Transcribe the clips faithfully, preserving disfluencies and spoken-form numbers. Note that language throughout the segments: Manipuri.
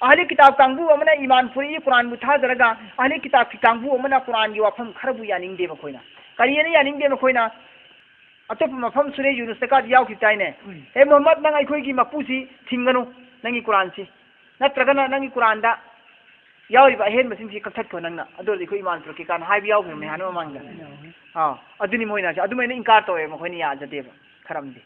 ꯑꯍꯂꯤ ꯀꯤꯇꯥꯕ ꯀꯥꯡꯕꯨ ꯑꯃꯅ ꯏꯃꯥꯟ ꯄꯨꯔꯛꯏ, ꯀꯨꯔꯥꯟꯕꯨ ꯊꯥꯖꯔꯒ, ꯑꯍꯂꯤ ꯀꯤꯇꯥꯕꯀꯤ ꯀꯥꯡꯕꯨ ꯑꯃꯅ ꯀꯨꯔꯥꯟꯒꯤ ꯋꯥꯐꯝ ꯈꯔꯕꯨ ꯌꯥꯅꯤꯡꯗꯦ ꯃꯈꯣꯏꯅ꯫ ꯀꯔꯤꯅ ꯌꯥꯅꯤꯡꯗꯦ ꯃꯈꯣꯏꯅ? ꯑꯇꯣꯞꯄ ꯃꯐꯝ ꯁꯨꯔꯦ ꯌꯨꯅꯨꯁꯇꯒꯗꯤ ꯌꯥꯎꯈꯤꯕ ꯇꯥꯏꯅꯦ꯫ ꯎꯝ꯫ "ꯍꯦ ꯃꯨꯍꯝꯃꯗ, ꯅꯪ ꯑꯩꯈꯣꯏꯒꯤ ꯃꯄꯨꯁꯤ ꯊꯤꯡꯒꯅꯨ, ꯅꯪꯒꯤ ꯀꯨꯔꯥꯟꯁꯤ꯫ ꯅꯠꯇ꯭ꯔꯒꯅ ꯅꯪꯒꯤ ꯀꯨꯔꯥꯟꯗ ꯌꯥꯎꯔꯤꯕ ꯑꯍꯦꯟꯕꯁꯤꯡꯁꯤ ꯀꯛꯊꯠꯈꯣ ꯅꯪꯅ꯫ ꯑꯗꯨ ꯑꯣꯏꯔꯗꯤ ꯑꯩꯈꯣꯏ ꯏꯃꯥꯟ ꯄꯨꯔꯛꯀꯦ" ꯀꯥꯏꯅ ꯍꯥꯏꯕ ꯌꯥꯎꯈꯤꯕꯅꯦ ꯍꯥꯟꯅ ꯃꯃꯥꯡꯗ꯫ ꯑꯥ, ꯑꯗꯨꯅꯤ ꯃꯣꯏꯅ ꯍꯥꯏꯁꯦ꯫ ꯑꯗꯨꯃꯥꯏꯅ ꯏꯟꯀꯥꯔ ꯇꯧꯋꯦ ꯃꯈꯣꯏꯅ, ꯌꯥꯖꯗꯦꯕ ꯈꯔ ꯑꯃꯗꯤ꯫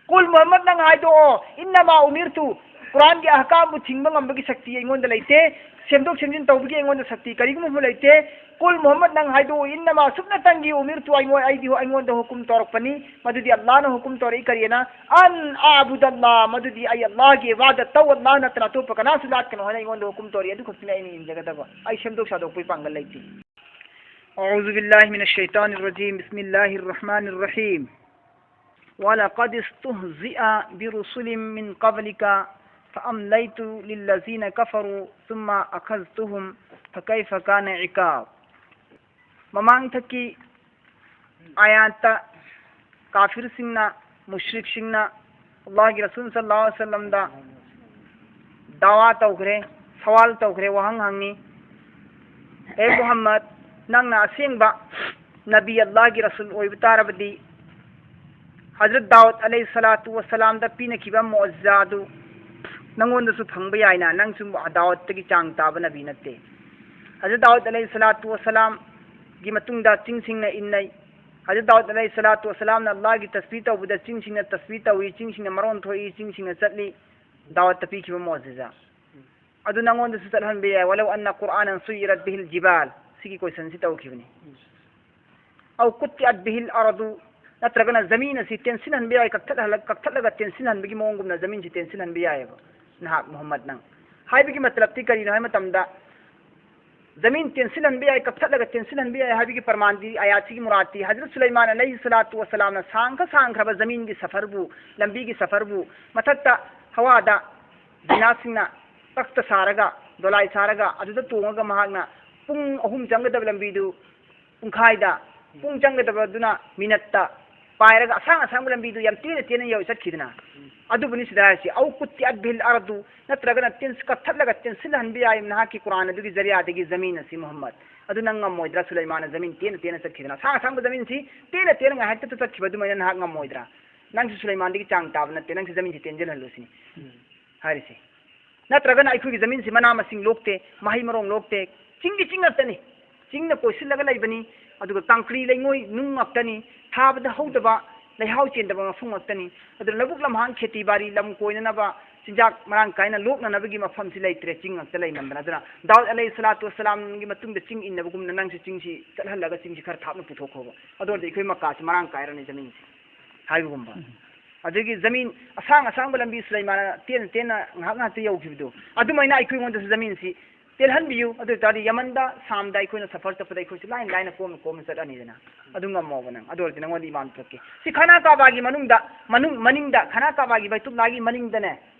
"ꯀꯨꯜ", ꯃꯨꯍꯝꯃꯗ, ꯅꯪ ꯍꯥꯏꯗꯣꯛꯑꯣ, "ꯏꯟꯅꯃꯥ ꯎꯃꯤꯔꯇꯨ", ꯀꯨꯔꯥꯟꯒꯤ ꯑꯍꯀꯥꯝꯕꯨ ꯊꯤꯡꯕ ꯉꯝꯕꯒꯤ ꯁꯛꯇꯤ ꯑꯩꯉꯣꯟꯗ ꯂꯩꯇꯦ, ꯁꯦꯝꯗꯣꯛ ꯁꯦꯝꯖꯤꯟ ꯇꯧꯕꯒꯤ ꯑꯩꯉꯣꯟꯗ ꯁꯛꯇꯤ ꯀꯔꯤꯒꯨꯝꯕ ꯑꯃ ꯂꯩꯇꯦ꯫ "ꯀꯨꯜ", ꯃꯨꯍꯝꯃꯗ, ꯅꯪ ꯍꯥꯏꯗꯣꯛꯑꯣ, "ꯏꯟꯅꯃꯥ", ꯁꯨꯞꯅꯇꯪꯒꯤ, "ꯎꯃꯤꯔꯇꯨ", ꯑꯩꯉꯣꯟ-, ꯑꯩꯗꯤ ꯑꯩꯉꯣꯟꯗ ꯍꯨꯀꯨꯝ ꯇꯧꯔꯛꯄꯅꯤ, ꯃꯗꯨꯗꯤ ꯑꯜꯂꯥꯍꯅ ꯍꯨꯀꯨꯝ ꯇꯧꯔꯛꯏ꯫ ꯀꯔꯤꯅ? "ꯑꯟ ꯑꯥꯕꯨꯗꯜꯂꯥ", ꯃꯗꯨꯗꯤ ꯑꯩ ꯑꯜꯂꯥꯍꯒꯤ ꯏꯕꯥꯗꯠ ꯇꯧ, ꯑꯜꯂꯥꯍ ꯅꯠꯇꯅ ꯑꯇꯣꯞꯄ ꯀꯅꯥꯁꯨ ꯂꯥꯠꯀꯅꯨ ꯍꯥꯏꯅ ꯑꯩꯉꯣꯟꯗ ꯍꯨꯀꯨꯝ ꯇꯧꯔꯛꯏ, ꯑꯗꯨ ꯈꯛꯇꯅꯤ ꯑꯩꯅ ꯏꯟꯖꯒꯗꯕ꯫ ꯑꯩ ꯁꯦꯝꯗꯣꯛ ꯁꯥꯗꯣꯛꯄꯒꯤ ꯄꯥꯡꯒꯜ ꯂꯩꯇꯦ꯫ أعوذ بالله من الشيطان الرجيم. بسم الله الرحمن الرحيم. ولقد استهزئ برسل من قبلك فأمليت للذين كفروا ثم أخذتهم فكيف كان عقاب. ꯃꯃꯥꯡꯊꯛꯀꯤ ꯑꯥꯌꯥꯠꯇ ꯀꯥꯐꯤꯔꯁꯤꯡꯅ, ꯃꯨꯁ꯭ꯔꯤꯛꯁꯤꯡꯅ ꯑꯜꯂꯥꯍꯒꯤ ꯔꯁꯨꯜ ꯁꯜꯂꯜꯂꯥꯍꯨ ꯑꯂꯩꯍꯤ ꯋꯁꯜꯂꯝꯗ ꯗꯥꯋꯥ ꯇꯧꯈ꯭ꯔꯦ, ꯁꯋꯥꯜ ꯇꯧꯈ꯭ꯔꯦ, ꯋꯥꯍꯪ ꯍꯪꯉꯤ꯫ "ꯍꯦ ꯃꯨꯍꯝꯃꯗ, ꯅꯪꯅ ꯑꯁꯦꯡꯕ ꯅꯕꯤ, ꯑꯜꯂꯥꯍꯒꯤ ꯔꯁꯨꯜ ꯑꯣꯏꯕ ꯇꯥꯔꯕꯗꯤ, ꯍꯖꯔꯠ ꯗꯥꯎꯗ ꯑꯂꯩꯍꯤ ꯁꯂꯥꯇꯨ ꯋꯁꯂꯥꯝꯗ ꯄꯤꯅꯈꯤꯕ ꯃꯨꯑꯖꯤꯖꯥꯗꯨ ꯅꯪꯉꯣꯟꯗꯁꯨ ꯐꯪꯕ ꯌꯥꯏꯅ, ꯅꯪꯁꯨ ꯗꯥꯎꯗꯇꯒꯤ ꯆꯥꯡ ꯇꯥꯕ ꯅꯕꯤ ꯅꯠꯇꯦ꯫ ꯍꯖꯔꯠ ꯗꯥꯎꯗ ꯑꯂꯩꯍꯤ ꯁꯂꯥꯇꯨ ꯋꯁꯂꯥꯝꯒꯤ ꯃꯇꯨꯡꯗ ꯆꯤꯡꯁꯤꯡꯅ ꯏꯟꯅꯩ꯫ ꯍꯖꯔꯠ ꯗꯥꯎꯗ ꯑꯂꯩꯍꯤ ꯁꯂꯥꯇꯨ ꯋꯁꯂꯥꯝꯅ ꯑꯜꯂꯥꯍꯒꯤ ꯇꯁꯕꯤꯍ ꯇꯧꯕꯗ ꯆꯤꯡꯁꯤꯡꯅ ꯇꯁꯕꯤꯍ ꯇꯧꯏ, ꯆꯤꯡꯁꯤꯡꯅ ꯃꯔꯣꯟ ꯊꯣꯛꯏ, ꯆꯤꯡꯁꯤꯡꯅ ꯆꯠꯂꯤ꯫ ꯗꯥꯎꯗꯇ ꯄꯤꯈꯤꯕ ꯃꯨꯑꯖꯤꯖꯥ꯫ ꯑꯗꯨ ꯅꯪꯉꯣꯟꯗꯁꯨ ꯆꯠꯍꯟꯕ ꯌꯥꯏ꯫ "ولو أن قرآنا سيرت به الجبال"꯫ ꯁꯤꯒꯤ ꯀꯣꯏꯁꯟꯁꯤ ꯇꯧꯈꯤꯕꯅꯤ꯫ "أو قطعت به الأرض"꯫ ꯅꯠꯇ꯭ꯔꯒꯅ ꯖꯃꯤꯟ ꯑꯁꯤ ꯇꯦꯟꯁꯤꯟꯍꯟꯕ ꯌꯥꯏ, ꯀꯛꯊꯠꯍꯜꯂ-, ꯀꯛꯊꯠꯂꯒ ꯇꯦꯟꯁꯤꯟꯍꯟꯕꯒꯤ ꯃꯑꯣꯡꯒꯨꯝꯅ ꯖꯃꯤꯟꯁꯤ ꯇꯦꯟꯁꯤꯟꯍꯟꯕ ꯌꯥꯏꯑꯕ꯫ ꯅꯍꯥꯛ ꯃꯨꯍꯝꯃꯗ, ꯅꯪ ꯍꯥꯏꯕꯒꯤ ꯃꯇꯂꯕꯇꯤ ꯀꯔꯤꯅꯣ ꯍꯥꯏꯕ ꯃꯇꯝꯗ, ꯖꯃꯤꯟ ꯇꯦꯟꯁꯤꯜꯍꯟꯕ ꯌꯥꯏ, ꯀꯛꯊꯠꯂꯒ ꯇꯦꯟꯁꯤꯜꯍꯟꯕ ꯌꯥꯏ ꯍꯥꯏꯕꯒꯤ ꯄ꯭ꯔꯃꯥꯟꯗꯤ, ꯑꯥꯌꯥꯠꯁꯤꯒꯤ ꯃꯨꯔꯥꯠꯇꯤ, ꯍꯖꯔꯠ ꯁꯨꯂꯩꯃꯥꯟ ꯑꯂꯩꯍꯤ ꯁꯂꯥꯇꯨ ꯋꯁꯂꯥꯝꯅ ꯁꯥꯡꯈ ꯁꯥꯡꯈ꯭ꯔꯕ ꯖꯃꯤꯟꯒꯤ ꯁꯐꯔꯕꯨ, ꯂꯝꯕꯤꯒꯤ ꯁꯐꯔꯕꯨ, ꯃꯊꯛꯇ ꯍꯋꯥꯗ ꯖꯤꯅꯥꯁꯤꯡꯅ ꯇꯛꯇ ꯁꯥꯔꯒ, ꯗꯣꯂꯥꯏ ꯁꯥꯔꯒ, ꯑꯗꯨꯗ ꯇꯣꯡꯉꯒ ꯃꯍꯥꯛꯅ ꯄꯨꯡ ꯑꯍꯨꯝ ꯆꯪꯒꯗꯕ ꯂꯝꯕꯤꯗꯨ ꯄꯨꯡꯈꯥꯏꯗ, ꯄꯨꯡ ꯆꯪꯒꯗꯕꯗꯨꯅ ꯃꯤꯅꯠꯇ, ꯄꯥꯏꯔꯒ ꯑꯁꯥꯡ ꯑꯁꯥꯡꯕ ꯂꯝꯕꯤꯗꯨ ꯌꯥꯝ ꯇꯦꯟꯅ ꯇꯦꯟꯅ ꯌꯧ ꯆꯠꯈꯤꯗꯅ꯫ ꯑꯗꯨꯕꯨꯅꯤ ꯁꯤꯗ ꯍꯥꯏꯔꯤꯁꯤ, "ꯑꯧ ꯀꯨꯠꯇꯤ ꯑꯠꯕꯤꯜ ꯑꯔꯗꯨ", ꯅꯠꯇ꯭ꯔꯒꯅ ꯇꯦꯟ-, ꯀꯛꯊꯠꯂꯒ ꯇꯦꯟꯁꯤꯜꯍꯟꯕ ꯌꯥꯏ ꯅꯍꯥꯛꯀꯤ ꯀꯨꯔꯥꯟ ꯑꯗꯨꯒꯤ ꯖꯔꯤꯌꯥꯗꯒꯤ ꯖꯃꯤꯟ ꯑꯁꯤ ꯃꯨꯍꯝꯃꯗ꯫ ꯑꯗꯨ ꯅꯪ ꯉꯝꯃꯣꯏꯗ꯭ꯔꯥ? ꯁꯨꯂꯩꯃꯥꯟꯅ ꯖꯃꯤꯟ ꯇꯦꯟꯅ ꯇꯦꯟꯅ ꯆꯠꯈꯤꯗꯅ, ꯑꯁꯥꯡ ꯑꯁꯥꯡꯕ ꯖꯃꯤꯟꯁꯤ ꯇꯦꯟꯅ ꯇꯦꯟꯅ ꯉꯥꯏꯍꯥꯛꯇ ꯆꯠꯈꯤꯕ ꯑꯗꯨꯃꯥꯏꯅ ꯅꯍꯥꯛ ꯉꯝꯃꯣꯏꯗ꯭ꯔꯥ? ꯅꯪꯁꯨ ꯁꯨꯂꯩꯃꯥꯟꯗꯒꯤ ꯆꯥꯡ ꯇꯥꯕ ꯅꯠꯇꯦ, ꯅꯪꯁꯨ ꯖꯃꯤꯟꯁꯤ ꯇꯦꯟꯁꯤꯜꯍꯜꯂꯨ ꯁꯤꯅꯤ ꯍꯥꯏꯔꯤꯁꯦ꯫ ꯅꯠꯇ꯭ꯔꯒꯅ ꯑꯩꯈꯣꯏꯒꯤ ꯖꯃꯤꯟꯁꯤ ꯃꯅꯥ ꯃꯁꯤꯡ ꯂꯣꯛꯇꯦ, ꯃꯍꯩ ꯃꯔꯣꯡ ꯂꯣꯛꯇꯦ, ꯆꯤꯡꯒꯤ ꯆꯤꯡ ꯉꯥꯛꯇꯅꯤ꯫ ꯆꯤꯡꯅ ꯀꯣꯏꯁꯤꯜꯂꯒ ꯂꯩꯕꯅꯤ, ꯑꯗꯨꯒ ꯀꯪꯀ꯭ꯔꯤ ꯂꯩꯉꯣꯏ ꯅꯨꯡ ꯉꯥꯛꯇꯅꯤ, ꯊꯥꯕꯗ ꯍꯧꯗꯕ, ꯂꯩꯍꯥꯎ ꯆꯦꯟꯗꯕ ꯃꯐꯝ ꯉꯥꯛꯇꯅꯤ꯫ ꯑꯗꯨꯅ ꯂꯧꯕꯨꯛ ꯂꯝꯍꯥꯡ, ꯈꯦꯇꯤ ꯕꯥꯔꯤ, ꯂꯝ ꯀꯣꯏꯅꯅꯕ, ꯆꯤꯟꯖꯥꯛ ꯃꯔꯥꯡ ꯀꯥꯏꯅ ꯂꯣꯛꯅꯅꯕꯒꯤ ꯃꯐꯝꯁꯤ ꯂꯩꯇ꯭ꯔꯦ, ꯆꯤꯡ ꯉꯥꯛꯇ ꯂꯩꯃꯟꯗꯅ꯫ ꯑꯗꯨꯅ ꯗꯥꯎꯗ ꯑꯂꯩꯍꯤ ꯁꯂꯥꯇꯨ ꯋꯁꯁꯂꯥꯝꯒꯤ ꯃꯇꯨꯡꯗ ꯆꯤꯡ ꯏꯟꯅꯕꯒꯨꯝꯅ ꯅꯪꯁꯨ ꯆꯤꯡꯁꯤ ꯆꯠꯍꯜꯂꯒ ꯆꯤꯡꯁꯤ ꯈꯔ ꯊꯥꯞꯅ ꯄꯨꯊꯣꯛꯈꯣꯕ꯫ ꯑꯗꯨ ꯑꯣꯏꯔꯗꯤ ꯑꯩꯈꯣꯏ ꯃꯀꯥꯁꯤ ꯃꯔꯥꯡ ꯀꯥꯏꯔꯅꯤ ꯖꯃꯤꯟꯁꯤ꯫ ꯍꯥꯏꯕꯒꯨꯝꯕ꯫ ꯎꯝ꯫ ꯑꯗꯒꯤ ꯖꯃꯤꯟ ꯑꯁꯥꯡ ꯑꯁꯥꯡꯕ ꯂꯝꯕꯤ ꯁꯨꯂꯩꯃꯥꯟꯅ ꯇꯦꯟꯅ ꯇꯦꯟꯅ ꯉꯥꯏꯍꯥꯛ ꯉꯥꯏꯍꯥꯛꯇ ꯌꯧꯈꯤꯕꯗꯣ, ꯑꯗꯨꯃꯥꯏꯅ ꯑꯩꯈꯣꯏꯉꯣꯟꯗꯁꯨ ꯖꯃꯤꯟꯁꯤ ꯇꯦꯜꯍꯟꯕꯤꯌꯨ꯫ ꯑꯗꯨ ꯑꯣꯏ ꯇꯥꯔꯗꯤ ꯌꯃꯟꯗ, ꯁꯥꯝꯗ ꯑꯩꯈꯣꯏꯅ ꯁꯐꯔ ꯆꯠꯄꯗ ꯑꯩꯈꯣꯏꯁꯨ ꯂꯥꯏꯅ ꯂꯥꯏꯅ ꯀꯣꯝꯅ ꯀꯣꯝꯅ ꯆꯠꯂꯅꯤꯗꯅ꯫ ꯑꯗꯨ ꯉꯝꯃꯣꯕ ꯅꯪ꯫ ꯑꯗꯨ ꯑꯣꯏꯔꯗꯤ ꯅꯪꯉꯣꯟꯗ ꯏꯃꯥꯟ ꯄꯨꯔꯛꯀꯦ꯫ ꯁꯤ ꯈꯥꯅꯥ ꯀꯥꯕꯥꯒꯤ ꯃꯅꯨꯡꯗ, ꯃꯅꯨꯡ, ꯃꯅꯤꯡꯗ, ꯈꯥꯅꯥ ꯀꯥꯕꯥꯒꯤ ꯕꯩꯇꯨꯜꯂꯥꯒꯤ ꯃꯅꯤꯡꯗꯅꯦ,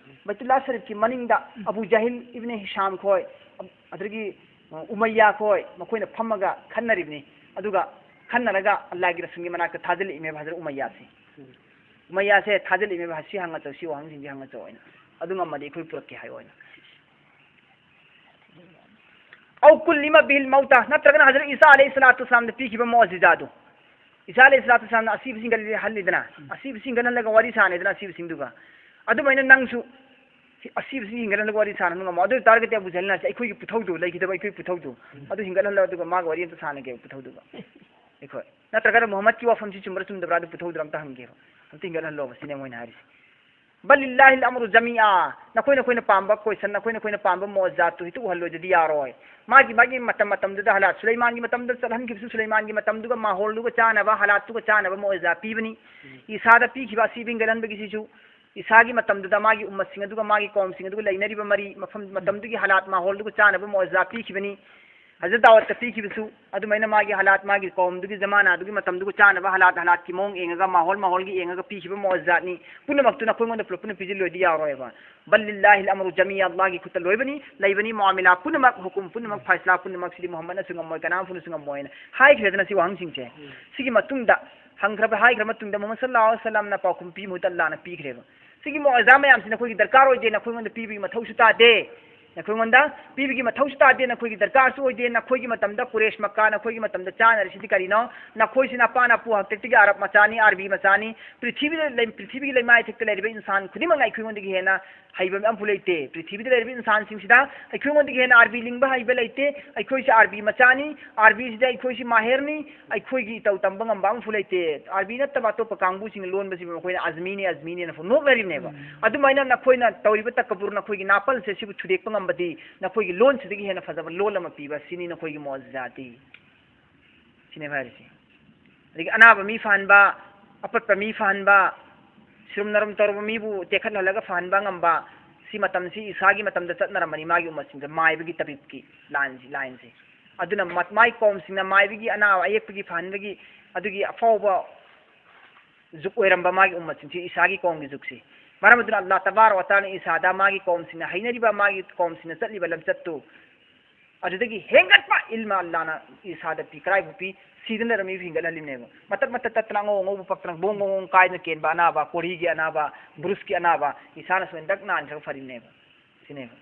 ꯕꯩꯇꯨꯜꯂꯥ ꯁꯔꯤꯐꯀꯤ ꯃꯅꯤꯡꯗ ꯑꯕꯨ ꯖꯍꯤꯜ ꯏꯕꯅꯦ ꯍꯤꯁꯥꯝ ꯈꯣꯏ, ꯑꯗꯒꯤ, ꯑ, ꯎꯃꯩꯌꯥ ꯈꯣꯏ, ꯃꯈꯣꯏꯅ ꯐꯝꯃꯒ ꯈꯟꯅꯔꯤꯕꯅꯤ꯫ ꯑꯗꯨꯒ ꯈꯟꯅꯔꯒ ꯑꯜꯂꯥꯍꯒꯤ ꯔꯁꯨꯜꯒꯤ ꯃꯅꯥꯛꯇ ꯊꯥꯖꯤꯜꯂꯛꯏꯅꯦꯕ ꯍꯖꯔꯠ ꯎꯃꯩꯌꯥꯁꯦ꯫ ꯎꯃꯩꯌꯥꯁꯦ ꯊꯥꯖꯤꯜꯂꯛꯏꯅꯦꯕ, ꯁꯤ ꯍꯪꯉꯆꯧ, ꯁꯤ ꯋꯥꯍꯪꯁꯤꯡꯁꯤ ꯍꯪꯉꯆꯧ ꯍꯥꯏꯅ꯫ ꯑꯗꯨ ꯉꯝꯃꯗꯤ ꯑꯩꯈꯣꯏ ꯄꯨꯔꯛꯀꯦ ꯍꯥꯏꯌꯣ ꯍꯥꯏꯅ꯫ "ꯑꯧ ꯀꯨꯜꯂꯤꯃ ꯕꯤꯍꯤꯜ ꯃꯧꯇꯥ", ꯅꯠꯇ꯭ꯔꯒꯅ ꯍꯖꯔꯠ ꯏꯁꯥ ꯑꯂꯩꯍꯤ ꯁꯂꯥꯇꯨ ꯋꯁꯁꯂꯥꯝꯗ ꯄꯤꯈꯤꯕ ꯃꯣꯖꯤꯖꯥꯗꯨ꯫ ꯏꯁꯥ ꯑꯂꯩꯍꯤ ꯁꯂꯥꯇꯨ ꯋꯁꯁꯂꯥꯝꯅ ꯑꯁꯤꯕꯁꯤꯡ ꯍꯤꯡꯒꯠꯍꯜꯂꯤꯗꯅ, ꯑꯁꯤꯕꯁꯤꯡ ꯍꯤꯡꯒꯠꯍꯜꯂꯒ ꯋꯥꯔꯤ ꯁꯥꯟꯅꯩꯗꯅ ꯑꯁꯤꯕꯁꯤꯡꯗꯨꯒ꯫ ꯑꯗꯨꯃꯥꯏꯅ ꯅꯪꯁꯨ ꯑꯁꯤꯕꯁꯤ ꯍꯤꯡꯒꯠꯍꯜꯂꯒ ꯋꯥꯔꯤ ꯁꯥꯟꯅꯕ ꯉꯝꯃꯣ꯫ ꯑꯗꯨ ꯑꯣꯏ ꯇꯥꯔꯒꯗꯤ ꯑꯕꯨ ꯖꯍꯜꯅ ꯍꯥꯏꯁꯦ ꯑꯩꯈꯣꯏꯒꯤ ꯄꯨꯊꯧꯗꯨ, ꯂꯩꯈꯤꯗꯕ ꯑꯩꯈꯣꯏꯒꯤ ꯄꯨꯊꯧꯗꯨ, ꯑꯗꯨ ꯍꯤꯡꯒꯠꯍꯜꯂꯣ, ꯑꯗꯨꯒ ꯃꯥꯒ ꯋꯥꯔꯤ ꯑꯝꯇ ꯁꯥꯟꯅꯒꯦꯕ ꯄꯨꯊꯧꯗꯨꯒ ꯑꯩꯈꯣꯏ꯫ ꯅꯠꯇ꯭ꯔꯒꯅ ꯃꯨꯍꯝꯃꯗꯀꯤ ꯋꯥꯐꯝꯁꯤ ꯆꯨꯝꯕ꯭ꯔꯥ ꯆꯨꯝꯗꯕ꯭ꯔꯥ ꯑꯗꯨ ꯄꯨꯊꯧꯗꯨꯗ ꯑꯝꯇ ꯍꯪꯒꯦꯕ, ꯑꯝꯇ ꯍꯤꯡꯒꯠꯍꯜꯂꯣꯕ ꯁꯤꯅꯦ ꯃꯣꯏꯅ ꯍꯥꯏꯔꯤꯁꯦ꯫ "ꯕꯜ ꯂꯤꯜꯂꯥꯍꯤꯜ ꯑꯝꯔꯨ ꯖꯃꯤꯑꯥ", ꯅꯈꯣꯏ ꯅꯈꯣꯏꯅ ꯄꯥꯝꯕ question, ꯅꯈꯣꯏ ꯅꯈꯣꯏꯅ ꯄꯥꯝꯕ ꯃꯣꯖꯥꯠꯇꯨ ꯍꯦꯛꯇ ꯎꯍꯜꯂꯣꯏꯗꯗꯤ ꯌꯥꯔꯣꯏ꯫ ꯃꯥꯒꯤ ꯃꯥꯒꯤ ꯃꯇꯝ ꯃꯇꯝꯗꯨꯗ ꯍꯥꯂꯥꯠ, ꯁꯨꯂꯩꯃꯥꯟꯒꯤ ꯃꯇꯝꯗ ꯆꯠꯍꯟꯈꯤꯕꯁꯨ ꯁꯨꯂꯩꯃꯥꯟꯒꯤ ꯃꯇꯝꯗꯨꯒ ꯃꯥꯍꯣꯜꯗꯨꯒ ꯆꯥꯅꯕ, ꯍꯥꯂꯥꯠꯇꯨꯒ ꯆꯥꯅꯕ ꯃꯣꯖꯥ ꯄꯤꯕꯅꯤ꯫ ꯏꯁꯥꯗ ꯄꯤꯈꯤꯕ ꯑꯁꯤꯕ ꯍꯤꯡꯒꯠꯍꯟꯕꯒꯤꯁꯤꯁꯨ ꯏꯁꯥꯒꯤ ꯃꯇꯝꯗꯨꯗ ꯃꯥꯒꯤ ꯎꯝꯃꯠꯁꯤꯡ ꯑꯗꯨꯒ ꯃꯥꯒꯤ ꯀꯧꯝꯁꯤꯡ ꯑꯗꯨꯒ ꯂꯩꯅꯔꯤꯕ ꯃꯔꯤ, ꯃꯐꯝ, ꯃꯇꯝꯗꯨꯒꯤ ꯍꯥꯂꯥꯠ ꯃꯥꯍꯣꯜꯗꯨꯒ ꯆꯥꯅꯕ ꯃꯣꯖꯥ ꯄꯤꯈꯤꯕꯅꯤ꯫ ꯍꯖꯔꯠ ꯗꯥꯎꯗꯇ ꯄꯤꯈꯤꯕꯁꯨ ꯑꯗꯨꯃꯥꯏꯅ ꯃꯥꯒꯤ ꯍꯥꯂꯥꯠ, ꯃꯥꯒꯤ ꯀꯧꯝꯗꯨꯒꯤ ꯖꯃꯥꯅꯥꯗꯨꯒꯤ ꯃꯇꯝꯗꯨꯒ ꯆꯥꯅꯕ ꯍꯥꯂꯥꯠ, ꯍꯥꯂꯥꯠꯀꯤ ꯃꯑꯣꯡ ꯌꯦꯡꯉꯒ, ꯃꯥꯍꯣꯜ, ꯃꯥꯍꯣꯜꯒꯤ ꯌꯦꯡꯉꯒ ꯄꯤꯈꯤꯕ ꯃꯣꯖꯥꯠꯅꯤ꯫ ꯄꯨꯝꯅꯃꯛꯇꯨ ꯅꯈꯣꯏꯉꯣꯟꯗ ꯄꯨꯂꯞ ꯄꯨꯟꯅ ꯄꯤꯁꯤꯜꯂꯣꯏꯗꯤ ꯌꯥꯔꯣꯏꯕ꯫ "ꯕꯜ ꯂꯤꯜꯂꯥꯍꯤꯜ ꯑꯝꯔꯨ ꯖꯃꯤꯑꯥ", ꯑꯜꯂꯥꯍꯒꯤ ꯈꯨꯠꯇ ꯂꯣꯏꯕꯅꯤ, ꯂꯩꯕꯅꯤ, ꯃꯨꯑꯥꯃꯤꯂꯥ ꯄꯨꯝꯅꯃꯛ, ꯍꯨꯀꯨꯝ ꯄꯨꯝꯅꯃꯛ, ꯐꯥꯏꯁꯂꯥ ꯄꯨꯝꯅꯃꯛꯁꯤꯗꯤ ꯃꯨꯍꯝꯃꯗꯅꯁꯨ ꯉꯝꯃꯣꯏ, ꯀꯅꯥꯝꯐꯅꯁꯨ ꯉꯝꯃꯣꯏꯅ ꯍꯥꯏꯈ꯭ꯔꯦꯗꯅ ꯁꯤ ꯋꯥꯍꯪꯁꯤꯡꯁꯦ꯫ ꯁꯤꯒꯤ ꯃꯇꯨꯡꯗ ꯍꯪꯈ꯭ꯔꯕ, ꯍꯥꯏꯈ꯭ꯔ ꯃꯇꯨꯡꯗ ꯃꯨꯍꯝꯃꯗ ꯁꯜꯂꯜꯂꯥꯍꯨ ꯑꯂꯩꯍꯤ ꯋꯥꯁꯜꯂꯝꯅ ꯄꯥꯎꯈꯨꯝ ꯄꯤ ꯃꯍꯨꯠꯇ ꯑꯜꯂꯥꯍꯅ ꯄꯤꯈ꯭ꯔꯦꯕ꯫ ꯁꯤꯒꯤ ꯃꯨꯑꯖꯤꯖꯥ ꯃꯌꯥꯝꯁꯤ ꯅꯈꯣꯏꯒꯤ ꯗꯔꯀꯥꯔ ꯑꯣꯏꯗꯦ, ꯅꯈꯣꯏꯉꯣꯟꯗ ꯄꯤꯕꯒꯤ ꯃꯊꯧꯁꯨ ꯇꯥꯗꯦ, ꯅꯈꯣꯏꯉꯣꯟꯗ ꯄꯤꯕꯒꯤ ꯃꯊꯧꯁꯨ ꯇꯥꯗꯦ, ꯅꯈꯣꯏꯒꯤ ꯗꯔꯀꯥꯔꯁꯨ ꯑꯣꯏꯗꯦ꯫ ꯅꯈꯣꯏꯒꯤ ꯃꯇꯝꯗ ꯀꯨꯔꯦꯁ ꯃꯛꯀꯥ, ꯅꯈꯣꯏꯒꯤ ꯃꯇꯝꯗ ꯆꯥꯅꯔꯤꯁꯤꯗꯤ ꯀꯔꯤꯅꯣ? ꯅꯈꯣꯏꯁꯤꯅ ꯑꯄꯥꯅ ꯑꯄꯨ ꯍꯥꯛꯇꯛꯇꯒꯤ ꯑꯔꯕ ꯃꯆꯥꯅꯤ, ꯑꯥꯔꯕꯤ ꯃꯆꯥꯅꯤ, ꯄ꯭ꯔꯤꯊꯤꯕꯤꯗ ꯂꯩ-, ꯄ꯭ꯔꯤꯊꯤꯕꯤꯒꯤ ꯂꯩꯃꯥꯏ ꯊꯛꯇ ꯂꯩꯔꯤꯕ ꯏꯟꯁꯥꯟ ꯈꯨꯗꯤꯡꯃꯛꯅ ꯑꯩꯈꯣꯏꯉꯣꯟꯗꯒꯤ ꯍꯦꯟꯅ ꯍꯩꯕ ꯑꯃꯐꯥꯎ ꯂꯩꯇꯦ꯫ ꯄ꯭ꯔꯤꯊꯤꯕꯤꯗ ꯂꯩꯔꯤꯕ ꯏꯟꯁꯥꯟꯁꯤꯡꯁꯤꯗ ꯑꯩꯈꯣꯏꯉꯣꯟꯗꯒꯤ ꯍꯦꯟꯅ ꯑꯥꯔꯕꯤ ꯂꯤꯡꯕ ꯍꯩꯕ ꯂꯩꯇꯦ꯫ ꯑꯩꯈꯣꯏꯁꯦ ꯑꯥꯔꯕꯤ ꯃꯆꯥꯅꯤ, ꯑꯥꯔꯕꯤꯁꯤꯗ ꯑꯩꯈꯣꯏꯁꯤ ꯃꯥꯍꯦꯔꯅꯤ, ꯑꯩꯈꯣꯏꯒꯤ ꯏꯇꯧ ꯇꯝꯕ ꯉꯝꯕ ꯑꯃꯐꯥꯎ ꯂꯩꯇꯦ꯫ ꯑꯥꯔꯕꯤ ꯅꯠꯇꯕ ꯑꯇꯣꯞꯄ ꯀꯥꯡꯕꯨꯁꯤꯡꯅ ꯂꯣꯟꯕꯁꯤꯕꯨ ꯃꯈꯣꯏꯅ ꯑꯖꯃꯤꯅꯤ, ꯑꯖꯃꯤꯅꯤꯅ ꯐꯥꯎ ꯅꯣꯛꯅꯔꯤꯕꯅꯦꯕ꯫ ꯎꯝ꯫ ꯑꯗꯨꯃꯥꯏꯅ ꯅꯈꯣꯏꯅ ꯇꯧꯔꯤꯕ ꯇꯀꯕꯨꯔ, ꯅꯈꯣꯏꯒꯤ ꯅꯥꯄꯜꯁꯦ ꯁꯤꯕꯨ ꯊꯨꯗꯦꯛꯄ ꯉꯝꯕꯗꯤ ꯅꯈꯣꯏꯒꯤ ꯂꯣꯟꯁꯤꯗꯒꯤ ꯍꯦꯟꯅ ꯐꯖꯕ ꯂꯣꯟ ꯑꯃ ꯄꯤꯕ, ꯁꯤꯅꯤ ꯅꯈꯣꯏꯒꯤ ꯃꯣꯖꯤꯖꯥꯗꯤ꯫ ꯁꯤꯅꯦꯕ ꯍꯥꯏꯔꯤꯁꯦ꯫ ꯑꯗꯒꯤ ꯑꯅꯥꯕ ꯃꯤ ꯐꯍꯟꯕ, ꯑꯄꯠꯄ ꯃꯤ ꯐꯍꯟꯕ, ꯁꯤꯔꯨꯝ ꯅꯔꯨꯝ ꯇꯧꯔꯕ ꯃꯤꯕꯨ ꯇꯦꯛꯈꯠꯍꯜꯂꯒ ꯐꯍꯟꯕ ꯉꯝꯕ, ꯁꯤ ꯃꯇꯝꯁꯤ ꯏꯁꯥꯒꯤ ꯃꯇꯝꯗ ꯆꯠꯅꯔꯝꯕꯅꯤ ꯃꯥꯒꯤ ꯎꯃꯠꯁꯤꯡꯗ, ꯃꯥꯏꯕꯒꯤ ꯇꯕꯤꯕꯀꯤ ꯂꯥꯏꯟꯁꯤ, ꯂꯥꯏꯟꯁꯤ꯫ ꯑꯗꯨꯅ ꯃ-, ꯃꯥꯏ ꯀꯧꯝꯁꯤꯡꯅ ꯃꯥꯏꯕꯒꯤ ꯑꯅꯥꯕ ꯑꯌꯦꯛꯄꯒꯤ ꯐꯍꯟꯕꯒꯤ ꯑꯗꯨꯒꯤ ꯑꯐꯥꯎꯕ ꯖꯨꯛ ꯑꯣꯏꯔꯝꯕ ꯃꯥꯒꯤ ꯎꯃꯠꯁꯤꯡꯁꯤ ꯏꯁꯥꯒꯤ ꯀꯧꯝꯒꯤ ꯖꯨꯛꯁꯤ꯫ ꯃꯔꯝ ꯑꯗꯨꯅ ꯑꯜꯂꯥꯍ ꯇꯕꯥꯔꯛ ꯋ ꯇꯥꯂꯥꯅ ꯏꯁꯥꯗ ꯃꯥꯒꯤ ꯀꯧꯝꯁꯤꯡꯅ ꯍꯩꯅꯔꯤꯕ, ꯃꯥꯒꯤ ꯀꯧꯝꯁꯤꯡꯅ ꯆꯠꯂꯤꯕ ꯂꯝꯆꯠꯇꯨ ꯑꯗꯨꯗꯒꯤ ꯍꯦꯟꯒꯠꯄ ꯏꯜꯃ ꯑꯜꯂꯥꯍꯅ ꯏꯁꯥꯗ ꯄꯤ꯫ ꯀꯔꯥꯏꯕꯨ ꯄꯤ? ꯁꯤꯗꯅ ꯂꯩꯔꯝꯃꯤꯕꯨ ꯍꯤꯡꯒꯠꯍꯜꯂꯤꯕꯅꯦꯕ꯫ ꯃꯇꯠ ꯃꯇꯠ ꯇꯠꯇꯅ ꯑꯉꯧ ꯑꯉꯧꯕ ꯄꯛꯇꯅ ꯕꯣꯡ ꯕꯣꯡ ꯕꯣꯡ ꯀꯥꯏꯗꯅ ꯀꯦꯟꯕ ꯑꯅꯥꯕ, ꯀꯣꯔꯤꯒꯤ ꯑꯅꯥꯕ, ꯕ꯭ꯔꯨꯁꯀꯤ ꯑꯅꯥꯕ, ꯏꯁꯥꯅ ꯁꯨꯃꯥꯏꯅ ꯗꯛ ꯅꯥꯟꯈ꯭ꯔꯒ ꯐꯔꯤꯕꯅꯦꯕ꯫ ꯁꯤꯅꯦꯕ꯫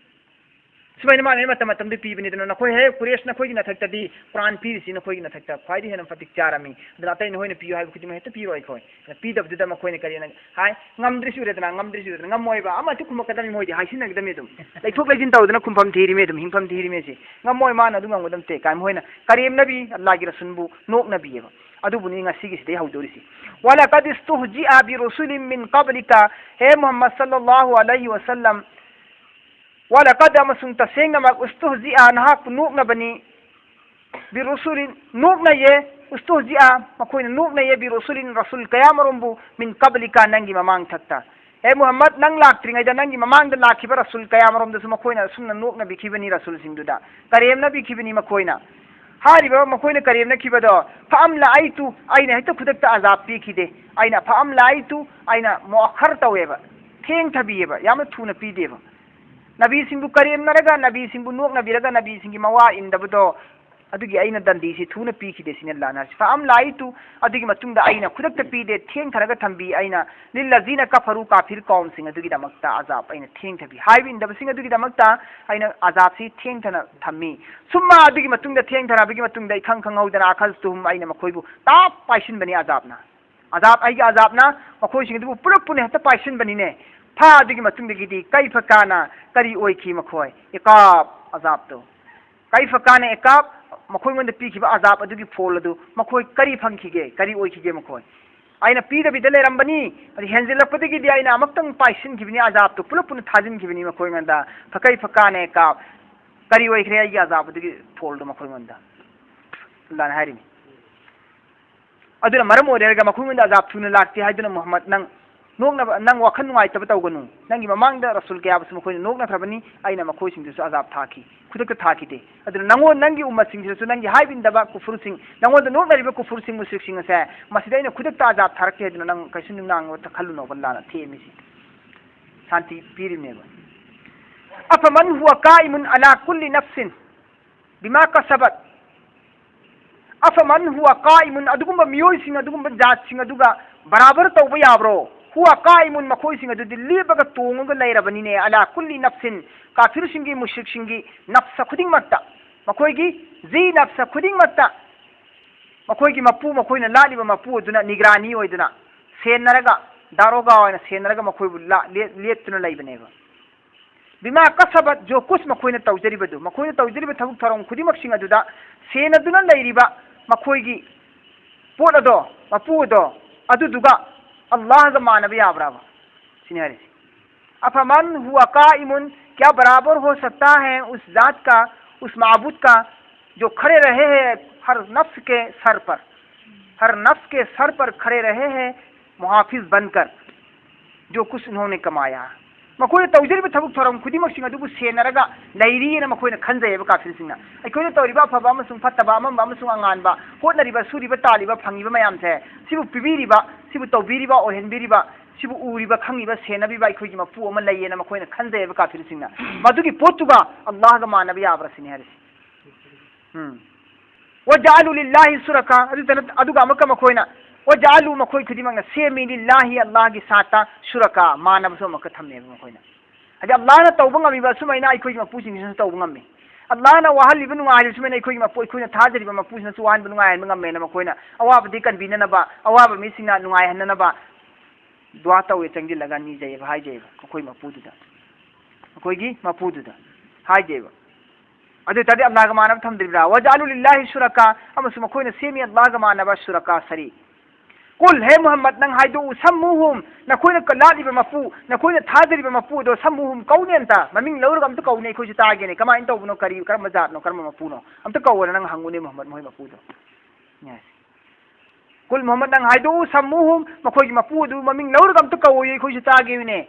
ꯁꯨꯃꯥꯏꯅ ꯃꯥꯅ ꯃꯇꯝ ꯃꯇꯝꯗꯨ ꯄꯤꯕꯅꯤ꯫ ꯑꯗꯨꯅ ꯅꯈꯣꯏ ꯍꯦꯛ ꯀꯨꯔꯦꯁ ꯅꯈꯣꯏꯒꯤ ꯅꯊꯛꯇꯗꯤ ꯀꯨꯔꯥꯟ ꯄꯤꯔꯤꯁꯤ ꯅꯈꯣꯏꯒꯤ ꯅꯊꯛꯇ ꯈ꯭ꯋꯥꯏꯗꯒꯤ ꯍꯦꯟꯅ ꯃꯇꯤꯛ ꯆꯥꯔꯝꯃꯤ꯫ ꯑꯗꯨꯅ ꯑꯇꯩ ꯅꯈꯣꯏꯅ ꯄꯤꯌꯨ ꯍꯥꯏꯕ ꯈꯨꯗꯤꯡꯃꯛ ꯍꯦꯛꯇ ꯄꯤꯔꯣꯏ ꯑꯩꯈꯣꯏ꯫ ꯑꯗꯨꯅ ꯄꯤꯗꯕꯗꯨꯗ ꯃꯈꯣꯏꯅ ꯀꯔꯤ ꯍꯥꯏꯅ ꯍꯥꯏ? ꯉꯝꯗ꯭ꯔꯤꯁꯤ ꯎꯔꯦꯗꯅ, ꯉꯝꯗ꯭ꯔꯤꯁꯤ ꯎꯔꯦꯗꯅ, ꯉꯝꯃꯣꯏꯕ꯫ ꯑꯃ ꯍꯦꯛꯇ ꯈꯨꯝꯃꯛꯀꯗꯕꯅꯤ ꯃꯣꯏꯗꯤ, ꯍꯥꯏꯁꯤꯟꯅꯒꯗꯕꯅꯤ ꯑꯗꯨꯝ꯫ ꯂꯩꯊꯣꯛ ꯂꯩꯁꯤꯟ ꯇꯧꯗꯅ ꯈꯨꯝꯐꯝ ꯊꯤꯔꯤꯃꯤ ꯑꯗꯨꯝ, ꯍꯤꯡꯐꯝ ꯊꯤꯔꯤꯃꯤ ꯁꯤ꯫ ꯉꯝꯃꯣꯏ, ꯃꯥꯅ ꯑꯗꯨ ꯉꯝꯒꯗꯕ ꯅꯠꯇꯦ ꯀꯥꯏ ꯃꯈꯣꯏꯅ ꯀꯔꯦꯝꯅꯕꯤ, ꯑꯜꯂꯥꯍꯒꯤ ꯔꯁꯨꯜꯕꯨ ꯅꯣꯛꯅꯕꯤꯑꯕ꯫ ꯑꯗꯨꯕꯨꯅꯤ ꯉꯁꯤꯒꯤꯁꯤꯗꯩ ꯍꯧꯗꯣꯔꯤꯁꯤ꯫ ولقد استهزئ برسل من قبلك، ꯍꯦ ꯃꯨꯍꯝꯃꯗ ꯁꯜꯂꯜꯂꯥꯍꯨ ꯑꯂꯩꯍꯤ ꯋꯁꯜꯂꯝ꯫ ولقد ꯑꯃꯁꯨꯡ ꯇꯁꯦꯡꯅꯃꯛ استهزئ ꯅꯍꯥꯛꯄꯨ ꯅꯣꯛꯅꯕꯅꯤ꯫ برسل ꯅꯣꯛꯅꯩꯌꯦ꯫ استهزئ ꯃꯈꯣꯏꯅ ꯅꯣꯛꯅꯩꯌꯦ꯫ برسل ꯔꯁꯨꯜ ꯀꯌꯥꯃꯔꯨꯝꯕꯨ من قبلك ꯅꯪꯒꯤ ꯃꯃꯥꯡ ꯊꯛꯇ꯫ ꯍꯦ ꯃꯨꯍꯝꯃꯗ ꯅꯪ ꯂꯥꯛꯇ꯭ꯔꯤꯉꯩꯗ ꯅꯪꯒꯤ ꯃꯃꯥꯡꯗ ꯂꯥꯛꯈꯤꯕ ꯔꯁꯨꯜ ꯀꯌꯥꯃꯔꯨꯝꯗꯁꯨ ꯃꯈꯣꯏꯅ ꯑꯁꯨꯝꯅ ꯅꯣꯛꯅꯕꯤꯈꯤꯕꯅꯤ ꯔꯁꯨꯜꯁꯤꯡꯗꯨꯗ꯫ ꯀꯔꯦꯝꯅꯕꯤꯈꯤꯕꯅꯤ ꯃꯈꯣꯏꯅ꯫ ꯍꯥꯏꯔꯤꯕ ꯃꯈꯣꯏꯅ ꯀꯔꯦꯝꯅꯈꯤꯕꯗꯣ فأمليت ꯑꯩꯅ ꯍꯦꯛꯇ ꯈꯨꯗꯛꯇ ꯑꯖꯥꯕ ꯄꯤꯈꯤꯗꯦ꯫ ꯑꯩꯅ فأمليت ꯑꯩꯅ ꯃꯣꯈꯔ ꯇꯧꯋꯦꯕ꯫ ꯊꯦꯡꯊꯕꯤꯑꯕ꯫ ꯌꯥꯝꯅ ꯊꯨꯅ ꯄꯤꯗꯦꯕ꯫ ꯅꯕꯤꯁꯤꯡꯕꯨ ꯀꯔꯦꯝꯅꯔꯒ, ꯅꯕꯤꯁꯤꯡꯕꯨ ꯅꯣꯛꯅꯕꯤꯔꯒ, ꯅꯕꯤꯁꯤꯡꯒꯤ ꯃꯋꯥ ꯏꯟꯗꯕꯗꯣ ꯑꯗꯨꯒꯤ ꯑꯩꯅ ꯗꯟꯗꯤꯁꯤ ꯊꯨꯅ ꯄꯤꯈꯤꯗꯦ ꯁꯤꯅꯤ ꯑꯜꯂꯥꯍꯅ ꯍꯥꯏꯔꯤꯁꯤ꯫ ꯐꯥꯝ ꯂꯥꯏꯇꯨ, ꯑꯗꯨꯒꯤ ꯃꯇꯨꯡꯗ ꯑꯩꯅ ꯈꯨꯗꯛꯇ ꯄꯤꯗꯦ, ꯊꯦꯡꯊꯔꯒ ꯊꯝꯕꯤ꯫ ꯑꯩꯅ ꯂꯤꯜꯂꯖꯤꯅ ꯀꯐꯔꯨ, ꯀꯥꯐꯤꯔ ꯀꯥꯎꯝꯁꯤꯡ ꯑꯗꯨꯒꯤꯗꯃꯛꯇ ꯑꯖꯥꯕ ꯑꯩꯅ ꯊꯦꯡꯊꯕꯤ꯫ ꯍꯥꯏꯕ ꯏꯟꯗꯕꯁꯤꯡ ꯑꯗꯨꯒꯤꯗꯃꯛꯇ ꯑꯩꯅ ꯑꯖꯥꯕꯁꯤ ꯊꯦꯡꯊꯅ ꯊꯝꯃꯤ꯫ ꯁꯨꯝꯃ ꯑꯗꯨꯒꯤ ꯃꯇꯨꯡꯗ ꯊꯦꯡꯊꯔꯕꯒꯤ ꯃꯇꯨꯡꯗ ꯏꯈꯪ ꯈꯪꯍꯧꯗꯅ ꯑꯈꯜꯇꯨꯍꯨꯝ ꯑꯩꯅ ꯃꯈꯣꯏꯕꯨ ꯇꯥꯞ ꯄꯥꯏꯁꯤꯟꯕꯅꯤ ꯑꯖꯥꯕꯅ꯫ ꯑꯖꯥꯕ, ꯑꯩꯒꯤ ꯑꯖꯥꯕꯅ ꯃꯈꯣꯏꯁꯤꯡ ꯑꯗꯨꯕꯨ ꯄꯨꯂꯞ ꯄꯨꯟꯅ ꯍꯦꯛꯇ ꯄꯥꯏꯁꯤꯟꯕꯅꯤꯅꯦ꯫ ꯐꯥ ꯑꯗꯨꯒꯤ ꯃꯇꯨꯡꯗꯒꯤꯗꯤ ꯀꯩꯐ ꯀꯥꯅ ꯀꯔꯤ ꯑꯣꯏꯈꯤ ꯃꯈꯣꯏ? ꯏꯀꯥꯕ, ꯑꯖꯥꯕꯇꯣ꯫ ꯀꯩꯐ ꯀꯥꯅ ꯏꯀꯥꯕ, ꯃꯈꯣꯏꯉꯣꯟꯗ ꯄꯤꯈꯤꯕ ꯑꯖꯥꯕ ꯑꯗꯨꯒꯤ ꯐꯣꯜ ꯑꯗꯨ ꯃꯈꯣꯏ ꯀꯔꯤ ꯐꯪꯈꯤꯒꯦ, ꯀꯔꯤ ꯑꯣꯏꯈꯤꯒꯦ ꯃꯈꯣꯏ? ꯑꯩꯅ ꯄꯤꯗꯕꯤꯗ ꯂꯩꯔꯝꯕꯅꯤ, ꯑꯗꯨ ꯍꯦꯟꯖꯤꯜꯂꯛꯄꯗꯒꯤꯗꯤ ꯑꯩꯅ ꯑꯃꯨꯛꯇꯪ ꯄꯥꯏꯁꯤꯟꯈꯤꯕꯅꯤ, ꯑꯖꯥꯕꯇꯨ ꯄꯨꯂꯞ ꯄꯨꯟꯅ ꯊꯥꯖꯤꯟꯈꯤꯕꯅꯤ ꯃꯈꯣꯏꯉꯣꯟꯗ꯫ ꯐꯀꯩ ꯐꯀꯥꯅ ꯏꯀꯥꯕ, ꯀꯔꯤ ꯑꯣꯏꯈ꯭ꯔꯦ ꯑꯩꯒꯤ ꯑꯖꯥꯕ ꯑꯗꯨꯒꯤ ꯐꯣꯜꯗꯨ ꯃꯈꯣꯏꯉꯣꯟꯗ? ꯑꯜꯂꯥꯍꯅ ꯍꯥꯏꯔꯤꯅꯤ꯫ ꯑꯗꯨꯅ ꯃꯔꯝ ꯑꯣꯏꯔꯒ ꯃꯈꯣꯏꯉꯣꯟꯗ ꯑꯖꯥꯕ ꯊꯨꯅ ꯂꯥꯛꯇꯦ ꯍꯥꯏꯗꯨꯅ ꯃꯨꯍꯝꯃꯗ ꯅꯪ ꯅꯣꯛꯅꯕ, ꯅꯪ ꯋꯥꯈꯜ ꯅꯨꯡꯉꯥꯏꯇꯕ ꯇꯧꯒꯅꯨ꯫ ꯅꯪꯒꯤ ꯃꯃꯥꯡꯗ ꯔꯁꯨꯜ ꯀꯌꯥꯕꯨꯁꯨ ꯃꯈꯣꯏꯅ ꯅꯣꯛꯅꯈ꯭ꯔꯕꯅꯤ, ꯑꯩꯅ ꯃꯈꯣꯏꯁꯤꯡꯗꯨꯁꯨ ꯑꯖꯥꯕ ꯊꯥꯈꯤ, ꯈꯨꯗꯛꯇ ꯊꯥꯈꯤꯗꯦ꯫ ꯑꯗꯨꯅ ꯅꯪꯉꯣꯟ-, ꯅꯪꯒꯤ ꯎꯝꯃꯠꯁꯤꯡꯁꯤꯗꯁꯨ, ꯅꯪꯒꯤ ꯍꯥꯏꯕ ꯏꯟꯗꯕ ꯀꯨꯐꯨꯔꯁꯤꯡ, ꯅꯪꯉꯣꯟꯗ ꯅꯣꯛꯅꯔꯤꯕ ꯀꯨꯐꯨꯔꯁꯤꯡ, ꯃꯨꯁ꯭ꯔꯤꯛꯁꯤꯡ ꯑꯁꯦ ꯃꯁꯤꯗ ꯑꯩꯅ ꯈꯨꯗꯛꯇ ꯑꯖꯥꯕ ꯊꯥꯔꯛꯀꯦ ꯍꯥꯏꯗꯨꯅ ꯅꯪ ꯀꯩꯁꯨ ꯅꯨꯡꯅꯥꯡꯕ ꯈꯜꯂꯨꯅꯣꯕ, ꯑꯜꯂꯥꯍꯅ ꯊꯦꯝꯃꯤꯁꯤ, ꯁꯥꯟꯇꯤ ꯄꯤꯔꯤꯕꯅꯦꯕ꯫ ꯑꯐꯃꯟ ꯍꯨꯋ ꯀꯥꯏꯃꯨꯟ ꯑꯂꯥ ꯀꯨꯜꯂꯤ ꯅꯐꯁꯤꯟ ꯕꯤꯃꯥ ꯀꯁꯕꯠ꯫ ꯑꯐꯃꯟ ꯍꯨꯋ ꯀꯥꯏꯃꯨꯟ, ꯑꯗꯨꯒꯨꯝꯕ ꯃꯤꯑꯣꯏꯁꯤꯡ, ꯑꯗꯨꯒꯨꯝꯕ ꯖꯥꯠꯁꯤꯡ ꯑꯗꯨꯒ ꯕꯔꯥꯕꯔ ꯇꯧꯕ ꯌꯥꯕ꯭ꯔꯣ? ꯍꯨꯋ ꯀꯥꯏꯃꯨꯟ, ꯃꯈꯣꯏꯁꯤꯡ ꯑꯗꯨꯗꯤ ꯂꯦꯞꯄꯒ ꯇꯣꯡꯉꯒ ꯂꯩꯔꯕꯅꯤꯅꯦ꯫ ꯑꯂꯥ ꯀꯨꯜꯂꯤ ꯅꯐꯁꯤꯟ, ꯀꯥꯐꯤꯔꯁꯤꯡꯒꯤ, ꯃꯨꯁ꯭ꯔꯤꯛꯁꯤꯡꯒꯤ ꯅꯐꯁ ꯈꯨꯗꯤꯡꯃꯛꯇ, ꯃꯈꯣꯏꯒꯤ ꯖꯤ ꯅꯐꯁ ꯈꯨꯗꯤꯡꯃꯛꯇ, ꯃꯈꯣꯏꯒꯤ ꯃꯄꯨ, ꯃꯈꯣꯏꯅ ꯂꯥꯠꯂꯤꯕ ꯃꯄꯨ ꯑꯗꯨꯅ ꯅꯤꯒ꯭ꯔꯥꯅꯤ ꯑꯣꯏꯗꯨꯅ, ꯁꯦꯟꯅꯔꯒ, ꯗꯥꯔꯣꯒꯥ ꯑꯣꯏꯅ ꯁꯦꯟꯅꯔꯒ ꯃꯈꯣꯏꯕꯨ ꯂꯥ-, ꯂꯦꯞ-, ꯂꯦꯞꯇꯨꯅ ꯂꯩꯕꯅꯦꯕ꯫ ꯕꯤꯃꯥ ꯀꯁꯕꯠ, ꯖꯣ ꯀꯨꯁ ꯃꯈꯣꯏꯅ ꯇꯧꯖꯔꯤꯕꯗꯨ, ꯃꯈꯣꯏꯅ ꯇꯧꯖꯔꯤꯕ ꯊꯕꯛ ꯊꯧꯔꯝ ꯈꯨꯗꯤꯡꯃꯛꯁꯤꯡ ꯑꯗꯨꯗ ꯁꯦꯟꯅꯗꯨꯅ ꯂꯩꯔꯤꯕ ꯃꯈꯣꯏꯒꯤ ꯄꯣꯠ ꯑꯗꯣ, ꯃꯄꯨ ꯑꯗꯣ, ꯑꯗꯨꯗꯨꯒ ꯑꯜꯂꯥꯍꯒ ꯃꯥꯟꯅꯕ ꯌꯥꯕ꯭ꯔꯥꯕ? ꯁꯤꯅꯤ ꯍꯥꯏꯔꯤꯁꯤ꯫ ꯑꯐꯃꯟ ꯍꯨꯋ ꯀꯥꯏꯃꯨꯟ, ꯀ꯭ꯌꯥ ꯕꯔꯥꯕꯔ ꯍꯣ ꯁꯛꯇꯥ ꯍꯦ ꯎꯁ ꯖꯥꯠ ꯀꯥ, ꯎꯁ ꯃꯥꯕꯨꯗ ꯀꯥ, ꯖꯣ ꯈꯔꯦ ꯔꯍꯦ ꯍꯦ ꯍꯔ ꯅꯐꯁ ꯀꯦ ꯁꯔ ꯄꯔ, ꯍꯔ ꯅꯐꯁ ꯀꯦ ꯁꯔ ꯄꯔ ꯈꯔꯦ ꯔꯍꯦ ꯍꯦ ꯃꯨꯍꯥꯐꯤꯖ ꯕꯟꯀꯔ, ꯖꯣ ꯀꯨꯁ ꯎꯟꯍꯣꯡꯅꯦ ꯀꯃꯥꯌꯥ꯫ ꯃꯈꯣꯏꯅ ꯇꯧꯖꯔꯤꯕ ꯊꯕꯛ ꯊꯧꯔꯝ ꯈꯨꯗꯤꯡꯃꯛꯁꯤꯡ ꯑꯗꯨꯕꯨ ꯁꯦꯟꯅꯔꯒ ꯂꯩꯔꯤꯑꯅ ꯃꯈꯣꯏꯅ ꯈꯟꯖꯩꯑꯕ ꯀꯥꯐꯤꯔꯁꯤꯡꯅ꯫ ꯑꯩꯈꯣꯏꯅ ꯇꯧꯔꯤꯕ ꯑꯐꯕ ꯑꯃꯁꯨꯡ ꯐꯠꯇꯕ, ꯑꯃꯝꯕ ꯑꯃꯁꯨꯡ ꯑꯉꯥꯟꯕ, ꯍꯣꯠꯅꯔꯤꯕ, ꯁꯨꯔꯤꯕ, ꯇꯥꯜꯂꯤꯕ, ꯐꯪꯉꯤꯕ ꯃꯌꯥꯝꯁꯦ, ꯁꯤꯕꯨ ꯄꯤꯕꯤꯔꯤꯕ, ꯁꯤꯕꯨ ꯇꯧꯕꯤꯔꯤꯕ, ꯑꯣꯏꯍꯟꯕꯤꯔꯤꯕ, ꯁꯤꯕꯨ ꯎꯔꯤꯕ, ꯈꯪꯉꯤꯕ, ꯁꯦꯟꯅꯕꯤꯕ ꯑꯩꯈꯣꯏꯒꯤ ꯃꯄꯨ ꯑꯃ ꯂꯩꯌꯦꯅ ꯃꯈꯣꯏꯅ ꯈꯟꯖꯩꯑꯕ ꯀꯥꯐꯤꯔꯁꯤꯡꯅ꯫ ꯃꯗꯨꯒꯤ ꯄꯣꯠꯇꯨꯒ ꯑꯜꯂꯥꯍꯒ ꯃꯥꯟꯅꯕ ꯌꯥꯕ꯭ꯔꯥ ꯁꯤꯅꯤ ꯍꯥꯏꯔꯤꯁꯦ꯫ ꯎꯝ꯫ "ꯋꯖꯥꯂꯨ ꯂꯤꯜꯂꯥꯍꯤ ꯁꯨꯔꯀꯥ", ꯑꯗꯨꯗ ꯅꯠ-, ꯑꯗꯨꯒ ꯑꯃꯨꯛꯀ ꯃꯈꯣꯏꯅ, "ꯋꯖꯥꯂꯨ", ꯃꯈꯣꯏ ꯈꯨꯗꯤꯡꯃꯛꯅ ꯁꯦꯝꯃꯤ, "ꯂꯤꯜꯂꯥꯍꯤ", ꯑꯜꯂꯥꯍꯒꯤ ꯁꯥꯠꯇ, "ꯁꯨꯔꯀꯥ", ꯃꯥꯟꯅꯕꯁꯨ ꯑꯃꯨꯛꯀ ꯊꯝꯃꯦꯕ ꯃꯈꯣꯏꯅ꯫ ꯍꯥꯏꯗꯤ ꯑꯜꯂꯥꯍꯅ ꯇꯧꯕ ꯉꯝꯃꯤꯕ ꯑꯁꯨꯃꯥꯏꯅ ꯑꯩꯈꯣꯏꯒꯤ ꯃꯄꯨꯁꯤꯡꯁꯤꯅꯁꯨ ꯇꯧꯕ ꯉꯝꯃꯤ꯫ ꯑꯜꯂꯥꯍꯅ ꯋꯥꯍꯜꯂꯤꯕ ꯅꯨꯡꯉꯥꯏꯍꯜꯂꯤꯕ ꯑꯁꯨꯃꯥꯏꯅ ꯑꯩꯈꯣꯏꯒꯤ ꯃꯄꯨ, ꯑꯩꯈꯣꯏꯅ ꯊꯥꯖꯔꯤꯕ ꯃꯄꯨꯁꯤꯅꯁꯨ ꯋꯥꯍꯟꯕ ꯅꯨꯡꯉꯥꯏꯍꯟꯕ ꯉꯝꯃꯦꯅ ꯃꯈꯣꯏꯅ ꯑꯋꯥꯕꯗꯤ ꯀꯟꯕꯤꯅꯅꯕ, ꯑꯋꯥꯕ ꯃꯤꯁꯤꯡꯅ ꯅꯨꯡꯉꯥꯏꯍꯟꯅꯅꯕ ꯗꯨꯋꯥ ꯇꯧꯋꯦ, ꯆꯪꯁꯤꯜꯂꯒ ꯅꯤꯖꯩꯑꯕ, ꯍꯥꯏꯖꯩꯑꯕ ꯑꯩꯈꯣꯏ ꯃꯄꯨꯗꯨꯗ, ꯑꯩꯈꯣꯏꯒꯤ ꯃꯄꯨꯗꯨꯗ ꯍꯥꯏꯖꯩꯑꯕ꯫ ꯑꯗꯨ ꯑꯣꯏ ꯇꯥꯔꯗꯤ ꯑꯜꯂꯥꯍꯒ ꯃꯥꯟꯅꯕ ꯊꯝꯗ꯭ꯔꯤꯕ꯭ꯔꯥ? "ꯋꯖꯥꯂꯨ ꯂꯤꯜꯂꯥꯍꯤ ꯁꯨꯔꯀꯥ", ꯑꯃꯁꯨꯡ ꯃꯈꯣꯏꯅ ꯁꯦꯝꯃꯤ ꯑꯜꯂꯥꯍꯒ ꯃꯥꯟꯅꯕ ꯁꯨꯔꯀꯥ ꯁꯔꯤꯛ꯫ "ꯀꯨꯜ", ꯍꯦ ꯃꯨꯍꯝꯃꯗ, ꯅꯪ ꯍꯥꯏꯗꯣꯛꯎ, "ꯁꯝꯃꯨꯍꯨꯝ", ꯅꯈꯣꯏꯅ ꯀ-, ꯂꯥꯠꯂꯤꯕ ꯃꯄꯨ, ꯅꯈꯣꯏꯅ ꯊꯥꯖꯔꯤꯕ ꯃꯄꯨ ꯑꯗꯣ, "ꯁꯝꯃꯨꯍꯨꯝ", ꯀꯧꯅꯦ ꯑꯝꯇ, ꯃꯃꯤꯡ ꯂꯧꯔꯒ ꯑꯝꯇ ꯀꯧꯅꯦ, ꯑꯩꯈꯣꯏꯁꯨ ꯇꯥꯒꯦꯅꯦ, ꯀꯃꯥꯏꯅ ꯇꯧꯕꯅꯣ, ꯀꯔꯤ, ꯀꯔꯝꯕ ꯖꯥꯠꯅꯣ, ꯀꯔꯝꯕ ꯃꯄꯨꯅꯣ, ꯑꯝꯇ ꯀꯧꯑꯣꯅ ꯅꯪ ꯍꯪꯉꯨꯅꯦ ꯃꯨꯍꯝꯃꯗ, ꯃꯈꯣꯏ ꯃꯄꯨꯗꯣ꯫ Yes. "ꯀꯨꯜ", ꯃꯨꯍꯝꯃꯗ, ꯅꯪ ꯍꯥꯏꯗꯣꯛꯎ, "ꯁꯝꯃꯨꯍꯨꯝ", ꯃꯈꯣꯏꯒꯤ ꯃꯄꯨ ꯑꯗꯨ ꯃꯃꯤꯡ ꯂꯧꯔꯒ ꯑꯝꯇ ꯀꯧꯑꯣꯌꯦ, ꯑꯩꯈꯣꯏꯁꯨ ꯇꯥꯒꯦꯅꯦ꯫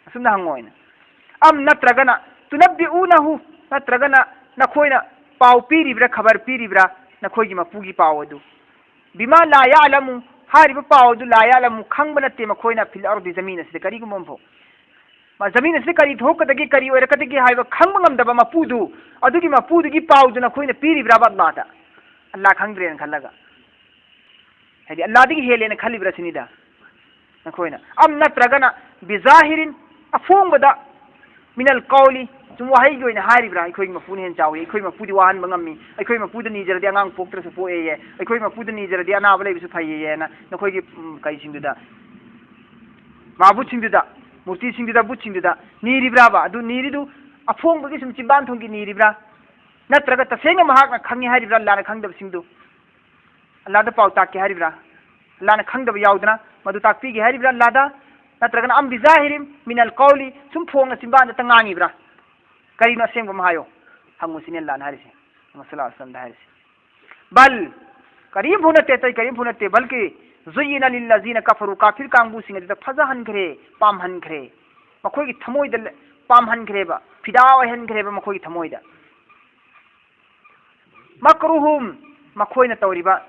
ꯑꯁꯨꯝꯅ ꯍꯪꯉꯣ ꯍꯥꯏꯅ꯫ "ꯑꯝ", ꯅꯠꯇ꯭ꯔꯒꯅ, "ꯇꯨꯅꯕꯤꯎꯅꯍꯨ", ꯅꯠꯇ꯭ꯔꯒꯅ ꯅꯈꯣꯏꯅ ꯄꯥꯎ ꯄꯤꯔꯤꯕ꯭ꯔꯥ, ꯈꯕꯔ ꯄꯤꯔꯤꯕ꯭ꯔꯥ, ꯅꯈꯣꯏꯒꯤ ꯃꯄꯨꯒꯤ ꯄꯥꯎ ꯑꯗꯨ? "ꯕꯤꯃꯥ ꯂꯥ ꯌꯥꯂꯃꯨ", ꯍꯥꯏꯔꯤꯕ ꯄꯥꯎ ꯑꯗꯨ, "ꯂꯥ ꯌꯥꯂꯃꯨ", ꯈꯪꯕ ꯅꯠꯇꯦ ꯃꯈꯣꯏꯅ, "ꯐꯤꯜ ꯑꯔꯗꯤ", ꯖꯃꯤꯟ ꯑꯁꯤꯗ ꯀꯔꯤꯒꯨꯝꯕ ꯑꯃꯐꯥꯎ꯫ ꯃꯥ ꯖꯃꯤꯟ ꯑꯁꯤꯗ ꯀꯔꯤ ꯊꯣꯛꯀꯗꯒꯦ, ꯀꯔꯤ ꯑꯣꯏꯔꯛꯀꯗꯒꯦ ꯍꯥꯏꯕ ꯈꯪꯕ ꯉꯝꯗꯕ ꯃꯄꯨꯗꯨ, ꯑꯗꯨꯒꯤ ꯃꯄꯨꯗꯨꯒꯤ ꯄꯥꯎꯗꯨ ꯅꯈꯣꯏꯅ ꯄꯤꯔꯤꯕ꯭ꯔꯥꯕ ꯑꯜꯂꯥꯗ? ꯑꯜꯂꯥ ꯈꯪꯗ꯭ꯔꯦꯅ ꯈꯜꯂꯒ, ꯍꯥꯏꯗꯤ ꯑꯜꯂꯥꯗꯒꯤ ꯍꯦꯜꯂꯦꯅ ꯈꯜꯂꯤꯕ꯭ꯔꯥ ꯁꯤꯅꯤꯗ ꯅꯈꯣꯏꯅ꯫ "ꯑꯝ", ꯅꯠꯇ꯭ꯔꯒꯅ, "ꯕꯤꯖꯥꯍꯤꯔꯤꯟ", ꯑꯐꯣꯡꯕꯗ, "ꯃꯤꯅꯜ ꯀꯧꯂꯤ", ꯁꯨꯝ ꯋꯥꯍꯩꯒꯤ ꯑꯣꯏꯅ ꯍꯥꯏꯔꯤꯕ꯭ꯔꯥ? "ꯑꯩꯈꯣꯏꯒꯤ ꯃꯄꯨꯅ ꯍꯦꯟꯅ ꯆꯥꯎꯏ, ꯑꯩꯈꯣꯏ ꯃꯄꯨꯗꯤ ꯋꯥꯍꯟꯕ ꯉꯝꯃꯤ, ꯑꯩꯈꯣꯏ ꯃꯄꯨꯗ ꯅꯤꯖꯔꯗꯤ ꯑꯉꯥꯡ ꯄꯣꯛꯇ꯭ꯔꯁꯨ ꯄꯣꯛꯑꯦꯌꯦ, ꯑꯩꯈꯣꯏ ꯃꯄꯨꯗ ꯅꯤꯖꯔꯗꯤ ꯑꯅꯥꯕ ꯂꯩꯕꯁꯨ ꯐꯩꯌꯦꯅ", ꯅꯈꯣꯏꯒꯤ, ꯎꯝ, ꯀꯩꯁꯤꯡꯗꯨꯗ, ꯃꯥꯕꯨꯠꯁꯤꯡꯗꯨꯗ, ꯃꯨꯔꯇꯤꯁꯤꯡꯗꯨꯗ, ꯕꯨꯠꯁꯤꯡꯗꯨꯗ ꯅꯤꯔꯤꯕ꯭ꯔꯥꯕ? ꯑꯗꯨ ꯅꯤꯔꯤꯗꯨ ꯑꯐꯣꯡꯕꯒꯤ ꯁꯨꯝ ꯆꯤꯟꯕꯥꯟ ꯊꯣꯡꯒꯤ ꯅꯤꯔꯤꯕ꯭ꯔꯥ? ꯅꯠꯇ꯭ꯔꯒ ꯇꯁꯦꯡꯅ ꯃꯍꯥꯛꯅ ꯈꯪꯉꯤ ꯍꯥꯏꯔꯤꯕ꯭ꯔꯥ, ꯑꯜꯂꯥꯅ ꯈꯪꯗꯕꯁꯤꯡꯗꯨ? ꯑꯜꯂꯥꯗ ꯄꯥꯎ ꯇꯥꯛꯀꯦ ꯍꯥꯏꯔꯤꯕ꯭ꯔꯥ? ꯑꯜꯂꯥꯅ ꯈꯪꯗꯕ ꯌꯥꯎꯗꯅ ꯃꯗꯨ ꯇꯥꯛꯄꯤꯒꯦ ꯍꯥꯏꯔꯤꯕ꯭ꯔꯥ ꯑꯜꯂꯥꯗ? ꯅꯠꯇ꯭ꯔꯒꯅ "ꯑꯝ ꯕꯤꯖꯥꯍꯤꯔꯤꯝ ꯃꯤꯅꯜ ꯀꯧꯂꯤ", ꯁꯨꯝ ꯐꯣꯡꯅ ꯆꯤꯟꯕꯥꯟꯗꯇ ꯉꯥꯡꯉꯤꯕ꯭ꯔꯥ? ꯀꯔꯤꯅꯣ ꯑꯁꯦꯡꯕ ꯑꯃ ꯍꯥꯏꯌꯣ, ꯍꯪꯉꯨ ꯁꯤꯅꯤ ꯑꯜꯂꯥꯅ ꯍꯥꯏꯔꯤꯁꯦ, ꯃꯨꯍꯝꯃꯗ ꯁꯜꯂꯜꯂꯥꯍꯨ ꯑꯂꯥꯏꯍꯤ ꯋꯥꯁꯜꯂꯝꯗ ꯍꯥꯏꯔꯤꯁꯦ꯫ "ꯕꯜ", ꯀꯔꯤꯝꯐꯥꯎ ꯅꯠꯇꯦ, ꯑꯇꯩ ꯀꯔꯤꯝꯐꯥꯎ ꯅꯠꯇꯦ, "ꯕꯜꯀꯤ ꯖꯨꯌꯤꯅ ꯂꯤꯜꯂꯖꯤꯅ ꯀꯐꯔꯨ", ꯀꯥꯐꯤꯔ ꯀꯥꯡꯕꯨꯁꯤꯡ ꯑꯗꯨꯗ ꯐꯖꯍꯟꯈ꯭ꯔꯦ, ꯄꯥꯝꯍꯟꯈ꯭ꯔꯦ, ꯃꯈꯣꯏꯒꯤ ꯊꯃꯣꯏꯗ ꯂ-, ꯄꯥꯝꯍꯟꯈ꯭ꯔꯦꯕ, ꯐꯤꯗꯥ ꯑꯣꯏꯍꯟꯈ꯭ꯔꯦꯕ ꯃꯈꯣꯏꯒꯤ ꯊꯃꯣꯏꯗ꯫ "ꯃꯀ꯭ꯔꯨꯍꯨꯝ", ꯃꯈꯣꯏꯅ ꯇꯧꯔꯤꯕ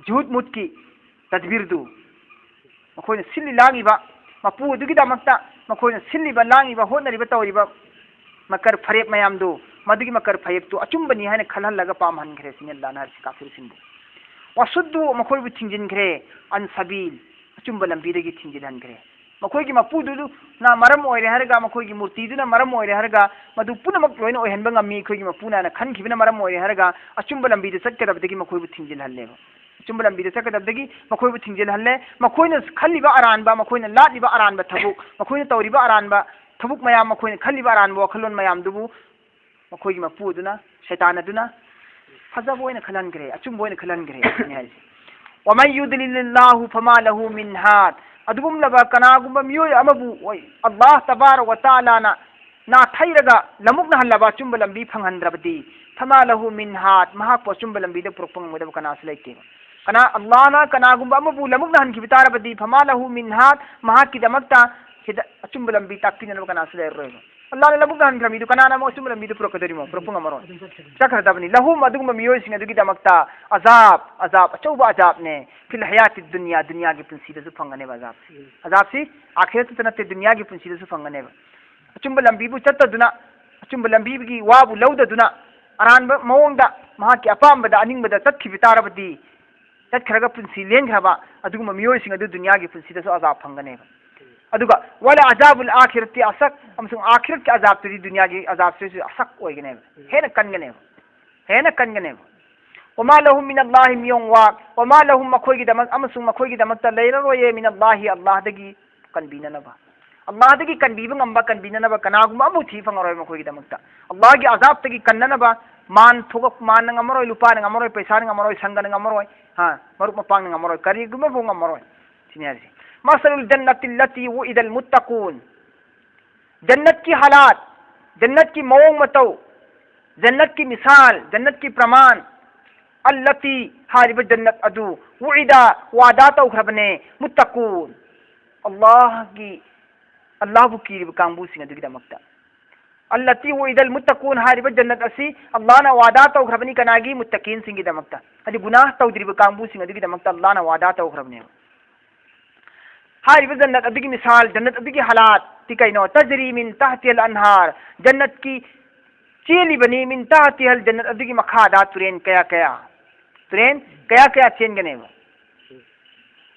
ꯖꯨꯍꯨꯠ ꯃꯨꯠꯀꯤ ꯇꯗꯕꯤꯔꯗꯨ, ꯃꯈꯣꯏꯅ ꯁꯤꯜꯂꯤ ꯂꯥꯡꯉꯤꯕ, ꯃꯄꯨ ꯑꯗꯨꯒꯤꯗꯃꯛꯇ ꯃꯈꯣꯏꯅ ꯁꯤꯜꯂꯤꯕ, ꯂꯥꯡꯉꯤꯕ, ꯍꯣꯠꯅꯔꯤꯕ, ꯇꯧꯔꯤꯕ ꯃꯀꯔ ꯐꯔꯦꯞ ꯃꯌꯥꯝꯗꯨ, ꯃꯗꯨꯒꯤ ꯃꯀꯔ ꯐꯌꯦꯞꯇꯨ ꯑꯆꯨꯝꯕꯅꯤ ꯍꯥꯏꯅ ꯈꯜꯍꯜꯂꯒ ꯄꯥꯝꯍꯟꯈ꯭ꯔꯦ ꯁꯤꯅꯤ ꯑꯜꯂꯥꯍꯅ ꯍꯥꯏꯔꯤꯁꯤ ꯀꯥꯐꯤꯔꯁꯤꯡꯕꯨ꯫ ꯋꯁꯨꯗꯨ, ꯃꯈꯣꯏꯕꯨ ꯊꯤꯡꯖꯤꯟꯈ꯭ꯔꯦ, ꯑꯟ ꯁꯕꯤꯜ, ꯑꯆꯨꯝꯕ ꯂꯝꯕꯤꯗꯒꯤ ꯊꯤꯡꯖꯤꯜꯍꯟꯈ꯭ꯔꯦ꯫ ꯃꯈꯣꯏꯒꯤ ꯃꯄꯨꯗꯨꯅ ꯃꯔꯝ ꯑꯣꯏꯔꯦ ꯍꯥꯏꯔꯒ, ꯃꯈꯣꯏꯒꯤ ꯃꯨꯔꯇꯤꯗꯨꯅ ꯃꯔꯝ ꯑꯣꯏꯔꯦ ꯍꯥꯏꯔꯒ, ꯃꯗꯨ ꯄꯨꯝꯅꯃꯛ ꯂꯣꯏꯅ ꯑꯣꯏꯍꯟꯕ ꯉꯝꯃꯤ ꯑꯩꯈꯣꯏꯒꯤ ꯃꯄꯨꯅ ꯍꯥꯏꯅ ꯈꯟꯈꯤꯕꯅ ꯃꯔꯝ ꯑꯣꯏꯔꯦ ꯍꯥꯏꯔꯒ, ꯑꯆꯨꯝꯕ ꯂꯝꯕꯤꯗ ꯆꯠꯀꯗꯕꯗꯒꯤ ꯃꯈꯣꯏꯕꯨ ꯊꯤꯡꯖꯤꯜꯍꯜꯂꯦꯕ꯫ ꯑꯆꯨꯝꯕ ꯂꯝꯕꯤꯗ ꯆꯠꯀꯗꯕꯗꯒꯤ ꯃꯈꯣꯏꯕꯨ ꯊꯤꯡꯖꯤꯜꯍꯜꯂꯦ꯫ ꯃꯈꯣꯏꯅ ꯈꯜꯂꯤꯕ ꯑꯔꯥꯟꯕ, ꯃꯈꯣꯏꯅ ꯂꯥꯠꯂꯤꯕ ꯑꯔꯥꯟꯕ ꯊꯕꯛ, ꯃꯈꯣꯏꯅ ꯇꯧꯔꯤꯕ ꯑꯔꯥꯟꯕ ꯊꯕꯛ ꯃꯌꯥꯝ, ꯃꯈꯣꯏꯅ ꯈꯜꯂꯤꯕ ꯑꯔꯥꯟꯕ ꯋꯥꯈꯜꯂꯣꯟ ꯃꯌꯥꯝꯗꯨꯕꯨ ꯃꯈꯣꯏꯒꯤ ꯃꯄꯨ ꯑꯗꯨꯅ, ꯁꯩꯇꯥꯟ ꯑꯗꯨꯅ ꯐꯖꯕ ꯑꯣꯏꯅ ꯈꯜꯍꯟꯈ꯭ꯔꯦ, ꯑꯆꯨꯝꯕ ꯑꯣꯏꯅ ꯈꯜꯍꯟꯈ꯭ꯔꯦ ꯁꯤꯅꯤ ꯍꯥꯏꯔꯤꯁꯦ꯫ ومن يضلل الله فما له من هاد꯫ ꯑꯗꯨꯒꯨꯝꯂꯕ ꯀꯅꯥꯒꯨꯝꯕ ꯃꯤꯑꯣꯏ ꯑꯃꯕꯨ ꯑꯣꯏ ꯑꯜꯂꯥꯍ ꯇꯕꯥꯔꯛ ꯋ ꯇꯥꯂꯥꯅ ꯅꯥꯊꯩꯔꯒ ꯂꯃꯨꯛꯅꯍꯜꯂꯕ, ꯑꯆꯨꯝꯕ ꯂꯝꯕꯤ ꯐꯪꯍꯟꯗ꯭ꯔꯕꯗꯤ, فما له من هاد، ꯃꯍꯥꯛꯄꯨ ꯑꯆꯨꯝꯕ ꯂꯝꯕꯤꯗ ꯄꯨꯔꯛꯄ ꯉꯝꯒꯗꯕ ꯀꯅꯥꯁꯨ ꯂꯩꯇꯦꯕ꯫ ꯀꯅꯥ, ꯑꯜꯂꯥꯍꯅ ꯀꯅꯥꯒꯨꯝꯕ ꯑꯃꯕꯨ ꯂꯃꯨꯛꯅꯍꯟꯈꯤꯕ ꯇꯥꯔꯕꯗꯤ, فما له من هاد، ꯃꯍꯥꯛꯀꯤꯗꯃꯛꯇ ꯍꯤꯗꯥ-, ꯑꯆꯨꯝꯕ ꯂꯝꯕꯤ ꯇꯥꯛꯄꯤꯅꯅꯕ ꯀꯅꯥꯁꯨ ꯂꯩꯔꯔꯣꯏꯕ꯫ ꯑꯜꯂꯥꯍꯅ ꯂꯃꯨꯛꯅꯍꯟꯈ꯭ꯔ ꯃꯤꯗꯨ ꯀꯅꯥꯅ ꯑꯃꯨꯛ ꯑꯆꯨꯝꯕ ꯂꯝꯕꯤꯗ ꯄꯨꯔꯛꯀꯗꯣꯔꯤꯃꯣ? ꯄꯨꯔꯛꯄ ꯉꯝꯃꯔꯣꯏ꯫ ꯆꯠꯈ꯭ꯔꯗꯕꯅꯤ꯫ لهم، ꯑꯗꯨꯒꯨꯝꯕ ꯃꯤꯑꯣꯏꯁꯤꯡ ꯑꯗꯨꯒꯤꯗꯃꯛꯇ, ꯑꯖꯥꯕ, ꯑꯖꯥꯕ, ꯑꯆꯧꯕ ꯑꯖꯥꯕꯅꯦ꯫ في الحياة الدنيا، ꯗꯨꯅꯤꯌꯥꯒꯤ ꯄꯨꯟꯁꯤꯗꯁꯨ ꯐꯪꯒꯅꯦꯕ ꯑꯖꯥꯕꯁꯤ꯫ ꯑꯖꯥꯕꯁꯤ ꯑꯥꯈꯤꯔꯠꯇ ꯅꯠꯇꯦ, ꯗꯨꯅꯤꯌꯥꯒꯤ ꯄꯨꯟꯁꯤꯗꯁꯨ ꯐꯪꯒꯅꯦꯕ꯫ ꯑꯆꯨꯝꯕ ꯂꯝꯕꯤꯕꯨ ꯆꯠꯇꯗꯨꯅ, ꯑꯆꯨꯝꯕ ꯂꯝꯕꯤꯒꯤ ꯋꯥꯕꯨ ꯂꯧꯗꯗꯨꯅ, ꯑꯔꯥꯟꯕ ꯃꯑꯣꯡꯗ ꯃꯍꯥꯛꯀꯤ ꯑꯄꯥꯝꯕꯗ, ꯑꯅꯤꯡꯕꯗ ꯆꯠꯈꯤꯕ ꯇꯥꯔꯕꯗꯤ, ꯆꯠꯈ꯭ꯔꯒ ꯄꯨꯟꯁꯤ ꯂꯦꯟꯈ꯭ꯔꯕ ꯑꯗꯨꯒꯨꯝꯕ ꯃꯤꯑꯣꯏꯁꯤꯡ ꯑꯗꯨ ꯗꯨꯅꯤꯌꯥꯒꯤ ꯄꯨꯟꯁꯤꯗꯁꯨ ꯑꯖꯥꯕ ꯐꯪꯒꯅꯦꯕ꯫ ꯑꯗꯨꯒ, ولعذاب الآخرة أشق، ꯑꯃꯁꯨꯡ ꯑꯥꯈꯤꯔꯠꯀꯤ ꯑꯖꯥꯕꯇꯨꯗꯤ ꯗꯨꯅꯤꯌꯥꯒꯤ ꯑꯖꯥꯕꯁꯤꯁꯨ ꯑꯁꯛ ꯑꯣꯏꯒꯅꯦꯕ, ꯍꯦꯟꯅ ꯀꯟꯒꯅꯦꯕ, ꯍꯦꯟꯅ ꯀꯟꯒꯅꯦꯕ꯫ وما لهم من الله من واق، وما لهم، ꯃꯈꯣꯏꯒꯤꯗꯃꯛ, ꯑꯃꯁꯨꯡ ꯃꯈꯣꯏꯒꯤꯗꯃꯛꯇ ꯂꯩꯔꯔꯣꯏꯌꯦ, من الله، ꯑꯜꯂꯥꯍꯗꯒꯤ ꯀꯟꯕꯤꯅꯅꯕ꯫ ꯑꯜꯂꯥꯍꯗꯒꯤ ꯀꯟꯕꯤꯕ ꯉꯝꯕ, ꯀꯟꯕꯤꯅꯅꯕ ꯀꯅꯥꯒꯨꯝꯕ ꯑꯃꯐꯥꯎ ꯊꯤ ꯐꯪꯉꯔꯣꯏ ꯃꯈꯣꯏꯒꯤꯗꯃꯛꯇ꯫ ꯑꯜꯂꯥꯍꯒꯤ ꯑꯖꯥꯕꯇꯒꯤ ꯀꯟꯅꯅꯕ ꯃꯥꯟ ꯊꯣꯛ-, ꯃꯥꯟꯅ ꯉꯝꯃꯔꯣꯏ, ꯂꯨꯄꯥꯅ ꯉꯝꯃꯔꯣꯏ, ꯄꯩꯁꯥꯅ ꯉꯝꯃꯔꯣꯏ, ꯁꯪꯒꯅ ꯉꯝꯃꯔꯣꯏ, ꯍꯥ, ꯃꯔꯨꯞ ꯃꯄꯥꯡꯅ ꯉꯝꯃꯔꯣꯏ, ꯀꯔꯤꯒꯨꯝꯕꯐꯥꯎ ꯉꯝꯃꯔꯣꯏ꯫ ꯁꯤꯅꯤ ꯍꯥꯏꯔꯤꯁꯦ꯫ مثل الجنة التي وعد المتقون꯫ ꯖꯟꯅꯠꯀꯤ ꯍꯥꯂꯥꯠ, ꯖꯟꯅꯠꯀꯤ ꯃꯑꯣꯡ ꯃꯇꯧ, ꯖꯟꯅꯠꯀꯤ ꯃꯤꯁꯥꯜ, ꯖꯟꯅꯠꯀꯤ ꯄ꯭ꯔꯃꯥꯟ, التي ꯍꯥꯏꯔꯤꯕ ꯖꯟꯅꯠ ꯑꯗꯨ, وعد ꯋꯥꯗꯥ ꯇꯧꯈ꯭ꯔꯕꯅꯦ, ꯃꯨꯠꯇꯀꯨꯟ, ꯑꯜꯂꯥꯍꯒꯤ, ꯑꯜꯂꯥꯍꯕꯨ ꯀꯤꯔꯤꯕ ꯀꯥꯡꯕꯨꯁꯤꯡ ꯑꯗꯨꯒꯤꯗꯃꯛꯇ꯫ التي وعد المتقون ꯍꯥꯏꯔꯤꯕ ꯖꯟꯅꯠ ꯑꯁꯤ ꯑꯜꯂꯥꯍꯅ ꯋꯥꯗꯥ ꯇꯧꯈ꯭ꯔꯕꯅꯤ ꯀꯅꯥꯒꯤ? ꯃꯨꯠꯇꯀꯤꯟꯁꯤꯡꯒꯤꯗꯃꯛꯇ꯫ ꯍꯥꯏꯗꯤ ꯒꯨꯅꯥꯍ ꯇꯧꯗ꯭ꯔꯤꯕ ꯀꯥꯡꯕꯨꯁꯤꯡ ꯑꯗꯨꯒꯤꯗꯃꯛꯇ ꯑꯜꯂꯥꯍꯅ ꯋꯥꯗꯥ ꯇꯧꯈ꯭ꯔꯕꯅꯦꯕ꯫ ꯍꯥꯏꯔꯤꯕ ꯖꯟꯅꯠ ꯑꯗꯨꯒꯤ ꯃꯤꯁꯥꯜ, ꯖꯟꯅꯠ ꯑꯗꯨꯒꯤ ꯍꯥꯂꯥꯠꯇꯤ ꯀꯩꯅꯣ? تجري من تحتها الأنهار، ꯖꯟꯅꯠꯀꯤ ꯆꯦꯜꯂꯤꯕꯅꯤ, ꯃꯤꯟ ꯇꯥꯍꯇꯤꯍꯜ ꯖꯟꯅꯠ ꯑꯗꯨꯒꯤ ꯃꯈꯥꯗ ꯇꯨꯔꯦꯟ ꯀꯌꯥ ꯀꯌꯥ, ꯇꯨꯔꯦꯟ ꯀꯌꯥ ꯀꯌꯥ ꯆꯦꯟꯒꯅꯦꯕ꯫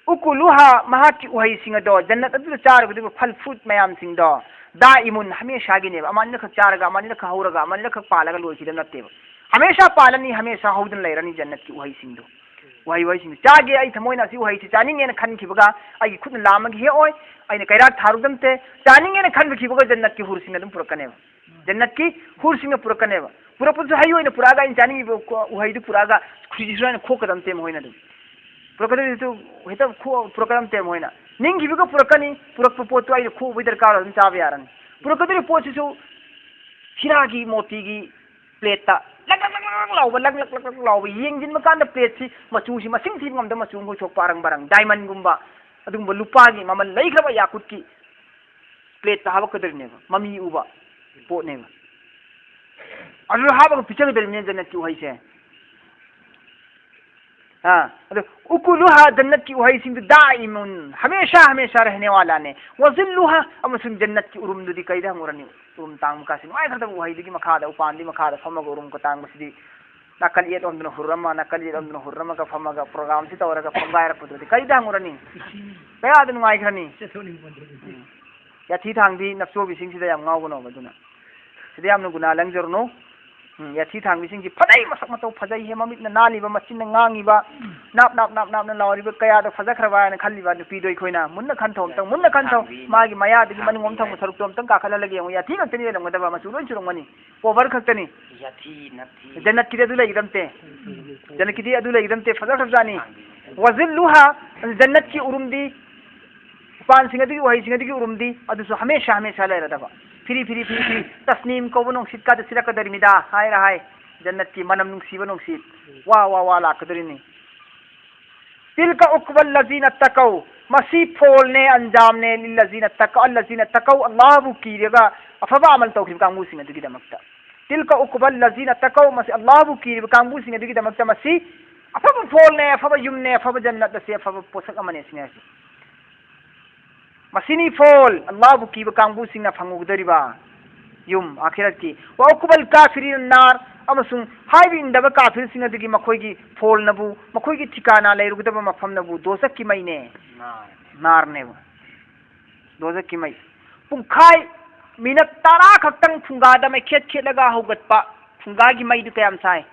ꯎꯀꯨꯂꯨꯍꯥ, ꯃꯍꯥꯛꯀꯤ ꯎꯍꯩꯁꯤꯡ ꯑꯗꯣ, ꯖꯟꯅꯠ ꯑꯗꯨꯗ ꯆꯥꯔꯨꯒꯗꯕ ꯐꯜ, ꯐ꯭ꯔꯨꯠ ꯃꯌꯥꯝꯁꯤꯡꯗꯣ, ꯗꯥꯏꯃꯨꯟ, ꯍꯃꯦꯁꯥꯒꯤꯅꯦꯕ꯫ ꯑꯃ ꯑꯅꯤꯔꯛꯈꯛ ꯆꯥꯔꯒ, ꯑꯃ ꯑꯅꯤꯔꯛꯈꯛ ꯍꯧꯔꯒ, ꯑꯃ ꯑꯅꯤꯔꯛꯈꯛ ꯄꯥꯜꯂꯒ ꯂꯣꯏꯈꯤꯗꯕ ꯅꯠꯇꯦꯕ꯫ ꯍꯃꯦꯁꯥ ꯄꯥꯜꯂꯅꯤ, ꯍꯃꯦꯁꯥ ꯍꯧꯗꯨꯅ ꯂꯩꯔꯅꯤ ꯖꯟꯅꯠꯀꯤ ꯎꯍꯩꯁꯤꯡꯗꯣ꯫ ꯎꯍꯩ, ꯎꯍꯩꯁꯤꯡꯗꯣ ꯆꯥꯒꯦ, ꯑꯩ ꯊꯃꯣꯏꯅ ꯑꯁꯤ ꯎꯍꯩꯁꯤ ꯆꯥꯅꯤꯡꯉꯦꯅ ꯈꯟꯈꯤꯕꯒ, ꯑꯩꯒꯤ ꯈꯨꯠꯅ ꯂꯥꯝꯃꯒ ꯍꯦꯛꯑꯣꯏ, ꯑꯩꯅ ꯀꯩꯔꯥꯛ ꯊꯥꯔꯨꯗꯝꯇꯦ, ꯆꯥꯅꯤꯡꯉꯦꯅ ꯈꯟꯕꯤꯈꯤꯕꯒ ꯖꯟꯅꯠꯀꯤ ꯍꯨꯔꯁꯤꯡꯅ ꯑꯗꯨꯝ ꯄꯨꯔꯛꯀꯅꯦꯕ꯫ ꯖꯟꯅꯠꯀꯤ ꯍꯨꯔꯁꯤꯡꯅ ꯄꯨꯔꯛꯀꯅꯦꯕ꯫ ꯄꯨꯔꯛꯄꯁꯨ ꯍꯩ ꯑꯣꯏꯅ ꯄꯨꯔꯛꯑꯒ, ꯑꯩꯅ ꯆꯥꯅꯤꯡꯉꯤꯕ ꯎꯍꯩꯗꯨ ꯄꯨꯔꯛꯑꯒ ꯈꯨꯖꯤꯁꯨ ꯍꯥꯏꯅ ꯈꯣꯛꯀꯗꯕ ꯅꯠꯇꯦ ꯃꯈꯣꯏꯅ ꯑꯗꯨꯝ꯫ ꯄꯨꯔꯛꯀꯗꯕꯗꯨ ꯍꯦꯛꯇ ꯈꯣꯛ-, ꯄꯨꯔꯛꯀꯗꯕ ꯅꯠꯇꯦ ꯃꯈꯣꯏꯅ꯫ ꯅꯤꯡꯈꯤꯕꯒ ꯄꯨꯔꯛꯀꯅꯤ, ꯄꯨꯔꯛꯄ ꯄꯣꯠꯇꯨ ꯑꯩꯅ ꯈꯣꯛꯎꯕꯒꯤ ꯗꯔꯀꯥꯔ ꯑꯗꯨꯝ ꯆꯥꯕ ꯌꯥꯔꯅꯤ꯫ ꯄꯨꯔꯛꯀꯗꯧꯔꯤꯕ ꯄꯣꯠꯁꯤꯁꯨ ꯍꯤꯔꯥꯒꯤ ꯃꯣꯇꯤꯒꯤ ꯄ꯭ꯂꯦꯠꯇ ꯂꯛ ꯂꯛ ꯂꯛ ꯂꯛ ꯂꯥꯎꯕ, ꯂꯛ ꯂꯛ ꯂꯛ ꯂꯛ ꯂꯥꯎꯕ, ꯌꯦꯡꯁꯤꯟꯕ ꯀꯥꯟꯗ ꯄ꯭ꯂꯦꯠꯁꯤ ꯃꯆꯨꯁꯤ ꯃꯁꯤꯡ ꯊꯤꯕ ꯉꯝꯗꯕ ꯃꯆꯨ ꯑꯃꯈꯛ ꯊꯣꯛꯄ, ꯑꯔꯪ ꯕꯔꯪ, ꯗꯥꯏꯃꯟꯒꯨꯝꯕ, ꯑꯗꯨꯒꯨꯝꯕ ꯂꯨꯄꯥꯒꯤ ꯃꯃꯜ ꯂꯩꯈ꯭ꯔꯕ ꯌꯥꯀꯨꯠꯀꯤ ꯄ꯭ꯂꯦꯠꯇ ꯍꯥꯞꯄꯛꯀꯗꯧꯔꯤꯅꯦꯕ, ꯃꯃꯤ ꯎꯕ ꯄꯣꯠꯅꯦꯕ꯫ ꯑꯗꯨ ꯍꯥꯞꯄꯒ ꯄꯤꯖꯒꯗꯧꯔꯤꯕꯅꯦ ꯖꯟꯅꯠꯀꯤ ꯎꯍꯩꯁꯦ꯫ ꯑꯥ, ꯑꯗꯨ ꯎꯀꯨꯂꯨꯍꯥ, ꯖꯟꯅꯠꯀꯤ ꯎꯍꯩꯁꯤꯡꯗꯨ ꯗꯥꯏꯃꯨꯟ, ꯍꯃꯦꯁꯥ ꯍꯃꯦꯁꯥ ꯔꯍꯅꯦ ꯋꯥꯂꯥꯅꯦ꯫ ꯋꯥꯖꯤꯜꯂꯨꯍꯥ, ꯑꯃꯁꯨꯡ ꯖꯟꯅꯠꯀꯤ ꯎꯔꯨꯝꯗꯨꯗꯤ ꯀꯩꯗ ꯍꯪꯉꯨꯔꯅꯤ? ꯎꯔꯨꯝ ꯇꯥꯡꯕ ꯀꯥꯁꯤ ꯅꯨꯡꯉꯥꯏꯈ꯭ꯔꯗꯕ ꯎꯍꯩꯗꯨꯒꯤ ꯃꯈꯥꯗ, ꯎꯄꯥꯟꯗꯨꯒꯤ ꯃꯈꯥꯗ ꯐꯝꯃꯒ ꯎꯔꯨꯝ ꯀꯇꯥꯡꯕꯁꯤꯗꯤ ꯅꯥꯀꯜ ꯌꯦꯠꯂꯣꯝꯗꯅ ꯍꯨꯔꯝꯃ, ꯅꯥꯀꯜ ꯌꯦꯠꯂꯣꯝꯗꯅ ꯍꯨꯔꯝꯃꯒ ꯐꯝꯃꯒ ꯄ꯭ꯔꯣꯒ꯭ꯔꯥꯝꯁꯤ ꯇꯧꯔꯒ ꯄꯨꯡꯒꯥꯏꯔꯛꯄꯗꯨꯗꯤ ꯀꯩꯗ ꯍꯪꯉꯨꯔꯅꯤ? ꯀꯌꯥꯗ ꯅꯨꯡꯉꯥꯏꯈ꯭ꯔꯅꯤ? ꯎꯝ꯫ ꯌꯥꯊꯤ ꯊꯥꯡꯕꯤ ꯅꯞꯆꯣꯕꯤꯁꯤꯡꯁꯤꯗ ꯌꯥꯝ ꯉꯥꯎꯒꯅꯣꯕ꯫ ꯑꯗꯨꯅ ꯁꯤꯗ ꯌꯥꯝꯅ ꯒꯨꯅꯥ ꯂꯪꯖꯔꯨꯅꯨ꯫ ꯎꯝ, ꯌꯥꯊꯤ ꯊꯥꯡꯕꯤꯁꯤꯡꯁꯤ ꯐꯖꯩ, ꯃꯁꯛ ꯃꯇꯧ ꯐꯖꯩ ꯍꯦ, ꯃꯃꯤꯠꯅ ꯅꯥꯜꯂꯤꯕ, ꯃꯆꯤꯟꯅ ꯉꯥꯡꯉꯤꯕ, ꯅꯥꯞ ꯅꯥꯞ ꯅꯥꯞ ꯅꯥꯞꯅ ꯂꯥꯎꯔꯤꯕ ꯀꯌꯥꯗ ꯐꯖꯈ꯭ꯔꯕ ꯍꯥꯏꯅ ꯈꯜꯂꯤꯕ ꯅꯨꯄꯤꯗꯣ ꯑꯩꯈꯣꯏꯅ ꯃꯨꯟꯅ ꯈꯟꯊꯧ ꯑꯝꯇꯪ, ꯃꯨꯟꯅ ꯈꯟꯊꯧ꯫ ꯊꯥꯡꯕꯤ, ꯃꯥꯒꯤ ꯃꯌꯥꯗꯒꯤ ꯃꯅꯨꯡ ꯑꯃ ꯊꯪꯕ ꯁꯔꯨꯛꯇꯣ ꯑꯝꯇꯪ ꯀꯥꯈꯠꯍꯜꯂꯒ ꯌꯦꯡꯉꯨ, ꯌꯥꯊꯤ ꯉꯥꯛꯇꯅꯤ ꯂꯩꯔꯝꯒꯗꯕ, ꯃꯆꯨ ꯂꯣꯏ ꯆꯨꯔꯝꯒꯅꯤ, ꯀꯣꯚꯔ ꯈꯛꯇꯅꯤ꯫ ꯌꯥꯊꯤ ꯅꯠꯇꯦ꯫ ꯖꯟꯅꯠꯀꯤꯗꯤ ꯑꯗꯨ ꯂꯩꯒꯗꯝꯇꯦ꯫ ꯖꯟꯅꯠꯀꯤꯗꯤ ꯑꯗꯨ ꯂꯩꯒꯗꯝꯇꯦ, ꯐꯖꯈ꯭ꯔꯕꯖꯥꯠꯅꯤ꯫ ꯊꯥꯡꯕꯤ꯫ ꯋꯥꯖꯤꯜꯂꯨꯍꯥ, ꯖꯟꯅꯠꯀꯤ ꯎꯔꯨꯝꯗꯤ, ꯎꯄꯥꯟꯁꯤꯡ ꯑꯗꯨꯒꯤ ꯎꯍꯩꯁꯤꯡ ꯑꯗꯨꯒꯤ ꯎꯔꯨꯝꯗꯤ, ꯑꯗꯨꯁꯨ ꯍꯃꯦꯁꯥ ꯍꯃꯦꯁꯥ ꯂꯩꯔꯗꯕ꯫ ꯐꯤꯔꯤ ꯐꯤꯔꯤ ꯐꯤꯔꯤ ꯐꯤꯔꯤ ꯇꯁꯅꯤꯝ ꯀꯧꯕ ꯅꯨꯡꯁꯤꯠꯀꯥꯗꯨ ꯁꯤꯠꯂꯛꯀꯗꯧꯔꯤꯃꯤꯗ, ꯍꯥꯏꯔ ꯍꯥꯏ꯫ ꯖꯟꯅꯠꯀꯤ ꯃꯅꯝ ꯅꯨꯡꯁꯤꯕ ꯅꯨꯡꯁꯤꯠ, ꯋꯥ ꯋꯥ ꯋꯥ ꯂꯥꯛꯀꯗꯧꯔꯤꯅꯤ꯫ ꯇꯤꯜꯀ ꯎꯛꯕꯜ ꯂꯖꯤꯅ ꯇꯀꯧ, ꯃꯁꯤ ꯐꯣꯜꯅꯦ, ꯑꯟꯖꯥꯝꯅꯦ, ꯂꯤꯜꯂꯖꯤꯅ ꯇꯀꯧ, ꯑꯜꯂꯖꯤꯅ ꯇꯀꯧ, ꯑꯜꯂꯥꯍꯕꯨ ꯀꯤꯔꯒ ꯑꯐꯕ ꯑꯃꯜ ꯇꯧꯈꯤꯕ ꯀꯥꯡꯕꯨꯁꯤꯡ ꯑꯗꯨꯒꯤꯗꯃꯛꯇ꯫ ꯇꯤꯜꯀ ꯎꯛꯕꯜ ꯂꯖꯤꯅ ꯇꯀꯧ, ꯃꯁꯤ ꯑꯜꯂꯥꯍꯕꯨ ꯀꯤꯔꯤꯕ ꯀꯥꯡꯕꯨꯁꯤꯡ ꯑꯗꯨꯒꯤꯗꯃꯛꯇ ꯃꯁꯤ ꯑꯐꯕ ꯐꯣꯜꯅꯦ, ꯑꯐꯕ ꯌꯨꯝꯅꯦ, ꯑꯐꯕ ꯖꯟꯅꯠ ꯑꯁꯤ ꯑꯐꯕ ꯄꯣꯠꯁꯛ ꯑꯃꯅꯦ ꯁꯤꯅꯦ ꯍꯥꯏꯁꯦ꯫ ꯃꯁꯤꯅꯤ ꯐꯣꯜ, ꯑꯜꯂꯥꯍꯕꯨ ꯀꯤꯕ ꯀꯥꯡꯕꯨꯁꯤꯡꯅ ꯐꯪꯉꯨꯒꯗꯧꯔꯤꯕ꯫ ꯌꯨꯝ, ꯑꯥꯈꯤꯔꯠꯀꯤ꯫ "ꯋ ꯎꯀꯨꯕꯜ ꯀꯥꯐꯤꯔꯤꯅ ꯅꯥꯔ", ꯑꯃꯁꯨꯡ ꯍꯥꯏꯕ ꯏꯟꯗꯕ ꯀꯥꯐꯤꯔꯁꯤꯡ ꯑꯗꯨꯒꯤ ꯃꯈꯣꯏꯒꯤ ꯐꯣꯜꯅꯕꯨ, ꯃꯈꯣꯏꯒꯤ ꯊꯤꯀꯥꯅꯥ ꯂꯩꯔꯨꯒꯗꯕ ꯃꯐꯝꯅꯕꯨ ꯗꯣꯖꯈꯀꯤ ꯃꯩꯅꯦ꯫ ꯅꯥꯔꯅꯦꯕ꯫ ꯗꯣꯖꯈꯀꯤ ꯃꯩ꯫ ꯄꯨꯡꯈꯥꯏ, ꯃꯤꯅꯠ ꯇꯔꯥ ꯈꯛꯇꯪ ꯐꯨꯡꯒꯥꯗ ꯃꯩꯈꯦꯠ ꯈꯦꯠꯂꯒ ꯍꯧꯒꯠꯄ ꯐꯨꯡꯒꯥꯒꯤ ꯃꯩꯗꯨ ꯀꯌꯥꯝ ꯁꯥꯏ?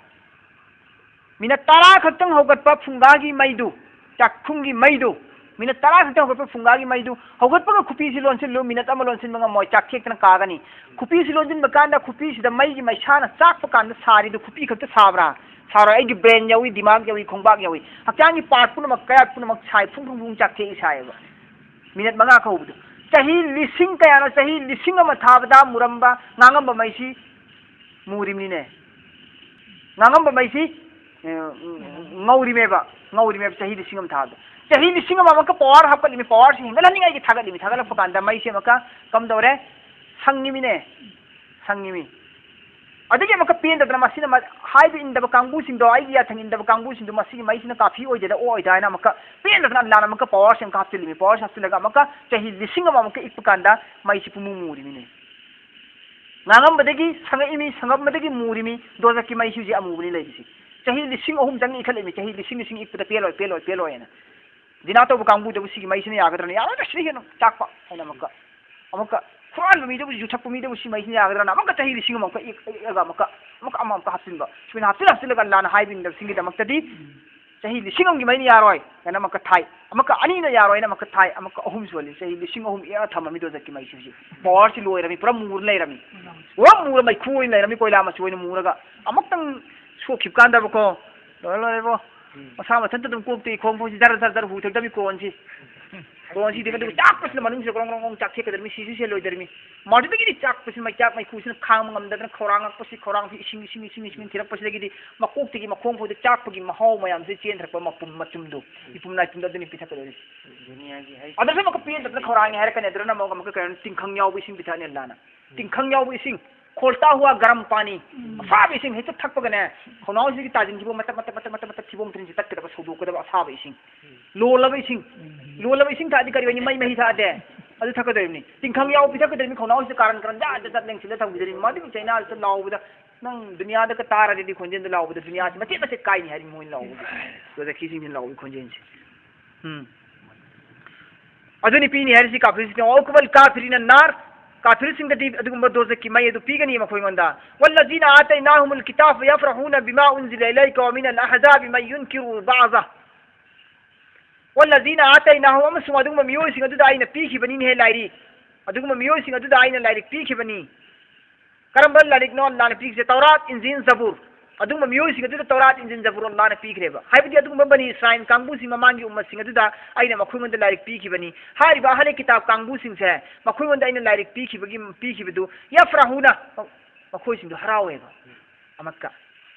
ꯃꯤꯅꯠ ꯇꯔꯥ ꯈꯛꯇꯪ ꯍꯧꯒꯠꯄ ꯐꯨꯡꯒꯥꯒꯤ ꯃꯩꯗꯨ, ꯆꯥꯛꯈꯨꯝꯒꯤ ꯃꯩꯗꯨ, ꯃꯤꯅꯠ ꯇꯔꯥ ꯈꯛꯇꯪ ꯍꯧꯒꯠꯄ ꯐꯨꯡꯒꯥꯒꯤ ꯃꯩꯗꯨ, ꯍꯧꯒꯠꯄꯒ ꯈꯨꯄꯤꯁꯤ ꯂꯣꯟꯁꯤꯜꯂꯨ, ꯃꯤꯅꯠ ꯑꯃ ꯂꯣꯟꯁꯤꯟꯕ ꯉꯝꯃꯣꯏ, ꯆꯥꯛ ꯊꯦꯛꯇꯅ ꯀꯥꯒꯅꯤ꯫ ꯈꯨꯄꯤꯁꯤ ꯂꯣꯟꯁꯤꯟꯕ ꯀꯥꯟꯗ ꯈꯨꯄꯤꯁꯤꯗ ꯃꯩꯒꯤ ꯃꯩꯁꯥꯅ ꯆꯥꯛꯄ ꯀꯥꯟꯗ ꯁꯥꯔꯤꯗꯨ ꯈꯨꯄꯤ ꯈꯛꯇ ꯁꯥꯕ꯭ꯔꯥ? ꯁꯥꯔꯣꯏ꯫ ꯑꯩꯒꯤ brain ꯌꯥꯎꯏ, ꯗꯤꯃꯥꯒ ꯌꯥꯎꯏ, ꯈꯣꯡꯕꯥꯛ ꯌꯥꯎꯏ, ꯍꯛꯆꯥꯡꯒꯤ part ꯄꯨꯝꯅꯃꯛ, ꯀꯌꯥꯠ ꯄꯨꯝꯅꯃꯛ ꯁꯥꯏ, ꯐꯨꯡ ꯐꯨꯡ ꯐꯨꯡ ꯆꯥꯛ ꯊꯦꯛꯏ ꯁꯥꯏꯌꯦꯕ꯫ ꯃꯤꯅꯠ ꯃꯉꯥ ꯀꯧꯕꯗꯨ꯫ ꯆꯍꯤ ꯂꯤꯁꯤꯡ ꯀꯌꯥꯅꯣ, ꯆꯍꯤ ꯂꯤꯁꯤꯡ ꯑꯃ ꯊꯥꯕꯗ ꯃꯨꯔꯝꯕ ꯉꯥꯡꯉꯝꯕ ꯃꯩꯁꯤ ꯃꯨꯔꯤꯕꯅꯤꯅꯦ꯫ ꯉꯥꯡꯉꯝꯕ ꯃꯩꯁꯤ, ꯑ, ꯉꯧꯔꯤꯃꯦꯕ, ꯉꯧꯔꯤꯃꯦꯕ ꯆꯍꯤ ꯂꯤꯁꯤꯡ ꯑꯃ ꯊꯥꯕꯗ꯫ ꯆꯍꯤ ꯂꯤꯁꯤꯡ ꯑꯃ ꯑꯃꯨꯛꯀ power ꯍꯥꯞꯀꯠꯂꯤꯃꯤ, powerꯁꯤ ꯍꯦꯟꯒꯠꯍꯟꯅꯤꯡꯉꯥꯏꯒꯤ ꯊꯥꯒꯠꯂꯤꯃꯤ, ꯊꯥꯒꯠꯂꯛꯄ ꯀꯥꯟꯗ ꯃꯩꯁꯦ ꯑꯃꯨꯛꯀ ꯀꯝꯗꯧꯔꯦ? ꯁꯪꯉꯤꯃꯤꯅꯦ, ꯁꯪꯉꯤꯃꯤ꯫ ꯑꯗꯒꯤ ꯑꯃꯨꯛꯀ ꯄꯦꯟꯗꯗꯅ ꯃꯁꯤꯅ ꯃ-, ꯍꯥꯏꯕ ꯏꯟꯗꯕ ꯀꯥꯡꯕꯨꯁꯤꯡꯗꯣ, ꯑꯩꯒꯤ ꯌꯥꯊꯪ ꯏꯟꯗꯕ ꯀꯥꯡꯕꯨꯁꯤꯡꯗꯣ, ꯃꯁꯤꯒꯤ ꯃꯩꯁꯤꯅ ꯀꯥꯐꯤ ꯑꯣꯏꯗꯦꯗ, ꯑꯣ ꯑꯣꯏꯗ ꯍꯥꯏꯅ ꯑꯃꯨꯛꯀ ꯄꯦꯟꯗꯗꯅ ꯑꯜꯂꯥꯅ ꯑꯃꯨꯛꯀ powerꯁꯦ ꯑꯃꯨꯛꯀ ꯍꯥꯞꯆꯤꯜꯂꯤꯃꯤ, powerꯁꯦ ꯍꯥꯞꯆꯤꯜꯂꯒ ꯑꯃꯨꯛꯀ ꯆꯍꯤ ꯂꯤꯁꯤꯡ ꯑꯃ ꯑꯃꯨꯛꯀ ꯏꯛꯄ ꯀꯥꯟꯗ ꯃꯩꯁꯤ ꯄꯨꯃꯨ ꯃꯨꯔꯤꯃꯤꯅꯦ꯫ ꯉꯥꯡꯉꯝꯕꯗꯒꯤ ꯁꯪꯉꯛꯏꯃꯤ, ꯁꯪꯉꯝꯕꯗꯒꯤ ꯃꯨꯔꯤꯃꯤ, ꯗꯣꯖꯛꯀꯤ ꯃꯩꯁꯤ ꯍꯧꯖꯤꯛ ꯑꯃꯨꯕꯅꯤ ꯂꯩꯔꯤꯁꯤ꯫ ꯆꯍꯤ ꯂꯤꯁꯤꯡ ꯑꯍꯨꯝ ꯆꯪꯅ ꯏꯈꯠꯂꯛꯏꯃꯤ, ꯆꯍꯤ ꯂꯤꯁꯤꯡ ꯂꯤꯁꯤꯡ ꯏꯛꯄꯗ ꯄꯦꯜꯂꯣꯏ, ꯄꯦꯜꯂꯣꯏ, ꯄꯦꯜꯂꯣꯏꯅ꯫ ꯖꯤꯅꯥ ꯇꯧꯕ ꯀꯥꯡꯕꯨꯗꯕꯨ ꯁꯤꯒꯤ ꯃꯩꯁꯤꯅ ꯌꯥꯒꯗ꯭ꯔꯅ? ꯌꯥꯔꯣꯏꯗ, ꯁꯤꯗ ꯍꯦꯟꯅ ꯆꯥꯛꯄ ꯍꯥꯏꯅ ꯑꯃꯨꯛꯀ, ꯑꯃꯨꯛꯀ ꯍꯨꯔꯥꯟꯕ ꯃꯤꯗꯕꯨ, ꯌꯨ ꯊꯛꯄ ꯃꯤꯗꯕꯨ ꯁꯤ ꯃꯩꯁꯤꯅ ꯌꯥꯒꯗ꯭ꯔꯅ? ꯑꯃꯨꯛꯀ ꯆꯍꯤ ꯂꯤꯁꯤꯡ ꯑꯃ ꯑꯃꯨꯛꯀ ꯏꯛ-, ꯏꯛꯑꯒ ꯑꯃꯨꯛꯀ, ꯑꯃꯨꯛꯀ ꯑꯃ ꯑꯃꯨꯛꯀ ꯍꯥꯞꯆꯤꯟꯕ꯫ ꯁꯨꯃꯥꯏꯅ ꯍꯥꯞꯆꯤꯜ ꯍꯥꯞꯆꯤꯜꯂꯒ ꯑꯜꯂꯥꯅ ꯍꯥꯏꯕ ꯏꯟꯗꯕꯁꯤꯡꯒꯤꯗꯃꯛꯇꯗꯤ ꯆꯍꯤ ꯂꯤꯁꯤꯡ ꯑꯃꯒꯤ ꯃꯩꯅ ꯌꯥꯔꯣꯏ ꯍꯥꯏꯅ ꯑꯃꯨꯛꯀ ꯊꯥꯏ, ꯑꯃꯨꯛꯀ ꯑꯅꯤꯅ ꯌꯥꯔꯣꯏ ꯍꯥꯏꯅ ꯑꯃꯨꯛꯀ ꯊꯥꯏ, ꯑꯃꯨꯛꯀ ꯑꯍꯨꯝ ꯁꯣꯜꯂꯤ꯫ ꯆꯍꯤ ꯂꯤꯁꯤꯡ ꯑꯍꯨꯝ ꯏꯛꯑ ꯊꯝꯃꯝꯃꯤ ꯗꯣꯖꯛꯀꯤ ꯃꯩꯁꯤ ꯍꯧꯖꯤꯛ꯫ Powerꯁꯤ ꯂꯣꯏꯔꯝꯃꯤ, ꯄꯨꯔꯥ ꯃꯨꯔ ꯂꯩꯔꯝꯃꯤ꯫ ꯄꯨꯔꯥ ꯃꯨꯔ ꯃꯩꯈꯨ ꯑꯣꯏꯅ ꯂꯩꯔꯝꯃꯤ, ꯀꯣꯏꯂꯥ ꯃꯆꯨ ꯑꯣꯏꯅ ꯃꯨꯔꯒ꯫ ꯑꯃꯨꯛꯇꯪ ꯁꯣꯛꯈꯤꯕ ꯀꯥꯟꯗꯕꯀꯣ, ꯂꯣꯏꯔꯦ, ꯂꯣꯏꯔꯦꯕꯣ꯫ ꯎꯝ꯫ ꯃꯁꯥ ꯃꯊꯟꯇ ꯑꯗꯨꯝ ꯀꯣꯛꯇꯒꯤ ꯈꯣꯡ ꯐꯥꯎꯁꯤ ꯖꯔ ꯖꯔ ꯖꯔ ꯍꯨꯊꯔꯗꯕꯅꯤ ꯀꯣꯟꯁꯤ꯫ ꯀꯣꯟꯁꯤꯗꯤ ꯑꯗꯨꯒ ꯆꯥꯛꯄꯁꯤꯅ ꯃꯅꯨꯡꯁꯤꯗ ꯒ꯭ꯔꯣꯡ ꯒ꯭ꯔꯣꯡ ꯒ꯭ꯔꯣꯡ ꯆꯥꯛꯊꯦꯛꯀꯗꯕꯅꯤ, ꯁꯤꯁꯨ ꯁꯦꯜꯂꯣꯏꯗꯕꯅꯤ꯫ ꯃꯗꯨꯗꯒꯤꯗꯤ ꯆꯥꯛꯄꯁꯤ ꯃꯩꯆꯥꯛ ꯃꯩꯈꯨꯁꯤꯅ ꯈꯥꯡꯕ ꯉꯝꯗꯗꯅ ꯈꯧꯔꯥꯡꯉꯛꯄꯁꯤ, ꯈꯧꯔꯥꯡꯕꯁꯤ ꯏꯁꯤꯡ, ꯏꯁꯤꯡ, ꯏꯁꯤꯡ, ꯏꯁꯤꯡ ꯊꯤꯔꯛꯄꯁꯤꯗꯒꯤꯗꯤ ꯃꯀꯣꯛꯇꯒꯤ ꯃꯈꯣꯡ ꯐꯥꯎꯗ ꯆꯥꯛꯄꯒꯤ ꯃꯍꯥꯎ ꯃꯌꯥꯝꯁꯤ ꯆꯦꯟꯊꯔꯛꯄ ꯃꯄꯨꯝ ꯃꯆꯨꯝꯗꯣ, ꯃꯤꯄꯨꯝ ꯅꯥꯏꯄꯨꯝꯗ ꯑꯗꯨꯅꯤ ꯄꯤꯊꯛꯀꯗꯣꯏꯅꯤ꯫ ꯗꯨꯅꯤꯌꯥꯒꯤ ꯍꯩ꯫ ꯑꯗꯨꯁꯨ ꯑꯃꯨꯛꯀ ꯄꯦꯟꯗꯗꯅ ꯈꯧꯔꯥꯡꯉꯦ ꯍꯥꯏꯔꯛꯀꯅꯤ꯫ ꯑꯗꯨꯅ ꯑꯃꯨꯛ, ꯑꯃꯨꯛꯀ ꯀꯩꯅꯣ, ꯇꯤꯡꯈꯪ ꯌꯥꯎꯕ ꯏꯁꯤꯡ ꯄꯤꯊꯛꯑꯅꯤ ꯑꯜꯂꯥꯅ꯫ ꯇꯤꯡꯈꯪ ꯌꯥꯎꯕ ꯏꯁꯤꯡ, ꯈꯣꯜꯇꯥ ꯍꯨꯋꯥ ꯒꯔꯝ ꯄꯥꯅꯤ, ꯎꯝ꯫ ꯑꯁꯥꯕ ꯏꯁꯤꯡ ꯍꯦꯛꯇ ꯊꯛꯄꯒꯅꯦ, ꯈꯧꯅꯥꯎꯁꯤꯒꯤ ꯇꯥꯁꯤꯟꯈꯤꯕ ꯃꯇꯠ, ꯃꯇꯠ, ꯃꯇꯠ, ꯃꯇꯠ, ꯃꯇꯠ ꯊꯤꯕꯣꯡ ꯊꯤꯔꯤꯟꯁꯤ ꯇꯠꯀꯗꯕ, ꯁꯧꯗꯣꯛꯀꯗꯕ ꯑꯁꯥꯕ ꯏꯁꯤꯡ꯫ ꯎꯝ꯫ ꯂꯣꯜꯂꯕ ꯏꯁꯤꯡ꯫ ꯎꯝ꯫ ꯂꯣꯜꯂꯕ ꯏꯁꯤꯡ ꯊꯛꯑꯗꯤ ꯀꯔꯤ ꯑꯣꯏꯅꯤ? ꯃꯩ ꯃꯍꯤ ꯊꯛꯑꯗꯤ꯫ ꯑꯗꯨ ꯊꯛꯀꯗꯧꯔꯤꯕꯅꯤ꯫ ꯇꯤꯡꯈꯪ ꯌꯥꯎ ꯄꯤꯊꯛꯀꯗꯧꯔꯤꯕꯅꯤ꯫ ꯈꯧꯅꯥꯎꯁꯤꯗ ꯀꯥꯔꯟ ꯀꯥꯔꯟ ꯖꯥꯠ ꯖꯥꯠ ꯖꯥꯠ ꯂꯦꯡꯁꯤꯜꯂ ꯊꯝꯈꯤꯗꯣꯏꯅꯤ꯫ ꯃꯗꯨꯒꯤ ꯆꯩꯅꯥꯗꯨꯗ ꯂꯥꯎꯕꯗ ꯅꯪ ꯗꯨꯅꯤꯌꯥꯗꯒ ꯇꯥꯔꯗꯤ ꯈꯣꯟꯖꯦꯜꯗꯣ ꯂꯥꯎꯕꯗ ꯗꯨꯅꯤꯌꯥꯁꯤ ꯃꯆꯦꯠ ꯃꯆꯦꯠ ꯀꯥꯏꯅꯤ ꯍꯥꯏꯔꯤ ꯃꯣꯏꯅ ꯂꯥꯎꯕꯗꯤ꯫ ꯗꯣꯖꯈꯤꯁꯤꯡꯁꯤꯅ ꯂꯥꯎꯕꯒꯤ ꯈꯣꯟꯖꯦꯜꯁꯦ꯫ ꯎꯝ꯫ ꯑꯗꯨꯅꯤ ꯄꯤꯅꯤ ꯍꯥꯏꯔꯤꯁꯤ ꯀꯥꯐꯤꯔꯁꯤꯡ꯫ "ꯋꯥꯎꯀꯕꯜ ꯀꯥꯐꯤꯔꯤꯅ ꯅꯥꯔ", ꯀꯥꯐꯤꯔꯁꯤꯡꯗꯗꯤ ꯑꯗꯨꯒꯨꯝꯕ ꯗꯣꯖꯈꯤ ꯃꯩ ꯑꯗꯨ ꯄꯤꯒꯅꯤ ꯃꯈꯣꯏꯉꯣꯟꯗ꯫ "والذين آتيناهم الكتاب يفرحون بما أنزل إليك ومن الأحزاب من ينكر بعضه." "والذين آتيناهم", ꯑꯃꯁꯨꯡ ꯑꯗꯨꯒꯨꯝꯕ ꯃꯤꯑꯣꯏꯁꯤꯡ ꯑꯗꯨꯗ ꯑꯩꯅ ꯄꯤꯈꯤꯕꯅꯤꯅꯦꯍꯦ ꯂꯥꯏꯔꯤꯛ꯫ ꯑꯗꯨꯒꯨꯝꯕ ꯃꯤꯑꯣꯏꯁꯤꯡ ꯑꯗꯨꯗ ꯑꯩꯅ ꯂꯥꯏꯔꯤꯛ ꯄꯤꯈꯤꯕꯅꯤ꯫ ꯀꯔꯝꯕ ꯂꯥꯏꯔꯤꯛꯅꯣ ꯑꯜꯂꯥꯍꯅ ꯄꯤꯈꯤꯁꯦ? ꯇꯧꯔꯥꯠ, ꯏꯟꯖꯤꯜ, ꯖꯕꯨꯔ꯫ ꯑꯗꯨꯒꯨꯝꯕ ꯃꯤꯑꯣꯏꯁꯤꯡ ꯑꯗꯨꯗ ꯇꯧꯔꯥꯠ, ꯏꯟꯖꯤꯜ, ꯖꯕꯨꯔ ꯑꯜꯂꯥꯍꯅ ꯄꯤꯈ꯭ꯔꯦꯕ꯫ ꯍꯥꯏꯕꯗꯤ ꯑꯗꯨꯒꯨꯝꯕ ꯕꯅꯤ ꯏꯁꯔꯥꯏꯜ ꯀꯥꯡꯕꯨꯁꯤꯡ, ꯃꯃꯥꯡꯒꯤ ꯎꯝꯃꯠꯁꯤꯡ ꯑꯗꯨꯗ ꯑꯩꯅ ꯃꯈꯣꯏꯉꯣꯟꯗ ꯂꯥꯏꯔꯤꯛ ꯄꯤꯈꯤꯕꯅꯤ꯫ ꯍꯥꯏꯔꯤꯕ ꯑꯍꯂꯦ ꯀꯤꯇꯥꯕ ꯀꯥꯡꯕꯨꯁꯤꯡꯁꯦ, ꯃꯈꯣꯏꯉꯣꯟꯗ ꯑꯩꯅ ꯂꯥꯏꯔꯤꯛ ꯄꯤꯈꯤꯕꯒꯤ, ꯄꯤꯈꯤꯕꯗꯨ, ꯌꯐꯔꯍꯨꯅ, ꯃꯈꯣꯏꯁꯤꯡꯗꯨ ꯍꯔꯥꯎꯋꯦꯕ꯫ ꯑꯃꯛꯀ,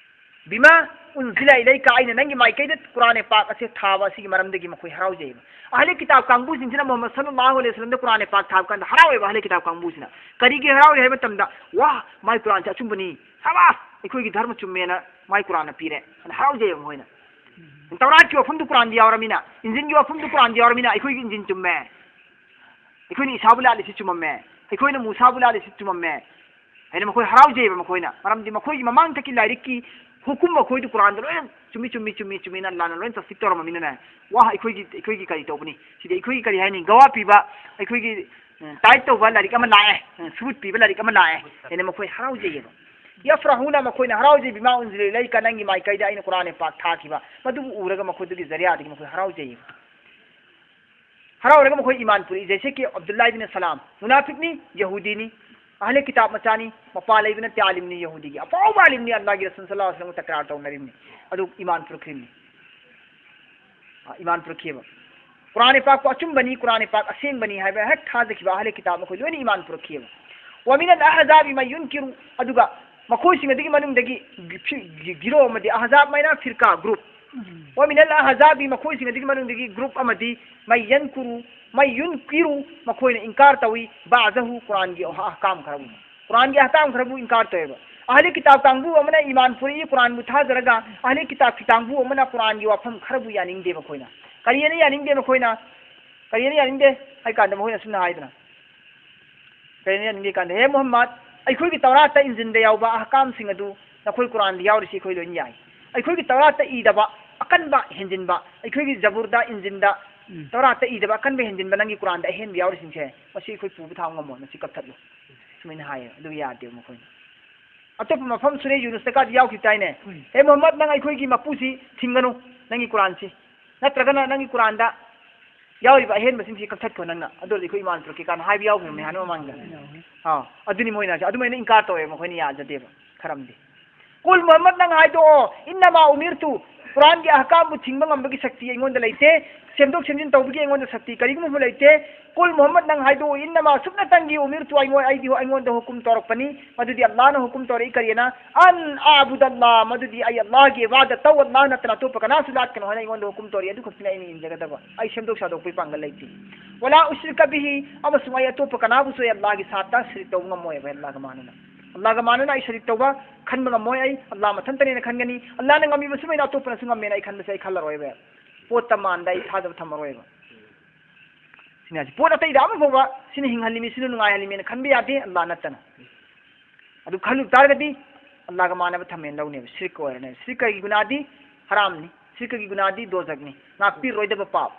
"ꯕꯤꯃꯥ ꯎꯟꯖꯤꯂ ꯏꯂꯩꯀ", ꯑꯩꯅ ꯅꯪꯒꯤ ꯃꯥꯏꯀꯩꯗ ꯀꯨꯔꯥꯟ ꯄꯥꯛ ꯑꯁꯦ ꯊꯥꯕ ꯑꯁꯤꯒꯤ ꯃꯔꯝꯗꯒꯤ ꯃꯈꯣꯏ ꯍꯔꯥꯎꯖꯩꯕ꯫ ꯑꯍꯂꯦ ꯀꯤꯇꯥꯕ ꯀꯥꯡꯕꯨꯁꯤꯡꯁꯤꯅ ꯃꯨꯍꯝꯃꯗ ꯁꯜꯂꯜꯂꯥꯍꯨ ꯑꯂꯩꯍꯤ ꯋꯁꯜꯂꯝꯗ ꯀꯨꯔꯥꯟ ꯄꯥꯛ ꯊꯥꯕ ꯀꯥꯟꯗ ꯍꯔꯥꯎꯋꯦꯕ ꯑꯍꯂꯦ ꯀꯤꯇꯥꯕ ꯀꯥꯡꯕꯨꯁꯤꯅ꯫ ꯀꯔꯤꯒꯤ ꯍꯔꯥꯎꯔꯤ ꯍꯥꯏꯕ ꯃꯇꯝꯗ, "ꯋꯥ, ꯃꯥꯏ ꯀꯨꯔꯥꯟꯁꯦ ꯑꯆꯨꯝꯕꯅꯤ, ꯁꯥꯕꯥꯁ, ꯑꯩꯈꯣꯏꯒꯤ ꯙꯔꯃ ꯆꯨꯝꯃꯦꯅ ꯃꯥꯏ ꯀꯨꯔꯥꯟꯅ ꯄꯤꯔꯦ" ꯍꯥꯏꯅ ꯍꯔꯥꯎꯖꯩꯕ ꯃꯈꯣꯏꯅ꯫ ꯇꯧꯔꯥꯠꯀꯤ ꯋꯥꯐꯝꯗꯨ ꯀꯨꯔꯥꯟꯗ ꯌꯥꯎꯔꯃꯤꯅ, ꯏꯟꯖꯤꯜꯒꯤ ꯋꯥꯐꯝꯗꯨ ꯀꯨꯔꯥꯟꯗ ꯌꯥꯎꯔꯃꯤꯅ ꯑꯩꯈꯣꯏꯒꯤ ꯏꯟꯖꯤꯜ ꯆꯨꯝꯃꯦ, ꯑꯩꯈꯣꯏꯅ ꯏꯁꯥꯕꯨ ꯂꯥꯜꯂꯤꯁꯤ ꯆꯨꯝꯃꯝꯃꯦ, ꯑꯩꯈꯣꯏꯅ ꯃꯨꯁꯥꯕꯨ ꯂꯥꯜꯂꯤꯁꯤ ꯆꯨꯝꯃꯝꯃꯦ ꯍꯥꯏꯅ ꯃꯈꯣꯏ ꯍꯔꯥꯎꯖꯩꯕ ꯃꯈꯣꯏꯅ꯫ ꯃꯔꯝꯗꯤ ꯃꯈꯣꯏꯒꯤ ꯃꯃꯥꯡꯊꯛꯀꯤ ꯂꯥꯏꯔꯤꯛꯀꯤ ꯍꯨꯀꯨꯝ ꯃꯈꯣꯏꯗꯨ ꯀꯨꯔꯥꯟꯗ ꯂꯣꯏꯅ ꯆꯨꯝꯃꯤ, ꯆꯨꯝꯃꯤ, ꯆꯨꯝꯃꯤ, ꯆꯨꯝꯃꯤꯅ ꯂꯥꯟꯅ ꯂꯣꯏꯅ ꯇꯁꯗꯤꯛ ꯇꯧꯔꯝꯃꯃꯤꯅꯅꯦ, "ꯋꯥ, ꯑꯩꯈꯣꯏꯒꯤ, ꯑꯩꯈꯣꯏꯒꯤ ꯀꯔꯤ ꯇꯧꯕꯅꯤ? ꯁꯤꯗꯤ ꯑꯩꯈꯣꯏꯒꯤ ꯀꯔꯤ ꯍꯥꯏꯅꯤ? ꯒꯋꯥ ꯄꯤꯕ, ꯑꯩꯈꯣꯏꯒꯤ, ꯎꯝ, ꯇꯥꯏꯠ ꯇꯧꯕ ꯂꯥꯏꯔꯤꯛ ꯑꯃ ꯂꯥꯛꯑꯦ, ꯎꯝ, ꯁꯨꯕꯨꯠ ꯄꯤꯕ ꯂꯥꯏꯔꯤꯛ ꯑꯃ ꯂꯥꯛꯑꯦ" ꯍꯥꯏꯅ ꯃꯈꯣꯏ ꯍꯔꯥꯎꯖꯩꯌꯦꯕ꯫ "ꯌꯐꯔꯍꯨꯅ", ꯃꯈꯣꯏꯅ ꯍꯔꯥꯎꯖꯩ, "ꯕꯤꯃꯥ ꯎꯟꯖꯤꯂ ꯏꯂꯩꯀ", ꯅꯪꯒꯤ ꯃꯥꯏꯀꯩꯗ ꯑꯩꯅ ꯀꯨꯔꯥꯟ ꯄꯥꯛ ꯊꯥꯈꯤꯕ, ꯃꯗꯨꯕꯨ ꯎꯔꯒ ꯃꯈꯣꯏꯗꯨꯒꯤ ꯖꯔꯤꯌꯥꯗꯒꯤ ꯃꯈꯣꯏ ꯍꯔꯥꯎꯖꯩꯌꯦꯕ꯫ ꯍꯔꯥꯎꯔꯒ ꯃꯈꯣꯏ ꯏꯃꯥꯟ ꯄꯨꯔꯛꯏ꯫ ꯖꯩꯁꯦ ꯀꯤ ꯑꯕꯗꯨꯜꯂꯥ ꯏꯕꯤꯟ ꯁꯂꯥꯝ, ꯃꯨꯅꯥꯐꯤꯛꯅꯤ, ꯌꯍꯨꯗꯤꯅꯤ, ꯑꯍꯂꯦ ꯀꯤꯇꯥꯕ ꯃꯆꯥꯅꯤ, ꯃꯄꯥ ꯂꯩꯕ ꯅꯠꯇꯦ, ꯑꯥꯂꯤꯝꯅꯤ, ꯌꯍꯨꯗꯤꯒꯤ ꯑꯐꯥꯎꯕ ꯑꯥꯂꯤꯝꯅꯤ, ꯑꯜꯂꯥꯍꯒꯤ ꯔꯁꯨꯜ ꯁꯜꯂꯜꯂꯥꯍꯨ ꯑꯂꯩꯍꯤ ꯋꯁꯜꯂꯝꯒ ꯇꯀꯔꯥꯔ ꯇꯧꯅꯔꯤꯕꯅꯤ꯫ ꯑꯗꯨ ꯏꯃꯥꯟ ꯄꯨꯔꯛꯈꯤꯕꯅꯤ꯫ ꯑ, ꯏꯃꯥꯟ ꯄꯨꯔꯛꯈꯤꯕ꯫ ꯀꯨꯔꯥꯟ ꯄꯥꯛꯄꯨ ꯑꯆꯨꯝꯕꯅꯤ, ꯀꯨꯔꯥꯟ ꯄꯥꯛ ꯑꯁꯦꯡꯕꯅꯤ ꯍꯥꯏꯕ ꯍꯦꯛ ꯊꯥꯖꯈꯤꯕ ꯑꯍꯂꯦ ꯀꯤꯇꯥꯕ ꯃꯈꯣꯏ ꯂꯣꯏꯅ ꯏꯃꯥꯟ ꯄꯨꯔꯛꯈꯤꯕ꯫ "ꯋꯥꯃꯤꯅꯜ ꯑꯍꯖꯥꯕꯤ ꯃꯥ ꯌꯨꯟꯀꯤꯔꯨ", ꯑꯗꯨꯒ ꯃꯈꯣꯏꯁꯤꯡ ꯑꯗꯨꯒꯤ ꯃꯅꯨꯡꯗꯒꯤ ꯒꯤ-, ꯐꯤ-, ꯒꯤ-, ꯒꯤꯔꯣ ꯑꯃꯗꯤ, ꯑꯍꯖꯥꯕ ꯃꯥꯏꯅ ꯐꯤꯔꯀꯥ, ꯒ꯭ꯔꯨꯞ꯫ "ꯋꯥꯃꯤꯅꯜ ꯑꯍꯖꯥꯕꯤ", ꯃꯈꯣꯏꯁꯤꯡ ꯑꯗꯨꯒꯤ ꯃꯅꯨꯡꯗꯒꯤ ꯒ꯭ꯔꯨꯞ ꯑꯃꯗꯤ, "ꯃꯥ ꯌꯟꯀꯨꯔꯨ", ꯃꯥ ꯌꯨꯟꯀꯤꯔꯨ, ꯃꯈꯣꯏꯅ ꯏꯟꯀꯥꯔ ꯇꯧꯏ, "ꯕꯥꯖꯍꯨ", ꯀꯨꯔꯥꯟꯒꯤ ꯑꯍ-, ꯑꯍꯀꯥꯝ ꯈꯔꯕꯨ꯫ ꯀꯨꯔꯥꯟꯒꯤ ꯑꯍꯀꯥꯝ ꯈꯔꯕꯨ ꯏꯟꯀꯥꯔ ꯇꯧꯋꯦꯕ꯫ ꯑꯍꯂꯤ ꯀꯤꯇꯥꯕ ꯀꯥꯡꯕꯨ ꯑꯃꯅ ꯏꯃꯥꯟ ꯄꯨꯔꯛꯏ, ꯀꯨꯔꯥꯟꯕꯨ ꯊꯥꯖꯔꯒ, ꯑꯍꯂꯤ ꯀꯤꯇꯥꯕꯀꯤ ꯀꯥꯡꯕꯨ ꯑꯃꯅ ꯀꯨꯔꯥꯟꯒꯤ ꯋꯥꯐꯝ ꯈꯔꯕꯨ ꯌꯥꯅꯤꯡꯗꯦ ꯃꯈꯣꯏꯅ꯫ ꯀꯔꯤꯅ ꯌꯥꯅꯤꯡꯗꯦ ꯃꯈꯣꯏꯅ? ꯀꯔꯤꯅ ꯌꯥꯅꯤꯡꯗꯦ ꯍꯥꯏ ꯀꯥꯟꯗ ꯃꯈꯣꯏꯅ ꯑꯁꯨꯝꯅ ꯍꯥꯏꯗꯅ, ꯀꯔꯤꯅ ꯌꯥꯅꯤꯡꯗꯦ ꯀꯥꯟꯗ, "ꯍꯦ ꯃꯨꯍꯝꯃꯗ, ꯑꯩꯈꯣꯏꯒꯤ ꯇꯧꯔꯥꯠꯇ ꯏꯟꯖꯤꯟꯗ ꯌꯥꯎꯕ ꯑꯍꯀꯥꯝꯁꯤꯡ ꯑꯗꯨ ꯅꯈꯣꯏ ꯀꯨꯔꯥꯟꯗ ꯌꯥꯎꯔꯤꯁꯤ ꯑꯩꯈꯣꯏ ꯂꯣꯏꯅ ꯌꯥꯏ꯫ ꯑꯩꯈꯣꯏꯒꯤ ꯇꯧꯔꯥꯠꯇ ꯏꯗꯕ ꯑꯀꯟꯕ ꯍꯦꯟꯖꯤꯟꯕ, ꯑꯩꯈꯣꯏꯒꯤ ꯖꯕꯨꯔꯗ ꯏꯟꯖꯤꯟꯗ ꯎꯝ꯫ ꯇꯧꯔꯥꯠꯇ ꯏꯗꯕ ꯑꯀꯟꯕ ꯍꯦꯟꯖꯤꯟꯕ ꯅꯪꯒꯤ ꯀꯨꯔꯥꯟꯗ ꯑꯍꯦꯟꯕ ꯌꯥꯎꯔꯤꯁꯤꯡꯁꯦ, ꯃꯁꯤ ꯑꯩꯈꯣꯏ ꯄꯨꯕ ꯊꯥꯡ ꯉꯝꯃꯣꯏ, ꯃꯁꯤ ꯀꯛꯊꯠꯂꯨ"꯫ ꯁꯨꯃꯥꯏꯅ ꯍꯥꯏꯌꯦ꯫ ꯑꯗꯨ ꯌꯥꯗꯦꯕ ꯃꯈꯣꯏꯅ꯫ ꯑꯇꯣꯞꯄ ꯃꯐꯝ ꯁꯨꯔꯦ ꯌꯨꯅꯨꯁꯇꯒꯗꯤ ꯌꯥꯎꯈꯤꯕ ꯇꯥꯏꯅꯦ꯫ ꯎꯝ꯫ "ꯍꯦ ꯃꯨꯍꯝꯃꯗ, ꯅꯪ ꯑꯩꯈꯣꯏꯒꯤ ꯃꯄꯨꯁꯤ ꯊꯤꯡꯒꯅꯨ, ꯅꯪꯒꯤ ꯀꯨꯔꯥꯟꯁꯤ꯫ ꯅꯠꯇ꯭ꯔꯒꯅ ꯅꯪꯒꯤ ꯀꯨꯔꯥꯟꯗ ꯌꯥꯎꯔꯤꯕ ꯑꯍꯦꯟꯕꯁꯤꯡꯁꯤ ꯀꯛꯊꯠꯈꯣ ꯅꯪꯅ꯫ ꯑꯗꯨ ꯑꯣꯏꯔꯗꯤ ꯑꯩꯈꯣꯏ ꯏꯃꯥꯟ ꯄꯨꯔꯛꯀꯦ" ꯀꯥꯏꯅ ꯍꯥꯏꯕ ꯌꯥꯎꯈꯤꯕꯅꯦ ꯍꯥꯟꯅ ꯃꯃꯥꯡꯗ꯫ ꯌꯥꯎꯈ꯭ꯔꯦ꯫ ꯑꯥ, ꯑꯗꯨꯅꯤ ꯃꯣꯏꯅ ꯍꯥꯏꯁꯦ꯫ ꯑꯗꯨꯃꯥꯏꯅ ꯏꯟꯀꯥꯔ ꯇꯧꯋꯦ, ꯃꯈꯣꯏꯅ ꯌꯥꯖꯗꯦꯕ ꯈꯔꯝꯗꯤ꯫ "ꯀꯨꯜ, ꯃꯨꯍꯝꯃꯗ, ꯅꯪ ꯍꯥꯏꯗꯣꯛꯑꯣ, ꯏꯟꯅꯃꯥ ꯎꯃꯤꯔꯇꯨ, ꯀꯨꯔꯥꯟꯒꯤ ꯑꯍꯀꯥꯝꯕꯨ ꯊꯤꯡꯕ ꯉꯝꯕꯒꯤ ꯁꯛꯇꯤ ꯑꯩꯉꯣꯟꯗ ꯂꯩꯇꯦ, ꯁꯦꯝꯗꯣꯛ ꯁꯦꯝꯖꯤꯟ ꯇꯧꯕꯒꯤ ꯑꯩꯉꯣꯟꯗ ꯁꯛꯇꯤ ꯀꯔꯤꯒꯨꯝꯕ ꯑꯃ ꯂꯩꯇꯦ꯫ ꯀꯨꯜ, ꯃꯨꯍꯝꯃꯗ, ꯅꯪ ꯍꯥꯏꯗꯣꯛꯑꯣ, ꯏꯟꯅꯃꯥ, ꯁꯨꯞꯅꯇꯪꯒꯤ, ꯎꯃꯤꯔꯇꯨ, ꯑꯩꯉꯣꯟ-, ꯑꯩꯗꯤ, ꯑꯩꯉꯣꯟꯗ ꯍꯨꯀꯨꯝ ꯇꯧꯔꯛꯄꯅꯤ, ꯃꯗꯨꯗꯤ ꯑꯜꯂꯥꯍꯅ ꯍꯨꯀꯨꯝ ꯇꯧꯔꯛꯏ꯫ ꯀꯔꯤꯅ? ꯑꯟ ꯑꯥꯕꯨꯗ ꯑꯜꯂꯥꯍ, ꯃꯗꯨꯗꯤ ꯑꯩ ꯑꯜꯂꯥꯍꯒꯤ ꯏꯕꯥꯗꯠ ꯇꯧ, ꯑꯜꯂꯥꯍ ꯅꯠꯇꯅ ꯑꯇꯣꯞꯄ ꯀꯅꯥꯁꯨ ꯂꯥꯠꯀꯅꯨ ꯍꯥꯏꯅ ꯑꯩꯉꯣꯟꯗ ꯍꯨꯀꯨꯝ ꯇꯧꯔꯛꯏ꯫ ꯑꯗꯨ ꯈꯛꯇꯅꯤ ꯑꯩꯅ ꯏꯟꯖꯒꯗꯕ꯫ ꯑꯩ ꯁꯦꯝꯗꯣꯛ ꯁꯥꯗꯣꯛꯄꯒꯤ ꯄꯥꯡꯒꯜ ꯂꯩꯇꯦ꯫ ꯋꯥꯂꯥ ꯎꯁ꯭ꯔꯤꯀ ꯕꯤꯍꯤ, ꯑꯃꯁꯨꯡ ꯑꯩ ꯑꯇꯣꯞꯄ ꯀꯅꯥꯕꯨꯁꯨ ꯑꯩ ꯑꯜꯂꯥꯍꯒꯤ ꯁꯥꯠꯇ ꯁꯤꯔꯤꯛ ꯇꯧꯕ ꯉꯝꯃꯣꯏꯕ, ꯑꯜꯂꯥꯍꯒ ꯃꯥꯟꯅꯅ꯫ ꯑꯜꯂꯥꯍꯒ ꯃꯥꯟꯅꯅ ꯑꯩ ꯁꯤꯔꯤꯛ ꯇꯧꯕ ꯈꯟꯕ ꯉꯝꯃꯣꯏ꯫ ꯑꯩ ꯑꯜꯂꯥꯍ ꯃꯊꯟꯇꯅꯦꯅ ꯈꯟꯒꯅꯤ꯫ ꯑꯜꯂꯥꯍꯅ ꯉꯝꯃꯤꯕ ꯁꯨꯃꯥꯏꯅ ꯑꯇꯣꯞꯄꯅꯁꯨ ꯉꯝꯃꯦꯅ ꯑꯩ ꯈꯟꯕꯁꯦ ꯑꯩ ꯈꯜꯂꯔꯣꯏꯕ꯫ ꯄꯣꯠꯇ ꯃꯥꯟꯗ ꯑꯩ ꯊꯥꯖꯕ ꯊꯝꯃꯔꯣꯏꯕ꯫ ꯁꯤꯅ ꯍꯥꯏꯁꯦ, ꯄꯣꯠ ꯑꯇꯩꯗ ꯑꯃ ꯐꯥꯎꯕ ꯁꯤꯅ ꯍꯤꯡꯍꯜꯂꯤꯃꯤ, ꯁꯤꯅ ꯅꯨꯡꯉꯥꯏꯍꯜꯂꯤꯃꯤꯅ ꯈꯟꯕ ꯌꯥꯗꯦ, ꯑꯜꯂꯥꯍ ꯅꯠꯇꯅ꯫ ꯑꯗꯨ ꯈꯜꯂꯨ ꯇꯥꯔꯒꯗꯤ ꯑꯜꯂꯥꯍꯒ ꯃꯥꯟꯅꯕ ꯊꯝꯃꯦꯅ ꯂꯧꯅꯦꯕ, ꯁꯤꯔꯤꯛ ꯑꯣꯏꯔꯅꯦꯕ꯫ ꯁꯤꯔꯤꯛꯀꯒꯤ ꯒꯨꯅꯥꯗꯤ ꯍꯔꯥꯝꯅꯤ, ꯁꯤꯔꯤꯛꯀꯒꯤ ꯒꯨꯅꯥꯗꯤ ꯗꯣꯖꯛꯅꯤ, ꯉꯥꯛꯄꯤꯔꯣꯏꯗꯕ ꯄꯥꯞ꯫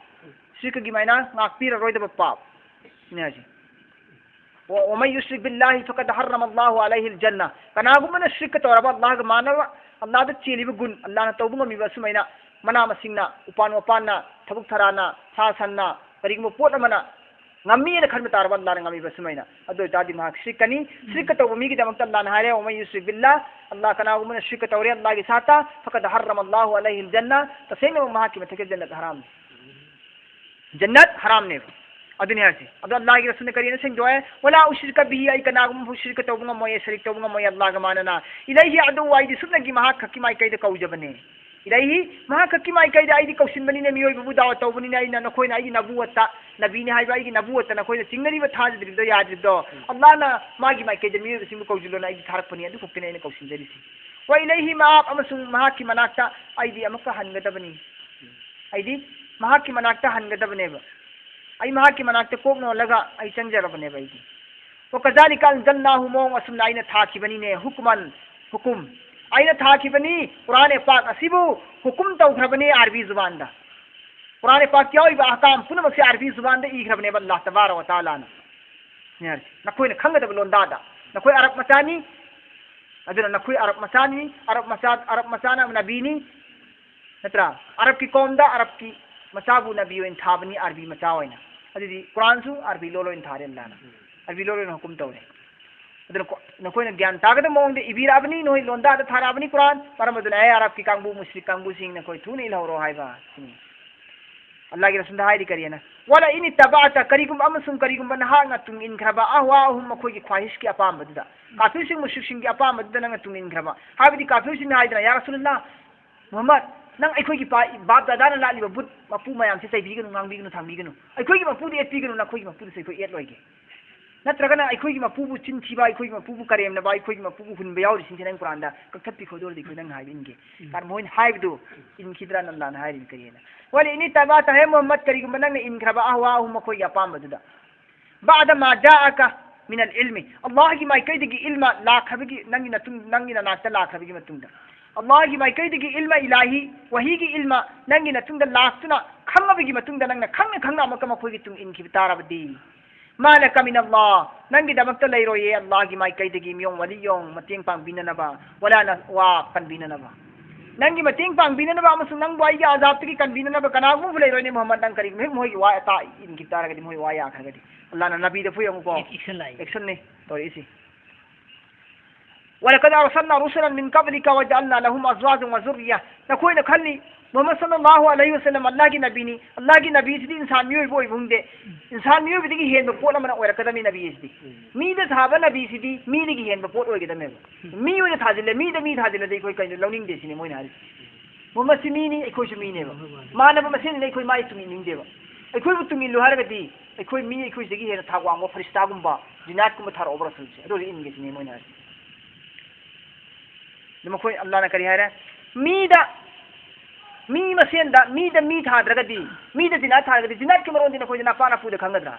ꯁꯤꯔꯤꯛꯀꯒꯤ ꯃꯥꯏꯅ ꯉꯥꯛꯄꯤꯔꯔꯣꯏꯗꯕ ꯄꯥꯞ꯫ ꯁꯤꯅ ꯍꯥꯏꯁꯦ꯫ "ꯋ-, ꯋꯃꯟ ꯌꯨꯁ꯭ꯔꯤꯛ ꯕꯤꯜꯂꯥꯍꯤ ꯐꯀꯗ ꯍꯔ꯭ꯔꯃ ꯑꯜꯂꯥꯍꯨ ꯑꯂꯩꯍꯤꯜ ꯖꯟꯅ"꯫ ꯀꯅꯥꯒꯨꯝꯕꯅ ꯁꯤꯔꯤꯛꯀ ꯇꯧꯔꯕ, ꯑꯜꯂꯥꯍꯒ ꯃꯥꯟꯅꯕ, ꯑꯜꯂꯥꯍꯗ ꯆꯦꯜꯂꯤꯕ ꯒꯨꯟ, ꯑꯜꯂꯥꯍꯅ ꯇꯧꯕ ꯉꯝꯃꯤꯕ ꯑꯁꯨꯃꯥꯏꯅ ꯃꯅꯥ ꯃꯁꯤꯡꯅ, ꯎꯄꯥꯟ ꯋꯥꯄꯥꯟꯅ, ꯊꯕꯨꯛ ꯊꯔꯥꯅ, ꯁꯥ ꯁꯟꯅ, ꯀꯔꯤꯒꯨꯝꯕ ꯄꯣꯠ ꯑꯃꯅ ꯉꯝꯃꯤꯅ ꯈꯟꯕ ꯇꯥꯔꯕ, ꯑꯜꯂꯥꯍꯅ ꯉꯝꯃꯤꯕ ꯑꯁꯨꯃꯥꯏꯅ, ꯑꯗꯨ ꯑꯣꯏꯇꯥꯔꯗꯤ ꯃꯍꯥꯛ ꯁꯤꯔꯤꯛꯀꯅꯤ꯫ ꯁꯤꯔꯤꯛꯀ ꯇꯧꯕ ꯃꯤꯒꯤꯗꯃꯛꯇ ꯑꯜꯂꯥꯍꯅ ꯍꯥꯏꯔꯦ, "ꯋꯃꯟ ꯌꯨꯁ꯭ꯔꯤꯛ ꯕꯤꯜꯂꯥꯍ", ꯑꯜꯂꯥꯍ ꯀꯅꯥꯒꯨꯝꯕꯅ ꯁꯤꯔꯤꯛꯀ ꯇꯧꯔꯦ ꯑꯜꯂꯥꯍꯒꯤ ꯁꯥꯠꯇ, "ꯐꯀꯗ ꯍꯔ꯭ꯔꯃ ꯑꯜꯂꯥꯍꯨ ꯑꯂꯩꯍꯤꯜ ꯖꯟꯅ", ꯇꯁꯦꯡꯅꯃꯛ ꯃꯍꯥꯛꯀꯤ ꯃꯊꯛꯇ ꯖꯟꯅꯠ ꯍꯔꯥꯝꯅꯤ꯫ ꯖꯟꯅꯠ ꯍꯔꯥꯝꯅꯦꯕ꯫ ꯑꯗꯨꯅꯤ ꯍꯥꯏꯁꯦ꯫ ꯑꯗꯣ ꯑꯜꯂꯥꯍꯒꯤ ꯔꯁꯨꯜꯅ ꯀꯔꯤꯅ ꯁꯦꯡꯗꯣꯛꯑꯦ? "ꯋꯂꯥ ꯎꯁ꯭ꯔꯤꯀ ꯕꯤꯍꯤ", ꯑꯩ ꯀꯅꯥꯒꯨꯝꯕꯐꯥꯎ ꯁꯤꯔꯤꯛ ꯇꯧꯕ ꯉꯝꯃꯣꯏꯌꯦ, ꯁꯔꯤꯛ ꯇꯧꯕ ꯉꯝꯃꯣꯏ ꯑꯜꯂꯥꯍꯒ ꯃꯥꯟꯅꯅ꯫ "ꯏꯂꯩꯍꯤ ꯑꯗꯨ", ꯑꯩꯗꯤ ꯁꯨꯞꯅꯒꯤ ꯃꯍꯥꯛ ꯈꯛꯀꯤ ꯃꯥꯏꯀꯩꯗ ꯀꯧꯖꯕꯅꯦ꯫ "ꯏꯂꯩꯍꯤ", ꯃꯍꯥꯛ ꯈꯛꯀꯤ ꯃꯥꯏꯀꯩꯗ ꯑꯩꯗꯤ ꯀꯧꯁꯤꯟꯕꯅꯤꯅꯦ, ꯃꯤꯑꯣꯏꯕꯕꯨ ꯗꯥꯋꯥ ꯇꯧꯕꯅꯤꯅꯦ ꯑꯩꯅ, ꯅꯈꯣꯏꯅ ꯑꯩꯒꯤ ꯅꯕꯨꯋꯠꯇ, ꯅꯕꯤꯅꯤ ꯍꯥꯏꯕ ꯑꯩꯒꯤ ꯅꯕꯨꯋꯠꯇ ꯅꯈꯣꯏꯅ ꯆꯤꯡꯅꯔꯤꯕ, ꯊꯥꯖꯗ꯭ꯔꯤꯕꯗꯣ, ꯌꯥꯗ꯭ꯔꯤꯕꯗꯣ, ꯑꯜꯂꯥꯍꯅ ꯃꯥꯒꯤ ꯃꯥꯏꯀꯩꯗ ꯃꯤꯑꯣꯏꯕꯁꯤꯡꯕꯨ ꯀꯧꯁꯤꯜꯂꯣꯅ ꯑꯩꯗꯤ ꯊꯥꯔꯛꯄꯅꯤ, ꯑꯗꯨ ꯈꯛꯇꯅꯤ ꯑꯩꯅ ꯀꯧꯁꯤꯟꯖꯔꯤꯁꯤ꯫ "ꯋ ꯏꯂꯩꯍꯤ ꯃꯥꯑꯥꯕ", ꯑꯃꯁꯨꯡ ꯃꯍꯥꯛꯀꯤ ꯃꯅꯥꯛꯇ ꯑꯩꯗꯤ ꯑꯃꯨꯛꯀ ꯍꯟꯒꯗꯕꯅꯤ꯫ ꯑꯩꯗꯤ ꯃꯍꯥꯛꯀꯤ ꯃꯅꯥꯛꯇ ꯍꯟꯒꯗꯕꯅꯦꯕ꯫ ꯑꯩ ꯃꯍꯥꯛꯀꯤ ꯃꯅꯥꯛꯇ ꯀꯣꯛ ꯅꯣꯜꯂꯒ ꯑꯩ ꯆꯪꯖꯔꯕꯅꯦꯕ ꯑꯩꯗꯤ꯫ "ꯋꯀꯖꯥꯂꯤꯀ ꯑꯟꯖꯜꯅꯥꯍꯨ", ꯃꯑꯣꯡ ꯑꯁꯨꯝꯅ ꯑꯩꯅ ꯊꯥꯈꯤꯕꯅꯤꯅꯦ, ꯍꯨꯀꯃꯟ, ꯍꯨꯀꯨꯝ꯫ ꯑꯩꯅ ꯊꯥꯈꯤꯕꯅꯤ ꯀꯨꯔꯥꯟ ꯑꯦ ꯄꯥꯛ ꯑꯁꯤꯕꯨ ꯍꯨꯀꯨꯝ ꯇꯧꯈ꯭ꯔꯕꯅꯤ ꯑꯔꯕꯤ ꯖꯨꯕꯥꯟꯗ꯫ ꯀꯨꯔꯥꯟ ꯑꯦ ꯄꯥꯛ ꯌꯥꯎꯔꯤꯕ ꯑꯍꯀꯥꯝ ꯄꯨꯝꯅꯃꯛꯁꯦ ꯑꯔꯕꯤ ꯖꯨꯕꯥꯟꯗ ꯏꯈ꯭ꯔꯕꯅꯦꯕ ꯑꯜꯂꯥꯍ ꯇꯕꯥꯔꯛ ꯋ ꯇꯥꯂꯥꯅ꯫ ꯅꯈꯣꯏꯅ ꯈꯪꯒꯗꯕ ꯂꯣꯟꯗꯥꯗ꯫ ꯅꯈꯣꯏ ꯑꯔꯕ ꯃꯆꯥꯅꯤ, ꯑꯗꯨꯅ ꯅꯈꯣꯏ ꯑꯔꯕ ꯃꯆꯥꯅꯤ, ꯑꯔꯕ ꯃꯆꯥ, ꯑꯔꯕ ꯃꯆꯥꯅ ꯅꯕꯤꯅꯤ, ꯅꯠꯇ꯭ꯔꯥ? ꯑꯔꯕꯀꯤ ꯀꯧꯝꯗ ꯑꯔꯕꯀꯤ ꯃꯆꯥꯕꯨ ꯅꯕꯤ ꯑꯣꯏꯅ ꯊꯥꯕꯅꯤ, ꯑꯔꯕꯤ ꯃꯆꯥ ꯑꯣꯏꯅ꯫ ꯑꯗꯨꯗꯤ ꯀꯨꯔꯥꯟꯁꯨ ꯑꯔꯕꯤ ꯂꯣꯟ ꯑꯣꯏꯅ ꯊꯥꯔꯦ ꯑꯜꯂꯥꯍꯅ, ꯑꯔꯕꯤ ꯂꯣꯟ ꯑꯣꯏꯅ ꯍꯨꯀꯨꯝ ꯇꯧꯔꯦ꯫ ꯑꯗꯨꯅ ꯀꯣ-, ꯅꯈꯣꯏꯅ ꯒ꯭ꯌꯥꯟ ꯇꯥꯒꯗꯕ ꯃꯑꯣꯡꯗ ꯏꯕꯤꯔꯛꯑꯕꯅꯤ, ꯅꯈꯣꯏ ꯂꯣꯟꯗꯥꯗ ꯊꯥꯔꯛꯑꯕꯅꯤ ꯀꯨꯔꯥꯟ꯫ ꯃꯔꯝ ꯑꯗꯨꯅ ꯑꯩ ꯑꯔꯕꯀꯤ ꯀꯥꯡꯕꯨ, ꯃꯨꯁ꯭ꯔꯤꯛ ꯀꯥꯡꯕꯨꯁꯤꯡ ꯅꯈꯣꯏ ꯊꯨꯅ ꯏꯜꯍꯧꯔꯣ ꯍꯥꯏꯕ ꯁꯤꯅꯤ꯫ ꯑꯜꯂꯥꯍꯒꯤ ꯔꯁꯨꯜꯗ ꯍꯥꯏꯔꯤ ꯀꯔꯤ ꯍꯥꯏꯅ? "ꯋꯂ ꯏꯟ ꯏꯠꯇꯕꯥꯑꯇ", ꯀꯔꯤꯒꯨꯝꯕ ꯑꯃꯁꯨꯡ ꯀꯔꯤꯒꯨꯝꯕ ꯅꯍꯥꯛꯅ ꯇꯨꯡ ꯏꯟꯈ꯭ꯔꯕ, "ꯑꯍꯋꯥꯑꯍꯨꯝ", ꯃꯈꯣꯏꯒꯤ ꯈ꯭ꯋꯥꯍꯤꯁꯀꯤ ꯑꯄꯥꯝꯕꯗꯨꯗ, ꯀꯥꯐꯤꯔꯁꯤꯡ ꯃꯨꯁ꯭ꯔꯤꯛꯁꯤꯡꯒꯤ ꯑꯄꯥꯝꯕꯗꯨꯗ ꯅꯪꯅ ꯇꯨꯡ ꯏꯟꯈ꯭ꯔꯕ꯫ ꯍꯥꯏꯕꯗꯤ ꯀꯥꯐꯤꯔꯁꯤꯡꯅ ꯍꯥꯏꯗꯅ, "ꯌꯥ ꯔꯁꯨꯂꯜꯂꯥꯍ, ꯃꯨꯍꯝꯃꯗ, ꯅꯪ ꯑꯩꯈꯣꯏꯒꯤ ꯄꯥ-, ꯕꯥꯞ ꯗꯥꯗꯥꯅ ꯂꯥꯠꯂꯤꯕ ꯕꯨꯠ ꯃꯄꯨ ꯃꯌꯥꯝꯁꯦ ꯆꯩꯕꯤꯒꯅꯨ, ꯉꯥꯡꯕꯤꯒꯅꯨ, ꯊꯥꯡꯕꯤꯒꯅꯨ꯫ ꯑꯩꯈꯣꯏꯒꯤ ꯃꯄꯨꯗ ꯑꯦꯠꯄꯤꯒꯅꯨ, ꯅꯈꯣꯏꯒꯤ ꯃꯄꯨꯗꯁꯨ ꯑꯩꯈꯣꯏ ꯑꯦꯠꯂꯣꯏꯒꯦ꯫ ꯅꯠꯇ꯭ꯔꯒꯅ ꯑꯩꯈꯣꯏꯒꯤ ꯃꯄꯨꯕꯨ ꯆꯤꯟ ꯊꯤꯕ, ꯑꯩꯈꯣꯏꯒꯤ ꯃꯄꯨꯕꯨ ꯀꯔꯦꯝꯅꯕ, ꯑꯩꯈꯣꯏꯒꯤ ꯃꯄꯨꯕꯨ ꯍꯨꯟꯕ ꯌꯥꯎꯔꯤꯁꯤꯡꯁꯦ ꯅꯪ ꯀꯨꯔꯥꯟꯗ ꯀꯛꯊꯠꯄꯤꯈꯣ, ꯑꯗꯨ ꯑꯣꯏꯔꯗꯤ ꯑꯩꯈꯣꯏ ꯅꯪ ꯍꯥꯏꯕ ꯏꯟꯒꯦ"꯫ ꯎꯝ꯫ ꯀꯥꯔꯟ ꯃꯣꯏꯅ ꯍꯥꯏꯕꯗꯨ ꯏꯟꯈꯤꯗ꯭ꯔꯥ? ꯑꯜꯂꯥꯍꯅ ꯍꯥꯏꯔꯤꯅꯤ ꯀꯔꯤ ꯍꯥꯏꯅ? "ꯋꯂ ꯏꯟ ꯏꯠꯇꯕꯥꯑꯇ", ꯍꯦ ꯃꯨꯍꯝꯃꯗ, ꯀꯔꯤꯒꯨꯝꯕ ꯅꯪꯅ ꯏꯟꯈ꯭ꯔꯕ, "ꯑꯍꯋꯥꯑꯍꯨꯝ", ꯃꯈꯣꯏꯒꯤ ꯑꯄꯥꯝꯕꯗꯨꯗ, "ꯕꯥꯗ ꯃꯥ ꯖꯥꯑꯀ ꯃꯤꯅꯜ ꯏꯜꯃꯤ", ꯑꯜꯂꯥꯍꯒꯤ ꯃꯥꯏꯀꯩꯗꯒꯤ ꯏꯜꯃ ꯂꯥꯛꯈ꯭ꯔꯕꯒꯤ, ꯅꯪꯒꯤ ꯅꯇꯨꯡ-, ꯅꯪꯒꯤ ꯅꯅꯥꯛꯇ ꯂꯥꯛꯈ꯭ꯔꯕꯒꯤ ꯃꯇꯨꯡꯗ, ꯑꯜꯂꯥꯍꯒꯤ ꯃꯥꯏꯀꯩꯗꯒꯤ ꯏꯜꯃ ꯏꯂꯥꯍꯤ, ꯋꯥꯍꯤꯒꯤ ꯏꯜꯃ ꯅꯪꯒꯤ ꯅꯇꯨꯡꯗ ꯂꯥꯛꯇꯨꯅ ꯈꯪꯉꯕꯒꯤ ꯃꯇꯨꯡꯗ, ꯅꯪꯅ ꯈꯪꯅ ꯈꯪꯅ ꯑꯃꯨꯛꯀ ꯃꯈꯣꯏꯒꯤ ꯇꯨꯡ ꯏꯟꯈꯤꯕ ꯇꯥꯔꯕꯗꯤ, "ꯃꯥ ꯂꯀ ꯃꯤꯅ ꯑꯜꯂꯥꯍ", ꯅꯪꯒꯤꯗꯃꯛꯇ ꯂꯩꯔꯣꯏꯌꯦ ꯑꯜꯂꯥꯍꯒꯤ ꯃꯥꯏꯀꯩꯗꯒꯤ ꯃꯤꯌꯣꯡ ꯋꯥꯂꯤꯌꯣꯡ ꯃꯇꯦꯡ ꯄꯥꯡꯕꯤꯅꯅꯕ, "ꯋꯂꯥ ꯅ-, ꯋꯥ ꯀꯟꯕꯤꯅꯅꯕ"꯫ ꯅꯪꯒꯤ ꯃꯇꯦꯡ ꯄꯥꯡꯕꯤꯅꯅꯕ ꯑꯃꯁꯨꯡ ꯅꯪꯕꯨ ꯑꯩꯒꯤ ꯑꯖꯥꯕꯇꯒꯤ ꯀꯟꯕꯤꯅꯅꯕ ꯀꯅꯥꯒꯨꯝꯕ ꯂꯩꯔꯣꯏꯅꯦ ꯃꯨꯍꯝꯃꯗ꯫ ꯅꯪ ꯀꯔꯤꯒꯨꯝꯕ ꯍꯦꯛ ꯃꯈꯣꯏꯒꯤ ꯋꯥ ꯑꯇꯥ ꯏꯟꯈꯤꯕ ꯇꯥꯔꯒꯗꯤ, ꯃꯈꯣꯏ ꯋꯥ ꯌꯥꯈ꯭ꯔꯒꯗꯤ, ꯑꯜꯂꯥꯍꯅ ꯅꯕꯤꯗ ꯐꯨ ꯌꯦꯡꯉꯨꯀꯣ꯫ ꯑꯦꯛ-, ꯑꯦꯛꯁꯟ ꯂꯥꯛꯏ꯫ ꯑꯦꯛꯁꯟꯅꯤ ꯇꯧꯔꯛꯏꯁꯤ꯫ "ولقد أرسلنا رسلا من قبلك وجعلنا لهم أزواجا وذرية". ꯅꯈꯣꯏꯅ ꯈꯜꯂꯤ ꯃꯨꯍꯝꯃꯗ ꯁꯜꯂꯜꯂꯥꯍꯨ ꯑꯂꯩꯍꯤ ꯋꯁꯜꯂꯝ ꯑꯜꯂꯥꯍꯒꯤ ꯅꯕꯤꯅꯤ꯫ ꯑꯜꯂꯥꯍꯒꯤ ꯅꯕꯤꯁꯤꯗꯤ ꯏꯟꯁꯥꯟ ꯃꯤꯑꯣꯏꯕ ꯑꯣꯏꯕ ꯈꯪꯗꯦ꯫ ꯏꯟꯁꯥꯟ ꯃꯤꯑꯣꯏꯕꯗꯒꯤ ꯍꯦꯟꯕ ꯄꯣꯠ ꯑꯃꯅ ꯑꯣꯏꯔꯛꯀꯗꯕꯅꯤ ꯅꯕꯤ ꯑꯁꯤꯗꯤ꯫ ꯎꯝ꯫ ꯃꯤꯗ ꯊꯥꯕ ꯅꯕꯤꯁꯤꯗꯤ ꯃꯤꯗꯒꯤ ꯍꯦꯟꯕ ꯄꯣꯠ ꯑꯣꯏꯒꯗꯕꯅꯦꯕ꯫ ꯎꯝ꯫ ꯃꯤ ꯑꯣꯏꯅ ꯊꯥꯖꯤꯜꯂꯦ, ꯃꯤꯗ ꯃꯤ ꯊꯥꯖꯤꯜꯂꯗꯤ ꯑꯩꯈꯣꯏ ꯀꯩꯅꯣ ꯂꯧꯅꯤꯡꯗꯦ ꯁꯤꯅꯤ ꯃꯣꯏꯅ ꯍꯥꯏꯔꯤꯁꯦ꯫ ꯃꯨꯍꯝꯃꯗꯁꯤ ꯃꯤꯅꯤ, ꯑꯩꯈꯣꯏꯁꯨ ꯃꯤꯅꯦꯕ꯫ ꯃꯥꯟꯅꯕ ꯃꯁꯦꯟꯅꯤꯅ ꯑꯩꯈꯣꯏ ꯃꯥꯒꯤ ꯇꯨꯡ ꯏꯟꯅꯤꯡꯗꯦꯕ꯫ ꯑꯩꯈꯣꯏꯕꯨ ꯇꯨꯡ ꯏꯜꯂꯨ ꯍꯥꯏꯔꯒꯗꯤ ꯑꯩꯈꯣꯏ ꯃꯤ, ꯑꯩꯈꯣꯏꯗꯒꯤ ꯍꯦꯟꯅ ꯊꯥꯛ ꯋꯥꯡꯕ ꯐꯔꯤꯁꯇꯥꯒꯨꯝꯕ, ꯖꯤꯟꯅꯥꯠꯀꯨꯝꯕ ꯊꯥꯔꯛꯑꯣꯕ ꯔꯁꯨꯜꯁꯦ, ꯑꯗꯨ ꯑꯣꯏꯔꯗꯤ ꯏꯟꯒꯦ ꯁꯤꯅꯤ ꯃꯣꯏꯅ ꯍꯥꯏꯔꯤꯁꯦ꯫ ꯑꯗꯨ ꯃꯈꯣꯏ ꯑꯜꯂꯥꯍꯅ ꯀꯔꯤ ꯍꯥꯏꯔꯦ? ꯃꯤꯗ ꯃꯤ ꯃꯁꯦꯟꯗ, ꯃꯤꯗ ꯃꯤ ꯊꯥꯗ꯭ꯔꯒꯗꯤ, ꯃꯤꯗ ꯖꯤꯅꯥꯠ ꯊꯥꯗ꯭ꯔꯒꯗꯤ, ꯖꯤꯅꯥꯠꯀꯤ ꯃꯔꯣꯟꯗꯤ ꯅꯈꯣꯏꯗꯤ ꯅꯄꯥ ꯅꯄꯨꯗ ꯈꯪꯒꯗ꯭ꯔꯥ?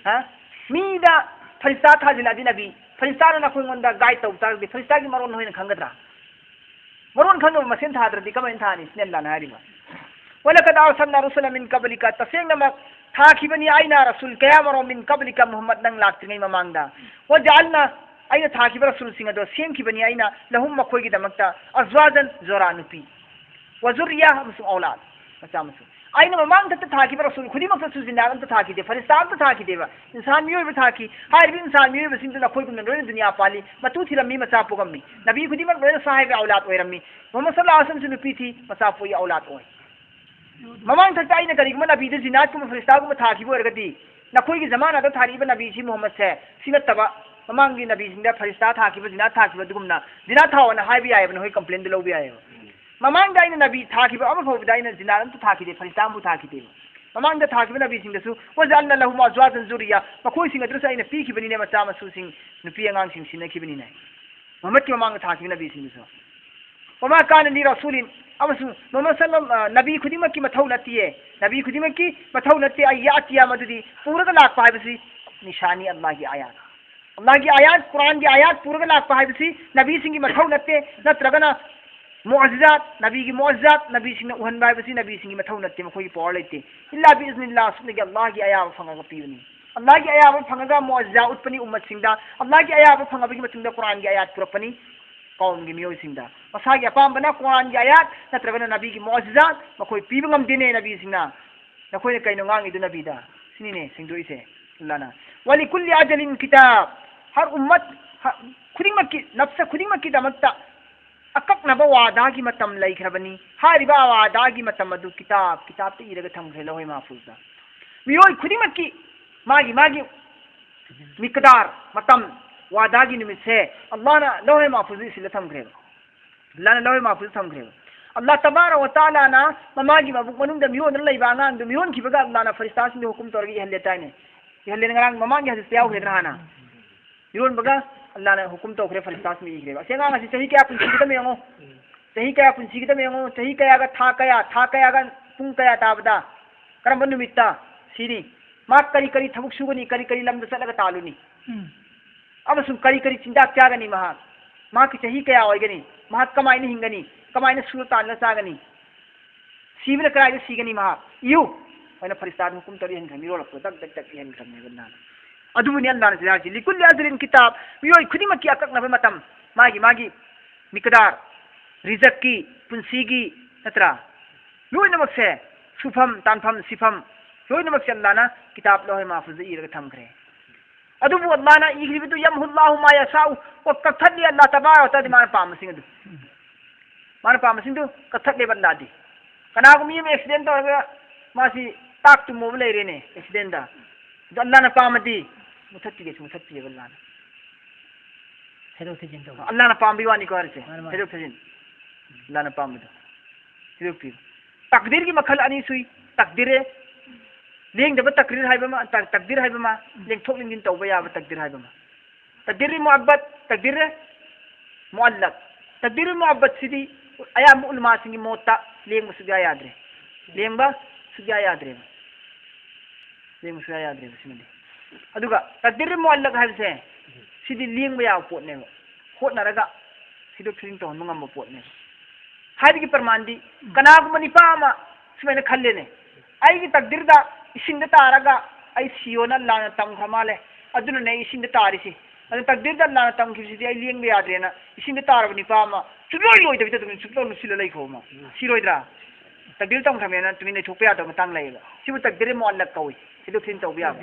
ꯍꯥ? ꯃꯤꯗ ꯐꯔꯤꯁꯇꯥ ꯊꯥꯖꯤꯜꯂꯛꯑꯗꯤ ꯅꯕꯤ, ꯐꯔꯤꯁꯇꯥꯅ ꯅꯈꯣꯏꯉꯣꯟꯗ ꯒꯥꯏꯗ ꯇꯧ ꯇꯥꯔꯒꯗꯤ, ꯐꯔꯤꯁꯇꯥꯒꯤ ꯃꯔꯣꯟ ꯅꯈꯣꯏꯅ ꯈꯪꯒꯗ꯭ꯔꯥ? ꯃꯔꯣꯟ ꯈꯪꯗꯕ ꯃꯁꯦꯟ ꯊꯥꯗ꯭ꯔꯗꯤ ꯀꯃꯥꯏꯅ ꯊꯥꯅꯤ? ꯁꯤꯅꯤ ꯑꯜꯂꯥꯅ ꯍꯥꯏꯔꯤꯕ꯫ "ولقد أرسلنا رسلا من قبلك"꯫ ꯇꯁꯦꯡꯅꯃꯛ ꯊꯥꯈꯤꯕꯅꯤ ꯑꯩꯅ ꯔꯁꯨꯜ ꯀꯌꯥ ꯃꯔꯣꯝ "من قبلك" ꯃꯨꯍꯝꯃꯗ ꯅꯪ ꯂꯥꯛꯇ꯭ꯔꯤꯉꯩ ꯃꯃꯥꯡꯗ꯫ "وجعلنا"꯫ ꯑꯩꯅ ꯊꯥꯈꯤꯕ ꯔꯁꯨꯜꯁꯤꯡ ꯑꯗꯣ ꯁꯦꯝꯈꯤꯕꯅꯤ ꯑꯩꯅ "لهم" ꯃꯈꯣꯏꯒꯤꯗꯃꯛꯇ "أزواجا" ꯖꯣꯔꯥ ꯅꯨꯄꯤ꯫ "وذرية" ꯑꯃꯁꯨꯡ "أولاد" ꯃꯆꯥ ꯃꯁꯨ꯫ ꯑꯩꯅ ꯃꯃꯥꯡꯗ ꯊꯥꯈꯤꯕ ꯔꯁꯨꯜ ꯈꯨꯗꯤꯡꯃꯛꯇꯁꯨ ꯖꯤꯟꯅꯥꯠ ꯑꯝꯇ ꯊꯥꯈꯤꯗꯦ, ꯐꯔꯤꯁꯇꯥ ꯑꯝꯇ ꯊꯥꯈꯤꯗꯦꯕ꯫ ꯏꯟꯁꯥꯟ ꯃꯤꯑꯣꯏꯕ ꯊꯥꯈꯤ꯫ ꯍꯥꯏꯔꯤꯕ ꯏꯟꯁꯥꯟ ꯃꯤꯑꯣꯏꯕꯁꯤꯡꯗꯨ ꯅꯈꯣꯏꯒꯨꯝꯅ ꯂꯣꯏꯅ ꯗꯨꯅꯤꯌꯥ ꯄꯥꯜꯂꯤ, ꯃꯇꯨ ꯊꯤꯔꯝꯃꯤ, ꯃꯆꯥ ꯄꯣꯛꯑꯝꯃꯤ꯫ ꯅꯕꯤ ꯈꯨꯗꯤꯡꯃꯛ ꯂꯣꯏꯅ ꯁꯥꯍꯤꯕ ꯑꯧꯂꯥꯗ ꯑꯣꯏꯔꯝꯃꯤ꯫ ꯃꯨꯍꯝꯃꯗ ꯁꯜꯂꯜꯂꯥꯍꯨ ꯑꯂꯩꯍꯤ ꯋꯁꯜꯂꯝꯁꯨ ꯅꯨꯄꯤ ꯊꯤ, ꯃꯆꯥ ꯄꯣꯛꯏ, ꯑꯧꯂꯥꯗ ꯑꯣꯏ꯫ ꯃꯃꯥꯡ ꯊꯛꯇ ꯑꯩꯅ ꯀꯔꯤꯒꯨꯝꯕ ꯅꯕꯤꯗꯨ ꯖꯤꯟꯅꯥꯠꯀꯨꯝꯕ ꯐꯔꯤꯁꯇꯥꯒꯨꯝꯕ ꯊꯥꯈꯤꯕ ꯑꯣꯏꯔꯒꯗꯤ, ꯅꯈꯣꯏꯒꯤ ꯖꯃꯥꯅꯥꯗ ꯊꯥꯔꯛꯏꯕ ꯅꯕꯤꯁꯤ ꯃꯨꯍꯝꯃꯗꯁꯦ ꯁꯤ ꯅꯠꯇꯕ, ꯃꯃꯥꯡꯒꯤ ꯅꯕꯤꯁꯤꯡꯗ ꯐꯔꯤꯁꯇꯥ ꯊꯥꯈꯤꯕ, ꯖꯤꯟꯅꯥꯠ ꯊꯥꯈꯤꯕ ꯑꯗꯨꯒꯨꯝꯅ ꯖꯤꯟꯅꯥꯠ ꯊꯥꯎꯑꯣꯅ ꯍꯥꯏꯕ ꯌꯥꯏꯑꯕ, ꯅꯈꯣꯏ ꯀꯝꯄ꯭ꯂꯦꯟꯗꯨ ꯂꯧꯕ ꯌꯥꯏꯑꯕ꯫ ꯃꯃꯥꯡꯗ ꯑꯩꯅ ꯅꯕꯤ ꯊꯥꯈꯤꯕ ꯑꯃ ꯐꯥꯎꯕꯗ ꯑꯩꯅ ꯖꯤꯟꯅꯥꯠ ꯑꯝꯇ ꯊꯥꯈꯤꯗꯦ, ꯐꯔꯤꯁꯇꯥ ꯑꯃꯐꯥꯎ ꯊꯥꯈꯤꯗꯦꯕ꯫ ꯃꯃꯥꯡꯗ ꯊꯥꯈꯤꯕ ꯅꯕꯤꯁꯤꯡꯗꯁꯨ "وجعلنا لهم أزواجا وذرية"꯫ ꯃꯈꯣꯏꯁꯤꯡ ꯑꯗꯨꯗꯁꯨ ꯑꯩꯅ ꯄꯤꯈꯤꯕꯅꯤꯅꯦ, ꯃꯆꯥ ꯃꯁꯨꯁꯤꯡ, ꯅꯨꯄꯤ ꯑꯉꯥꯡꯁꯤꯡ ꯁꯤꯟꯅꯈꯤꯕꯅꯤꯅꯦ꯫ ꯃꯨꯍꯝꯃꯗꯀꯤ ꯃꯃꯥꯡꯗ ꯊꯥꯈꯤꯕ ꯅꯕꯤꯁꯤꯡꯗꯨꯁꯨ꯫ "وما كان لرسول"꯫ ꯑꯃꯁꯨꯡ ꯃꯨꯍꯝꯃꯗ ꯁꯜꯂꯜ-, ꯑ, ꯅꯕꯤ ꯈꯨꯗꯤꯡꯃꯛꯀꯤ ꯃꯊꯧ ꯅꯠꯇꯤꯌꯦ꯫ ꯅꯕꯤ ꯈꯨꯗꯤꯡꯃꯛꯀꯤ ꯃꯊꯧ ꯅꯠꯇꯦ "أن يأتي"꯫ ꯃꯗꯨꯗꯤ ꯄꯨꯔꯒ ꯂꯥꯛꯄ ꯍꯥꯏꯕꯁꯤ ꯅꯤꯁꯥꯅꯤ, ꯑꯜꯂꯥꯍꯒꯤ ꯑꯥꯌꯥꯠ꯫ ꯑꯜꯂꯥꯍꯒꯤ ꯑꯥꯌꯥꯠ, ꯀꯨꯔꯥꯟꯒꯤ ꯑꯥꯌꯥꯠ ꯄꯨꯔꯒ ꯂꯥꯛꯄ ꯍꯥꯏꯕꯁꯤ ꯅꯕꯤꯁꯤꯡꯒꯤ ꯃꯊꯧ ꯅꯠꯇꯦ, ꯅꯠꯇ꯭ꯔꯒꯅ ꯃꯨꯑꯖꯤꯖꯥꯠ, ꯅꯕꯤꯒꯤ ꯃꯨꯑꯖꯤꯖꯥꯠ, ꯅꯕꯤꯁꯤꯡꯅ ꯎꯍꯟꯕ ꯍꯥꯏꯕꯁꯤ ꯅꯕꯤꯁꯤꯡꯒꯤ ꯃꯊꯧ ꯅꯠꯇꯦ, ꯃꯈꯣꯏꯒꯤ ꯄꯋꯥꯔ ꯂꯩꯇꯦ꯫ "إلا بإذن الله"꯫ ꯁꯨꯞꯅꯒꯤ ꯑꯜꯂꯥꯍꯒꯤ ꯑꯌꯥꯕ ꯐꯪꯉꯒ ꯄꯤꯕꯅꯤ꯫ ꯑꯜꯂꯥꯍꯒꯤ ꯑꯌꯥꯕ ꯐꯪꯉꯒ ꯃꯨꯑꯖꯤꯖꯥ ꯎꯠꯄꯅꯤ ꯎꯝꯃꯠꯁꯤꯡꯗ꯫ ꯑꯜꯂꯥꯍꯒꯤ ꯑꯌꯥꯕ ꯐꯪꯉꯕꯒꯤ ꯃꯇꯨꯡꯗ ꯀꯨꯔꯥꯟꯒꯤ ꯑꯌꯥꯠ ꯄꯨꯔꯛꯄꯅꯤ ꯀꯧꯝꯒꯤ ꯃꯤꯑꯣꯏꯁꯤꯡꯗ꯫ ꯃꯁꯥꯒꯤ ꯑꯄꯥꯝꯕꯅ ꯀꯨꯔꯥꯟꯒꯤ ꯑꯌꯥꯠ ꯅꯠꯇ꯭ꯔꯒꯅ ꯅꯕꯤꯒꯤ ꯃꯨꯑꯖꯤꯖꯥꯠ ꯃꯈꯣꯏ ꯄꯤꯕ ꯉꯝꯗꯦꯅꯦ ꯅꯕꯤꯁꯤꯡꯅ꯫ ꯅꯈꯣꯏꯅ ꯀꯩꯅꯣ ꯉꯥꯡꯉꯤꯗꯨ ꯅꯕꯤꯗ? ꯁꯤꯅꯤꯅꯦ ꯁꯦꯡꯗꯣꯛꯏꯁꯦ ꯑꯜꯂꯥꯍꯅ꯫ "ولكل أجل كتاب"꯫ ꯍꯔ ꯎꯝꯃꯠ, ꯍ-, ꯈꯨꯗꯤꯡꯃꯛꯀꯤ, ꯅꯞꯁ ꯈꯨꯗꯤꯡꯃꯛꯀꯤꯗꯃꯛꯇ ꯑꯀꯛꯅꯕ ꯋꯥꯗꯥꯒꯤ ꯃꯇꯝ ꯂꯩꯈ꯭ꯔꯕꯅꯤ꯫ ꯍꯥꯏꯔꯤꯕ ꯋꯥꯗꯥꯒꯤ ꯃꯇꯝ ꯑꯗꯨ ꯀꯤꯇꯥꯕ, ꯀꯤꯇꯥꯕꯇ ꯏꯔꯒ ꯊꯝꯈ꯭ꯔꯦ, ꯂꯧꯍꯦ ꯃꯍꯐꯨꯖꯇ꯫ ꯃꯤꯑꯣꯏ ꯈꯨꯗꯤꯡꯃꯛꯀꯤ ꯃꯥꯒꯤ ꯃꯥꯒꯤ ꯃꯤꯀꯗꯥꯔ, ꯃꯇꯝ, ꯋꯥꯗꯥꯒꯤ ꯅꯨꯃꯤꯠꯁꯦ ꯑꯜꯂꯥꯍꯅ ꯂꯧꯍꯦ ꯃꯍꯐꯨꯖꯇ ꯏꯁꯤꯜꯂ ꯊꯝꯈ꯭ꯔꯦꯕ꯫ ꯑꯜꯂꯥꯍꯅ ꯂꯧꯍꯦ ꯃꯍꯐꯨꯖꯇ ꯊꯝꯈ꯭ꯔꯦꯕ꯫ ꯑꯜꯂꯥꯍ ꯇꯕꯥꯔꯛ ꯋ ꯇꯥꯂꯥꯅ ꯃꯃꯥꯒꯤ ꯃꯕꯨꯛ ꯃꯅꯨꯡꯗ ꯃꯤꯔꯣꯟꯗꯅ ꯂꯩꯕ ꯑꯉꯥꯡꯗꯨ ꯃꯤꯔꯣꯟꯈꯤꯕꯒ ꯑꯜꯂꯥꯍꯅ ꯐꯔꯤꯁꯇꯥꯁꯤꯡꯗ ꯍꯨꯀꯨꯝ ꯇꯧꯔꯒ ꯏꯍꯜꯂꯦ ꯇꯥꯏꯅꯦ꯫ ꯏꯍꯜꯂꯦꯅ ꯉꯔꯥꯡ ꯃꯃꯥꯡꯒꯤ ꯍꯗꯤꯁꯇ ꯌꯥꯎꯈ꯭ꯔꯦꯗꯅ ꯍꯥꯟꯅ꯫ ꯃꯤꯔꯣꯟꯕꯒ ꯑꯜꯂꯥꯍꯅ ꯍꯨꯀꯨꯝ ꯇꯧꯈ꯭ꯔꯦ, ꯐꯔꯤꯁꯇꯥꯁꯤꯡꯗ ꯏꯈ꯭ꯔꯦꯕ꯫ ꯑꯁꯤ ꯑꯉꯥꯡ ꯑꯁꯤ ꯆꯍꯤ ꯀꯌꯥ ꯄꯨꯟꯁꯤꯒꯗꯕ ꯌꯦꯡꯉꯣ꯫ ꯆꯍꯤ ꯀꯌꯥ ꯄꯨꯟꯁꯤꯒꯗꯕ ꯌꯦꯡꯉꯨ, ꯆꯍꯤ ꯀꯌꯥꯒ ꯊꯥ ꯀꯌꯥ, ꯊꯥ ꯀꯌꯥꯒ ꯄꯨꯡ ꯀꯌꯥ ꯇꯥꯕꯗ, ꯀꯔꯝꯕ ꯅꯨꯃꯤꯠꯇ ꯁꯤꯅꯤ? ꯃꯥ ꯀꯔꯤ ꯀꯔꯤ ꯊꯕꯛ ꯁꯨꯒꯅꯤ, ꯀꯔꯤ ꯀꯔꯤ ꯂꯝꯗ ꯆꯠꯂꯒ ꯇꯥꯜꯂꯨꯅꯤ? ꯎꯝ꯫ ꯑꯃꯁꯨꯡ ꯀꯔꯤ ꯀꯔꯤ ꯆꯤꯟꯖꯥꯛ ꯆꯥꯒꯅꯤ ꯃꯍꯥꯛ? ꯃꯍꯥꯛꯀꯤ ꯆꯍꯤ ꯀꯌꯥ ꯑꯣꯏꯒꯅꯤ? ꯃꯍꯥꯛ ꯀꯃꯥꯏꯅ ꯍꯤꯡꯒꯅꯤ? ꯀꯃꯥꯏꯅ ꯁꯨꯔ ꯇꯥꯜꯂꯒ ꯆꯥꯒꯅꯤ? ꯁꯤꯕꯅ ꯀꯗꯥꯏꯗ ꯁꯤꯒꯅꯤ ꯃꯍꯥꯛ? ꯏꯌꯨ! ꯑꯩꯅ ꯐꯔꯤꯁꯇꯥꯗ ꯍꯨꯀꯨꯝ ꯇꯧꯔ ꯏꯍꯟꯈ꯭ꯔꯦ, ꯃꯤꯔꯣꯜꯂꯛꯄꯗ ꯗꯛ ꯗꯛ ꯗꯛ ꯏꯍꯟꯈ꯭ꯔꯕꯅꯦꯕ ꯑꯜꯂꯥꯍꯅ꯫ ꯑꯗꯨꯕꯨꯅꯤ ꯑꯜꯂꯥꯍꯅ ꯁꯤꯗ ꯍꯥꯏꯔꯤꯁꯤ, "ꯂꯤꯀꯨꯜꯂꯤ ꯑꯖꯂꯤꯟ ꯀꯤꯇꯥꯕ", ꯃꯤꯑꯣꯏ ꯈꯨꯗꯤꯡꯃꯛꯀꯤ ꯑꯀꯛꯅꯕ ꯃꯇꯝ, ꯃꯥꯒꯤ ꯃꯥꯒꯤ ꯃꯤꯀꯗꯥꯔ, ꯔꯤꯖꯛꯀꯤ, ꯄꯨꯟꯁꯤꯒꯤ, ꯅꯠꯇ꯭ꯔꯥ? ꯂꯣꯏꯅꯃꯛꯁꯦ, ꯁꯨꯐꯝ, ꯇꯥꯟꯐꯝ, ꯁꯤꯐꯝ, ꯂꯣꯏꯅꯃꯛꯁꯦ ꯑꯜꯂꯥꯍꯅ ꯀꯤꯇꯥꯕ ꯂꯧꯍꯦ ꯃꯥꯐꯨꯖꯗ ꯏꯔꯒ ꯊꯝꯈ꯭ꯔꯦ꯫ ꯑꯗꯨꯕꯨ ꯑꯜꯂꯥꯍꯅ ꯏꯈ꯭ꯔꯤꯕꯗꯨ "ꯌꯝꯍꯨꯜꯂꯥꯍꯨ ꯃꯥ ꯌꯁꯥꯎ", ꯑꯣ, ꯀꯛꯊꯠꯂꯤ ꯑꯜꯂꯥꯍ ꯇꯕꯥꯔꯛ ꯋ ꯇꯥꯂꯥ ꯃꯥꯅ ꯄꯥꯝꯕꯁꯤꯡ ꯑꯗꯨ꯫ ꯃꯥꯅ ꯄꯥꯝꯕꯁꯤꯡꯗꯨ ꯀꯛꯊꯠꯂꯦꯕ ꯑꯜꯂꯥꯍꯗꯤ꯫ ꯀꯅꯥꯒꯨꯝꯕ ꯃꯤ ꯑꯃ ꯑꯦꯛꯁꯤꯗꯦꯟ ꯇꯧꯔꯒ ꯃꯥꯁꯤ ꯇꯥꯛ ꯇꯨꯝꯃꯨꯕ ꯂꯩꯔꯦꯅꯦ ꯑꯦꯛꯁꯤꯗꯦꯟꯗ꯫ ꯑꯗꯣ ꯑꯜꯂꯥꯍꯅ ꯄꯥꯝꯃꯗꯤ ꯃꯨꯊꯠꯄꯤꯒꯦꯁꯨ ꯃꯨꯊꯠꯄꯤꯑꯕ ꯑꯜꯂꯥꯍꯅ꯫ ꯊꯩꯗꯣꯛ ꯊꯩꯖꯤꯟ ꯇꯧꯕ꯫ ꯑꯜꯂꯥꯍꯅ ꯄꯥꯝꯕꯒꯤ ꯋꯥꯅꯤꯀꯣ ꯍꯥꯏꯔꯤꯁꯦ꯫ ꯃꯥꯅꯤ, ꯃꯥꯅꯤ꯫ ꯊꯩꯗꯣꯛ ꯊꯩꯖꯤꯟ꯫ ꯑꯜꯂꯥꯍꯅ ꯄꯥꯝꯕꯗꯣ꯫ ꯊꯩꯗꯣꯛꯄꯤꯕ꯫ ꯇꯛꯗꯤꯔꯒꯤ ꯃꯈꯜ ꯑꯅꯤ ꯁꯨꯏ꯫ ꯇꯛꯗꯤꯔ, ꯂꯦꯡꯗꯕ ꯇꯛꯗꯤꯔ ꯍꯥꯏꯕ ꯑꯃ, ꯇꯛ-, ꯇꯛꯗꯤꯔ ꯍꯥꯏꯕ ꯑꯃ, ꯂꯦꯡꯊꯣꯛ ꯂꯦꯡꯁꯤꯟ ꯇꯧꯕ ꯌꯥꯕ ꯇꯛꯗꯤꯔ ꯍꯥꯏꯕ ꯑꯃ꯫ ꯇꯛꯗꯤꯔ ꯃꯨꯑꯕꯠ, ꯇꯛꯗꯤꯔ ꯃꯨꯑꯜꯂꯛ꯫ ꯇꯛꯗꯤꯔ ꯃꯨꯑꯕꯠꯁꯤꯗꯤ ꯑꯌꯥꯝꯕ ꯎꯂꯃꯥꯁꯤꯡꯒꯤ ꯃꯣꯠꯇ ꯂꯦꯡꯕ ꯁꯨꯛꯌꯥ ꯌꯥꯗ꯭ꯔꯦ꯫ ꯂꯦꯡꯕ ꯁꯨꯛꯌꯥ ꯌꯥꯗ꯭ꯔꯦꯕ꯫ ꯂꯦꯡꯕ ꯁꯨꯛꯌꯥ ꯌꯥꯗ꯭ꯔꯦꯕ ꯁꯤꯃꯗꯤ꯫ ꯑꯗꯨꯒ ꯇꯛꯗꯤꯔ ꯃꯨꯑꯜꯂꯛ ꯍꯥꯏꯕꯁꯦ, ꯁꯤꯗꯤ ꯂꯦꯡꯕ ꯌꯥꯕ ꯄꯣꯠꯅꯦꯕ꯫ ꯍꯣꯠꯅꯔꯒ ꯊꯩꯗꯣꯛ ꯊꯩꯖꯤꯟ ꯇꯧꯍꯟꯕ ꯉꯝꯕ ꯄꯣꯠꯅꯦꯕ꯫ ꯍꯥꯏꯕꯒꯤ ꯄ꯭ꯔꯃꯥꯟꯗꯤ, ꯀꯅꯥꯒꯨꯝꯕ ꯅꯤꯄꯥ ꯑꯃ ꯁꯨꯃꯥꯏꯅ ꯈꯜꯂꯦꯅꯦ, "ꯑꯩꯒꯤ ꯇꯛꯗꯤꯔꯗ ꯏꯁꯤꯡꯗ ꯇꯥꯔꯒ ꯑꯩ ꯁꯤꯌꯣꯅ ꯂꯥꯟꯅ ꯇꯝꯈ꯭ꯔ ꯃꯥꯜꯂꯦ, ꯑꯗꯨꯅꯅꯦ ꯑꯩ ꯏꯁꯤꯡꯗ ꯇꯥꯔꯤꯁꯤ꯫ ꯑꯗꯨ ꯇꯛꯗꯤꯔꯗ ꯂꯥꯟꯅ ꯇꯝꯈꯤꯕꯁꯤꯗꯤ ꯑꯩ ꯂꯦꯡꯕ ꯌꯥꯗ꯭ꯔꯦꯅ" ꯏꯁꯤꯡꯗ ꯇꯥꯔꯕ ꯅꯤꯄꯥ ꯑꯃ ꯁꯨꯡꯂꯣꯏ ꯂꯣꯏꯗꯕꯤꯗ ꯑꯗꯨꯝ ꯁꯨꯡꯂꯣꯏ ꯂꯨꯞꯁꯤꯜꯂ ꯂꯩꯈꯣ ꯑꯃ꯫ ꯁꯤꯔꯣꯏꯗ꯭ꯔꯥ? ꯇꯛꯗꯤꯔ ꯇꯝꯈ꯭ꯔꯃꯦꯅ ꯇꯨꯃꯤꯟ ꯂꯩꯊꯣꯛꯄ ꯌꯥꯗꯕ ꯃꯇꯥꯡ ꯂꯩꯌꯦꯕ꯫ ꯁꯤꯕꯨ ꯇꯛꯗꯤꯔ ꯃꯨꯑꯜꯂꯛ ꯀꯧꯏ꯫ ꯊꯩꯗꯣꯛ ꯊꯩꯖꯤꯟ ꯇꯧꯕ ꯌꯥꯕ꯫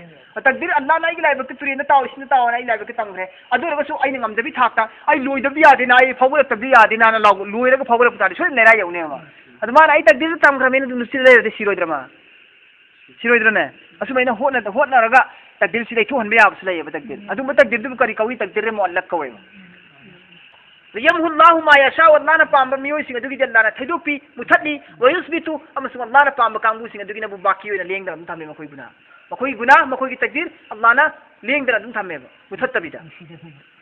ꯇꯛꯗꯤꯔ, "ꯑꯜꯂꯥꯍꯅ ꯑꯩꯒꯤ ꯂꯥꯏꯕꯛꯇ ꯇꯨꯔꯦꯟꯗ ꯇꯥꯎ, ꯏꯁꯤꯡꯗ ꯇꯥꯎꯅ ꯑꯩꯒꯤ ꯂꯥꯏꯕꯛꯇ ꯇꯝꯈ꯭ꯔꯦ꯫ ꯑꯗꯨ ꯑꯣꯏꯔꯒꯁꯨ ꯑꯩꯅ ꯉꯝꯖꯕꯤ ꯊꯥꯛꯇ ꯑꯩ ꯂꯣꯏꯗꯕꯗꯤ ꯌꯥꯗꯦꯅ, ꯑꯩ ꯐꯥꯎꯒꯠꯂꯛꯇꯕꯗꯤ ꯌꯥꯗꯦꯅ" ꯂꯥꯎ-, ꯂꯣꯏꯔꯒ ꯐꯥꯎꯒꯠꯂꯛꯄ ꯇꯥꯔꯗꯤ ꯁꯣꯏꯗꯅ ꯂꯩꯔꯥꯏ ꯌꯧꯅꯦꯕ꯫ ꯑꯗꯨ ꯃꯥꯅ "ꯑꯩ ꯇꯛꯗꯤꯔꯗ ꯇꯝꯈ꯭ꯔꯃꯦꯅ" ꯑꯗꯨꯝ ꯅꯨꯡꯁꯤꯠ ꯂꯩꯔꯗꯤ ꯁꯤꯔꯣꯏꯗ꯭ꯔꯃ? ꯁꯤꯔꯣꯏꯗ꯭ꯔꯅꯦ? ꯑꯁꯨꯃꯥꯏꯅ ꯍꯣꯠꯅ-, ꯍꯣꯠꯅꯔꯒ ꯇꯛꯗꯤꯔꯁꯤ ꯂꯩꯊꯣꯛꯍꯟꯕ ꯌꯥꯕꯁꯨ ꯂꯩꯌꯦꯕ ꯇꯛꯗꯤꯔ꯫ ꯑꯗꯨꯝꯕ ꯇꯛꯗꯤꯔꯗꯨꯕꯨ ꯀꯔꯤ ꯀꯧꯏ? ꯇꯛꯗꯤꯔ ꯃꯨꯑꯜꯂꯛ ꯀꯧꯋꯦꯕ꯫ "ꯌꯝꯍꯨꯜꯂꯥꯍꯨ ꯃꯥ ꯌꯁꯥꯎ", ꯑꯜꯂꯥꯍꯅ ꯄꯥꯝꯕ ꯃꯤꯑꯣꯏꯁꯤꯡ ꯑꯗꯨꯒꯤꯗꯤ ꯑꯜꯂꯥꯍꯅ ꯊꯩꯗꯣꯛꯄꯤ, ꯃꯨꯊꯠꯂꯤ, "ꯋ ꯌꯨꯁꯕꯤꯇꯨ", ꯑꯃꯁꯨꯡ ꯑꯜꯂꯥꯍꯅ ꯄꯥꯝꯕ ꯀꯥꯡꯕꯨꯁꯤꯡ ꯑꯗꯨꯒꯤꯅꯕꯨ ꯕꯥꯀꯤ ꯑꯣꯏꯅ ꯂꯦꯡꯗꯅ ꯑꯗꯨꯝ ꯊꯝꯃꯤ ꯃꯈꯣꯏꯕꯨꯅ꯫ ꯃꯈꯣꯏꯒꯤ ꯒꯨꯅꯥ, ꯃꯈꯣꯏꯒꯤ ꯇꯛꯗꯤꯔ ꯑꯜꯂꯥꯍꯅ ꯂꯦꯡꯗꯅ ꯑꯗꯨꯝ ꯊꯝꯃꯦꯕ, ꯃꯨꯊꯠꯇꯕꯤꯗ꯫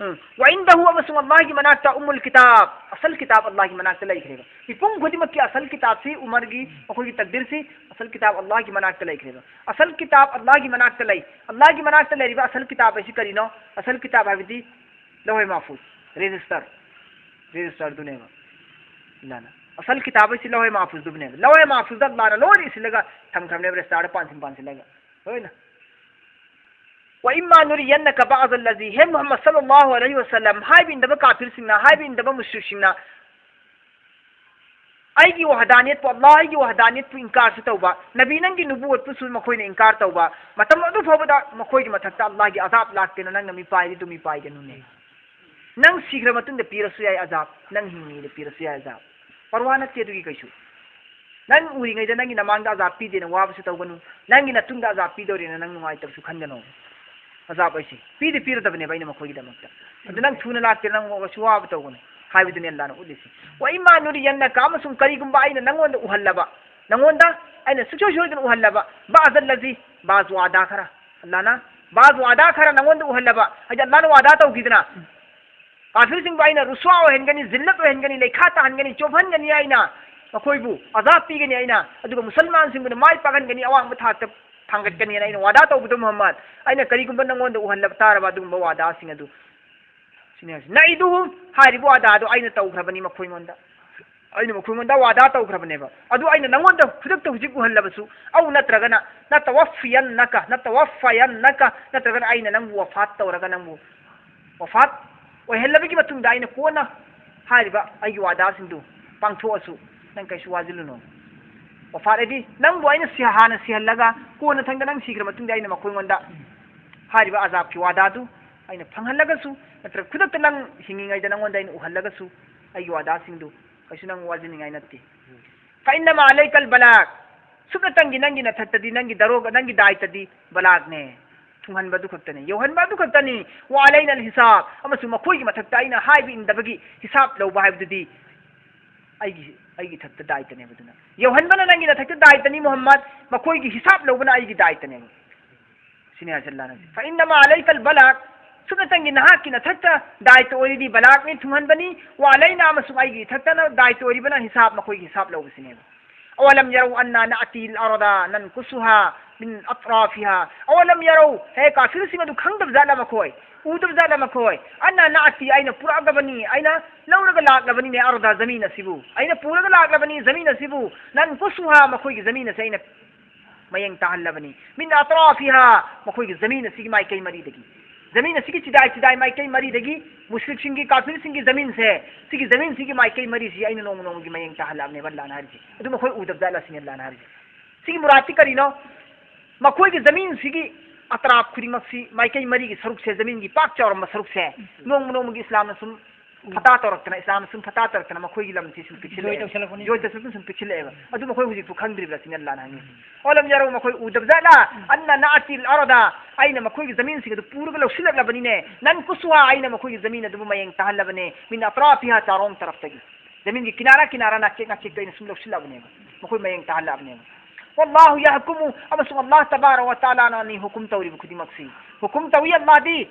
ꯎꯝ. ꯋꯥ ꯏꯟꯗꯍꯨ, ꯑꯃꯁꯨꯡ ꯑꯜꯂꯥꯍꯒꯤ ꯃꯅꯥꯛꯇ ꯎꯝꯃꯨꯜ ꯀꯤꯇꯥꯕ, ꯑꯁꯜ ꯀꯤꯇꯥꯕ ꯑꯜꯂꯥꯍꯒꯤ ꯃꯅꯥꯛꯇ ꯂꯩꯈ꯭ꯔꯦꯕ꯫ ꯃꯤꯄꯨꯝ ꯈꯨꯗꯤꯡꯃꯛꯀꯤ ꯑꯁꯜ ꯀꯤꯇꯥꯕꯁꯤ, ꯎꯃꯔꯒꯤ, ꯃꯈꯣꯏꯒꯤ ꯇꯛꯗꯤꯔꯁꯤ, ꯑꯁꯜ ꯀꯤꯇꯥꯕ ꯑꯜꯂꯥꯍꯒꯤ ꯃꯅꯥꯛꯇ ꯂꯩꯈ꯭ꯔꯦꯕ꯫ ꯑꯁꯜ ꯀꯤꯇꯥꯕ ꯑꯜꯂꯥꯍꯒꯤ ꯃꯅꯥꯛꯇ ꯂꯩ꯫ ꯑꯜꯂꯥꯍꯒꯤ ꯃꯅꯥꯛꯇ ꯂꯩꯔꯤꯕ ꯑꯁꯜ ꯀꯤꯇꯥꯕ ꯍꯥꯏꯁꯤ ꯀꯔꯤꯅꯣ? ꯑꯁꯜ ꯀꯤꯇꯥꯕ ꯍꯥꯏꯕꯗꯤ ꯂꯧꯍꯦ ꯃꯥꯐꯨꯖ, ꯔꯦꯖꯤꯁꯇꯔ, ꯔꯦꯖꯤꯁꯇꯔꯗꯨꯅꯦꯕ꯫ ꯑꯜꯂꯥꯍꯅ ꯑꯁꯜ ꯀꯤꯇꯥꯕ ꯍꯥꯏꯁꯤ ꯂꯧꯍꯦ ꯃꯥꯐꯨꯖꯗꯨꯕꯨꯅꯦꯕ꯫ ꯂꯧꯍꯦ ꯃꯥꯐꯨꯖꯗ ꯑꯜꯂꯥꯍꯅ ꯂꯣꯏꯅ ꯏꯁꯤꯜꯂꯒ ꯊꯝꯈ꯭ꯔꯕꯅꯦꯕ, ꯔꯦꯖꯤꯁꯇꯔꯗ ꯄꯥꯟꯁꯤꯟ ꯄꯥꯟꯁꯤꯜꯂꯒ ꯂꯣꯏꯅ꯫ "ꯋ ꯏꯝꯃꯥ ꯅꯨꯔꯤꯌꯟꯅꯀ ꯕꯥꯑꯗ ꯂꯖꯤ", ꯍꯦ ꯃꯨꯍꯝꯃꯗ ꯁꯜꯂꯜꯂꯥꯍꯨ ꯑꯂꯩꯍꯤ ꯋꯁꯜꯂꯝ, ꯍꯥꯏꯕ ꯏꯟꯗꯕ ꯀꯥꯐꯤꯔꯁꯤꯡꯅ, ꯍꯥꯏꯕ ꯏꯟꯗꯕ ꯃꯨꯁ꯭ꯔꯤꯛꯁꯤꯡꯅ ꯑꯩꯒꯤ ꯋꯍꯗꯥꯅꯤꯌꯠꯄꯨ, ꯑꯜꯂꯥꯍ ꯑꯩꯒꯤ ꯋꯍꯗꯥꯅꯤꯌꯠꯄꯨ ꯏꯟꯀꯥꯔꯁꯨ ꯇꯧꯕ, ꯅꯕꯤ ꯅꯪꯒꯤ ꯅꯨꯕꯨꯋꯠꯄꯨꯁꯨ ꯃꯈꯣꯏꯅ ꯏꯟꯀꯥꯔ ꯇꯧꯕ, ꯃꯇꯝ ꯑꯗꯨ ꯐꯥꯎꯕꯗ ꯃꯈꯣꯏꯒꯤ ꯃꯊꯛꯇ ꯑꯜꯂꯥꯍꯒꯤ ꯑꯖꯥꯕ ꯂꯥꯛꯇꯦꯅ ꯅꯪꯅ ꯃꯤꯄꯥꯏꯔꯤꯗꯨ ꯃꯤꯄꯥꯏꯒꯅꯨꯅꯦ꯫ ꯅꯪ ꯁꯤꯈ꯭ꯔ ꯃꯇꯨꯡꯗ ꯄꯤꯔꯁꯨ ꯌꯥꯏ ꯑꯖꯥꯕ, ꯅꯪ ꯍꯤꯡꯉꯤꯉꯩꯗ ꯄꯤꯔꯁꯨ ꯌꯥꯏ ꯑꯖꯥꯕ꯫ ꯄꯔꯋꯥ ꯅꯠꯇꯦ ꯑꯗꯨꯒꯤ ꯀꯩꯁꯨ꯫ ꯅꯪ ꯎꯔꯤꯉꯩꯗ ꯅꯪꯒꯤ ꯅꯃꯥꯡꯗ ꯑꯖꯥꯕ ꯄꯤꯗꯦꯅ ꯋꯥꯕꯁꯨ ꯇꯧꯒꯅꯨ, ꯅꯪꯒꯤ ꯅꯇꯨꯡꯗ ꯑꯖꯥꯕ ꯄꯤꯗꯧꯔꯦꯅ ꯅꯪ ꯅꯨꯡꯉꯥꯏꯇꯕꯁꯨ ꯈꯟꯒꯅꯣ꯫ ꯑꯖꯥꯕ ꯑꯩꯁꯦ ꯄꯤꯗꯤ ꯄꯤꯔꯗꯕꯅꯦꯕ ꯑꯩꯅ ꯃꯈꯣꯏꯒꯤꯗꯃꯛꯇ꯫ ꯑꯗꯨ ꯅꯪ ꯊꯨꯅ ꯂꯥꯛꯇꯦ, ꯅꯪ ꯀꯩꯁꯨ ꯋꯥꯕ ꯇꯧꯒꯅꯨ ꯍꯥꯏꯕꯗꯨꯅꯦ ꯑꯜꯂꯥꯍꯅ ꯎꯠꯂꯤꯁꯦ꯫ "ꯋ ꯏꯝꯃꯥ ꯅꯨꯔꯤꯌꯟꯅꯀ", ꯑꯃꯁꯨꯡ ꯀꯔꯤꯒꯨꯝꯕ ꯑꯩꯅ ꯅꯪꯉꯣꯟꯗ ꯎꯍꯜꯂꯕ, ꯅꯪꯉꯣꯟꯗ ꯑꯩꯅ ꯁꯨꯡꯁꯣꯏ ꯁꯣꯏꯗꯅ ꯎꯍꯜꯂꯕ, ꯕꯥꯑꯗ ꯂꯖꯤ, ꯕꯥꯖ ꯋꯥꯗꯥ ꯈꯔ, ꯑꯜꯂꯥꯍꯅ ꯕꯥꯖ ꯋꯥꯗꯥ ꯈꯔ ꯅꯪꯉꯣꯟꯗ ꯎꯍꯜꯂꯕ, ꯍꯥꯏꯗꯤ ꯑꯜꯂꯥꯍꯅ ꯋꯥꯗꯥ ꯇꯧꯈꯤꯗꯅ, ꯀꯥꯐꯤꯔꯁꯤꯡꯕꯨ ꯑꯩꯅ ꯔꯨꯁ꯭ꯋꯥ ꯑꯣꯏꯍꯟꯒꯅꯤ, ꯖꯤꯜꯂꯠ ꯑꯣꯏꯍꯟꯒꯅꯤ, ꯂꯩꯈꯥ ꯇꯥꯍꯟꯒꯅꯤ, ꯆꯣꯞꯍꯟꯒꯅꯤ ꯑꯩꯅ, ꯃꯈꯣꯏꯕꯨ ꯑꯖꯥꯕ ꯄꯤꯒꯅꯤ ꯑꯩꯅ, ꯑꯗꯨꯒ ꯃꯨꯁꯜꯃꯥꯟꯁꯤꯡꯕꯨꯅ ꯃꯥꯏ ꯄꯥꯛꯍꯟꯒꯅꯤ, ꯑꯋꯥꯡꯕ ꯊꯥꯛꯇ ꯊꯥꯡꯒꯠꯀꯅꯤꯅ ꯑꯩꯅ ꯋꯥꯗꯥ ꯇꯧꯕꯗꯣ ꯃꯨꯍꯝꯃꯗ, ꯑꯩꯅ ꯀꯔꯤꯒꯨꯝꯕ ꯅꯪꯉꯣꯟꯗ ꯎꯍꯜꯂꯕ ꯇꯥꯔꯕ ꯑꯗꯨꯒꯨꯝꯕ ꯋꯥꯗꯥꯁꯤꯡ ꯑꯗꯨ, ꯁꯤꯅꯤ ꯍꯥꯏꯁꯦ꯫ "ꯅꯏꯗꯨꯍꯨꯝ", ꯍꯥꯏꯔꯤꯕ ꯋꯥꯗꯥꯗꯣ ꯑꯩꯅ ꯇꯧꯈ꯭ꯔꯕꯅꯤ ꯃꯈꯣꯏꯉꯣꯟꯗ, ꯑꯩꯅ ꯃꯈꯣꯏꯉꯣꯟꯗ ꯋꯥꯗꯥ ꯇꯧꯈ꯭ꯔꯕꯅꯦꯕ꯫ ꯑꯗꯨ ꯑꯩꯅ ꯅꯪꯉꯣꯟꯗ ꯈꯨꯗꯛꯇ ꯍꯧꯖꯤꯛ ꯎꯍꯜꯂꯕꯁꯨ, ꯑꯧ ꯅꯠꯇ꯭ꯔꯒꯅ ꯅꯇꯋꯐꯤꯌꯟꯅꯀ, ꯅꯇꯋꯐꯌꯟꯅꯀ, ꯅꯠꯇ꯭ꯔꯒꯅ ꯑꯩꯅ ꯅꯪꯕꯨ ꯋꯐꯥꯠ ꯇꯧꯔꯒ ꯅꯪꯕꯨ ꯋꯐꯥꯠ ꯑꯣꯏꯍꯜꯂꯕꯒꯤ ꯃꯇꯨꯡꯗ ꯑꯩꯅ ꯀꯣꯟꯅ ꯍꯥꯏꯔꯤꯕ ꯑꯩꯒꯤ ꯋꯥꯗꯥꯁꯤꯡꯗꯨ ꯄꯥꯡꯊꯣꯛꯑꯁꯨ ꯅꯪ ꯀꯩꯁꯨ ꯋꯥꯁꯤꯜꯂꯨꯅꯣ꯫ ꯋꯐꯥꯠ ꯍꯥꯏꯗꯤ ꯅꯪꯕꯨ ꯑꯩꯅ ꯁꯤ-, ꯍꯥꯟꯅ ꯁꯤꯍꯜꯂꯒ ꯀꯣꯟꯅ ꯊꯪꯗ ꯅꯪ ꯁꯤꯈ꯭ꯔ ꯃꯇꯨꯡꯗ ꯑꯩꯅ ꯃꯈꯣꯏꯉꯣꯟꯗ ꯍꯥꯏꯔꯤꯕ ꯑꯖꯥꯕꯀꯤ ꯋꯥꯗꯥꯗꯨ ꯑꯩꯅ ꯐꯪꯍꯜꯂꯒꯁꯨ, ꯅꯠꯇ꯭ꯔꯒ ꯈꯨꯗꯛꯇ ꯅꯪ ꯍꯤꯡꯉꯤꯉꯩꯗ ꯅꯪꯉꯣꯟꯗ ꯑꯩꯅ ꯎꯍꯜꯂꯒꯁꯨ, ꯑꯩꯒꯤ ꯋꯥꯗꯥꯁꯤꯡꯗꯨ ꯀꯩꯁꯨ ꯅꯪ ꯋꯥꯖꯅꯤꯡꯉꯥꯏ ꯅꯠꯇꯦ꯫ "ꯐ ꯏꯟꯅꯃꯥ ꯑꯂꯩꯀꯜ ꯕꯂꯥꯒ", ꯁꯨꯞꯅꯇꯪꯒꯤ ꯅꯪꯒꯤ ꯅꯊꯛꯇꯗꯤ, ꯅꯪꯒꯤ ꯗꯔꯣꯒ, ꯅꯪꯒꯤ ꯗꯥꯏꯇꯗꯤ ꯕꯂꯥꯒꯅꯦ, ꯊꯨꯡꯍꯟꯕ ꯑꯗꯨ ꯈꯛꯇꯅꯤ, ꯌꯧꯍꯟꯕ ꯑꯗꯨ ꯈꯛꯇꯅꯤ꯫ "ꯋ ꯑꯂꯩꯅꯜ ꯍꯤꯁꯥꯕ", ꯑꯃꯁꯨꯡ ꯃꯈꯣꯏꯒꯤ ꯃꯊꯛꯇ ꯑꯩꯅ ꯍꯥꯏꯕ ꯏꯟꯗꯕꯒꯤ ꯍꯤꯁꯥꯕ ꯂꯧꯕ ꯍꯥꯏꯕꯗꯨꯗꯤ ꯑꯩꯒꯤ, ꯑꯩꯒꯤ ꯏꯊꯛꯇ ꯗꯥꯏꯇꯅꯦꯕ꯫ ꯑꯗꯨꯅ ꯌꯧꯍꯟꯕꯅ ꯅꯪꯒꯤ ꯅꯊꯛꯇ ꯗꯥꯏꯇꯅꯤ ꯃꯨꯍꯝꯃꯗ, ꯃꯈꯣꯏꯒꯤ ꯍꯤꯁꯥꯕ ꯂꯧꯕꯅ ꯑꯩꯒꯤ ꯗꯥꯏꯇꯅꯦꯕ꯫ ꯁꯤꯅꯤ ꯍꯥꯏꯁꯦ ꯑꯜꯂꯥꯍꯅ ꯍꯥꯏꯁꯦ꯫ "ꯐ ꯏꯟꯅꯃꯥ ꯑꯂꯩꯀꯜ ꯕꯂꯥꯒ", ꯁꯨꯞꯅꯇꯪꯒꯤ ꯅꯍꯥꯛꯀꯤ ꯅꯊꯛꯇ ꯗꯥꯏꯇ ꯑꯣꯏꯔꯤꯗꯤ ꯕꯂꯥꯒꯅꯤ, ꯊꯨꯡꯍꯟꯕꯅꯤ, "ꯋ ꯑꯂꯩꯅꯥ", ꯑꯃꯁꯨꯡ ꯑꯩꯒꯤ ꯏꯊꯛꯇꯅ ꯗꯥꯏꯇ ꯑꯣꯏꯔꯤꯕꯅ ꯍꯤꯁꯥꯕ, ꯃꯈꯣꯏꯒꯤ ꯍꯤꯁꯥꯕ ꯂꯧꯕꯁꯤꯅꯦꯕ꯫ "ꯑꯋꯂꯝ ꯌꯔꯧ ꯑꯟꯅꯥ ꯅꯥꯇꯤꯜ ꯑꯔꯗ ꯅꯟꯀꯨꯁꯨꯍꯥ ꯃꯤꯟ ꯑꯇ꯭ꯔꯥꯐꯤꯍꯥ"꯫ "ꯑꯋꯂꯝ ꯌꯔꯧ", ꯍꯦ ꯀꯥꯐꯤꯔꯁꯤꯡ ꯑꯗꯨ ꯈꯪꯗꯕ ꯖꯥꯠꯂ ꯃꯈꯣꯏ? ꯎꯗꯕ ꯖꯥꯠꯂ ꯃꯈꯣꯏ? "ꯑꯟꯅꯥ ꯅꯥꯇꯤ", ꯑꯩꯅ ꯄꯨꯔꯛꯂꯕꯅꯤ, ꯑꯩꯅ ꯂꯧꯔꯒ ꯂꯥꯛꯂꯕꯅꯤꯅꯦ, "ꯑꯔꯗ", ꯖꯃꯤꯟ ꯑꯁꯤꯕꯨ ꯑꯩꯅ ꯄꯨꯔꯒ ꯂꯥꯛꯂꯕꯅꯤ, ꯖꯃꯤꯟ ꯑꯁꯤꯕꯨ, "ꯅꯟꯀꯨꯁꯨꯍꯥ", ꯃꯈꯣꯏꯒꯤ ꯖꯃꯤꯟ ꯑꯁꯤ ꯑꯩꯅ ꯃꯌꯦꯡ ꯇꯥꯍꯜꯂꯕꯅꯤ, "ꯃꯤꯟ ꯑꯇ꯭ꯔꯥꯐꯤꯍꯥ", ꯃꯈꯣꯏꯒꯤ ꯖꯃꯤꯟ ꯑꯁꯤꯒꯤ ꯃꯥꯏꯀꯩ ꯃꯔꯤꯗꯒꯤ, ꯖꯃꯤꯟ ꯑꯁꯤꯒꯤ ꯆꯤꯗꯥꯏ ꯆꯤꯗꯥꯏ ꯃꯥꯏꯀꯩ ꯃꯔꯤꯗꯒꯤ ꯃꯨꯁ꯭ꯔꯤꯛꯁꯤꯡꯒꯤ, ꯀꯥꯐꯤꯔꯁꯤꯡꯒꯤ ꯖꯃꯤꯟꯁꯦ, ꯁꯤꯒꯤ ꯖꯃꯤꯟꯁꯤꯒꯤ ꯃꯥꯏꯀꯩ ꯃꯔꯤꯁꯤ ꯑꯩꯅ ꯅꯣꯡꯃ ꯅꯣꯡꯃꯒꯤ ꯃꯌꯦꯡ ꯇꯥꯍꯜꯂꯛꯑꯕꯅꯦꯕ ꯑꯜꯂꯥꯍꯅ ꯍꯥꯏꯔꯤꯁꯦ꯫ ꯑꯗꯨ ꯃꯈꯣꯏ ꯎꯗꯕ ꯖꯥꯠꯂ ꯁꯤꯅꯤ ꯑꯜꯂꯥꯍꯅ ꯍꯥꯏꯔꯤꯁꯦ꯫ ꯁꯤꯒꯤ ꯃꯨꯔꯥꯠꯇꯤ ꯀꯔꯤꯅꯣ? ꯃꯈꯣꯏꯒꯤ ꯖꯃꯤꯟꯁꯤꯒꯤ ꯑꯇ꯭ꯔꯥꯞ ꯈꯨꯗꯤꯡꯃꯛꯁꯤ, ꯃꯥꯏꯀꯩ ꯃꯔꯤꯒꯤ ꯁꯔꯨꯛꯁꯦ, ꯖꯃꯤꯟꯒꯤ ꯄꯥꯛ ꯆꯥꯎꯔꯝꯕ ꯁꯔꯨꯛꯁꯦ, ꯅꯣꯡꯃ ꯅꯣꯡꯃꯒꯤ ꯏꯁꯂꯥꯝꯅ ꯁꯨꯝ ꯐꯇꯥ ꯇꯧꯔꯛꯇꯅ, ꯏꯁꯂꯥꯝꯅ ꯁꯨꯝ ꯐꯇꯥ ꯇꯧꯔꯛꯇꯅ ꯃꯈꯣꯏꯒꯤ ꯂꯝꯁꯤ ꯁꯨꯝ ꯄꯤꯛꯁꯤꯜꯂꯛꯑꯦꯕ꯫ ꯖꯣꯏ ꯇꯧꯁꯜꯂꯛꯄꯅꯤ꯫ ꯖꯣꯏ ꯇꯧꯁꯜꯂꯛꯇꯅ ꯁꯨꯝ ꯄꯤꯛꯁꯤꯜꯂꯛꯑꯦꯕ꯫ ꯑꯗꯨ ꯃꯈꯣꯏ ꯍꯧꯖꯤꯛꯁꯨ ꯈꯪꯗ꯭ꯔꯤꯕ꯭ꯔꯥ ꯁꯤꯅꯤ ꯑꯜꯂꯥꯍꯅ ꯍꯪꯉꯤ꯫ "ꯑꯣꯂꯝ ꯌꯔꯧ", ꯃꯈꯣꯏ ꯎꯗꯕ ꯖꯥꯠꯂꯥ? "ꯑꯟꯅꯥ ꯅꯥꯇꯤꯜ ꯑꯔꯗ", ꯑꯩꯅ ꯃꯈꯣꯏꯒꯤ ꯖꯃꯤꯟꯁꯤꯡ ꯑꯗꯨ ꯄꯨꯔꯒ ꯂꯧꯁꯤꯜꯂꯛꯂꯕꯅꯤꯅꯦ꯫ "ꯅꯟꯀꯨꯁꯨꯍꯥ", ꯑꯩꯅ ꯃꯈꯣꯏꯒꯤ ꯖꯃꯤꯟ ꯑꯗꯨꯕꯨ ꯃꯌꯦꯡ ꯇꯥꯍꯜꯂꯕꯅꯦ꯫ "ꯃꯤꯟ ꯑꯇ꯭ꯔꯥꯐꯤꯍꯥ", ꯆꯥꯔꯣꯡ ꯇꯔꯐꯇꯒꯤ, ꯖꯃꯤꯟꯒꯤ ꯀꯤꯅꯥꯔꯥ ꯀꯤꯅꯥꯔꯥ, ꯅꯥꯆꯦꯛ ꯅꯥꯆꯦꯛꯇ ꯑꯩꯅ ꯁꯨꯝ ꯂꯧꯁꯤꯜꯂꯛꯑꯕꯅꯦꯕ, ꯃꯈꯣꯏ ꯃꯌꯦꯡ ꯇꯥꯍꯜꯂꯛꯑꯕꯅꯦꯕ꯫ "ꯋꯜꯂꯥꯍꯨ ꯌꯍꯀꯨꯃꯨ", ꯑꯃꯁꯨꯡ ꯑꯜꯂꯥꯍ ꯇꯕꯥꯔꯛ ꯋ ꯇꯥꯂꯥꯅꯅꯤ ꯍꯨꯀꯨꯝ ꯇꯧꯔꯤꯕ ꯈꯨꯗꯤꯡꯃꯛꯁꯤ꯫ ꯍꯨꯀꯨꯝ ꯇꯧꯏ ꯑꯜꯂꯥꯍꯗꯤ,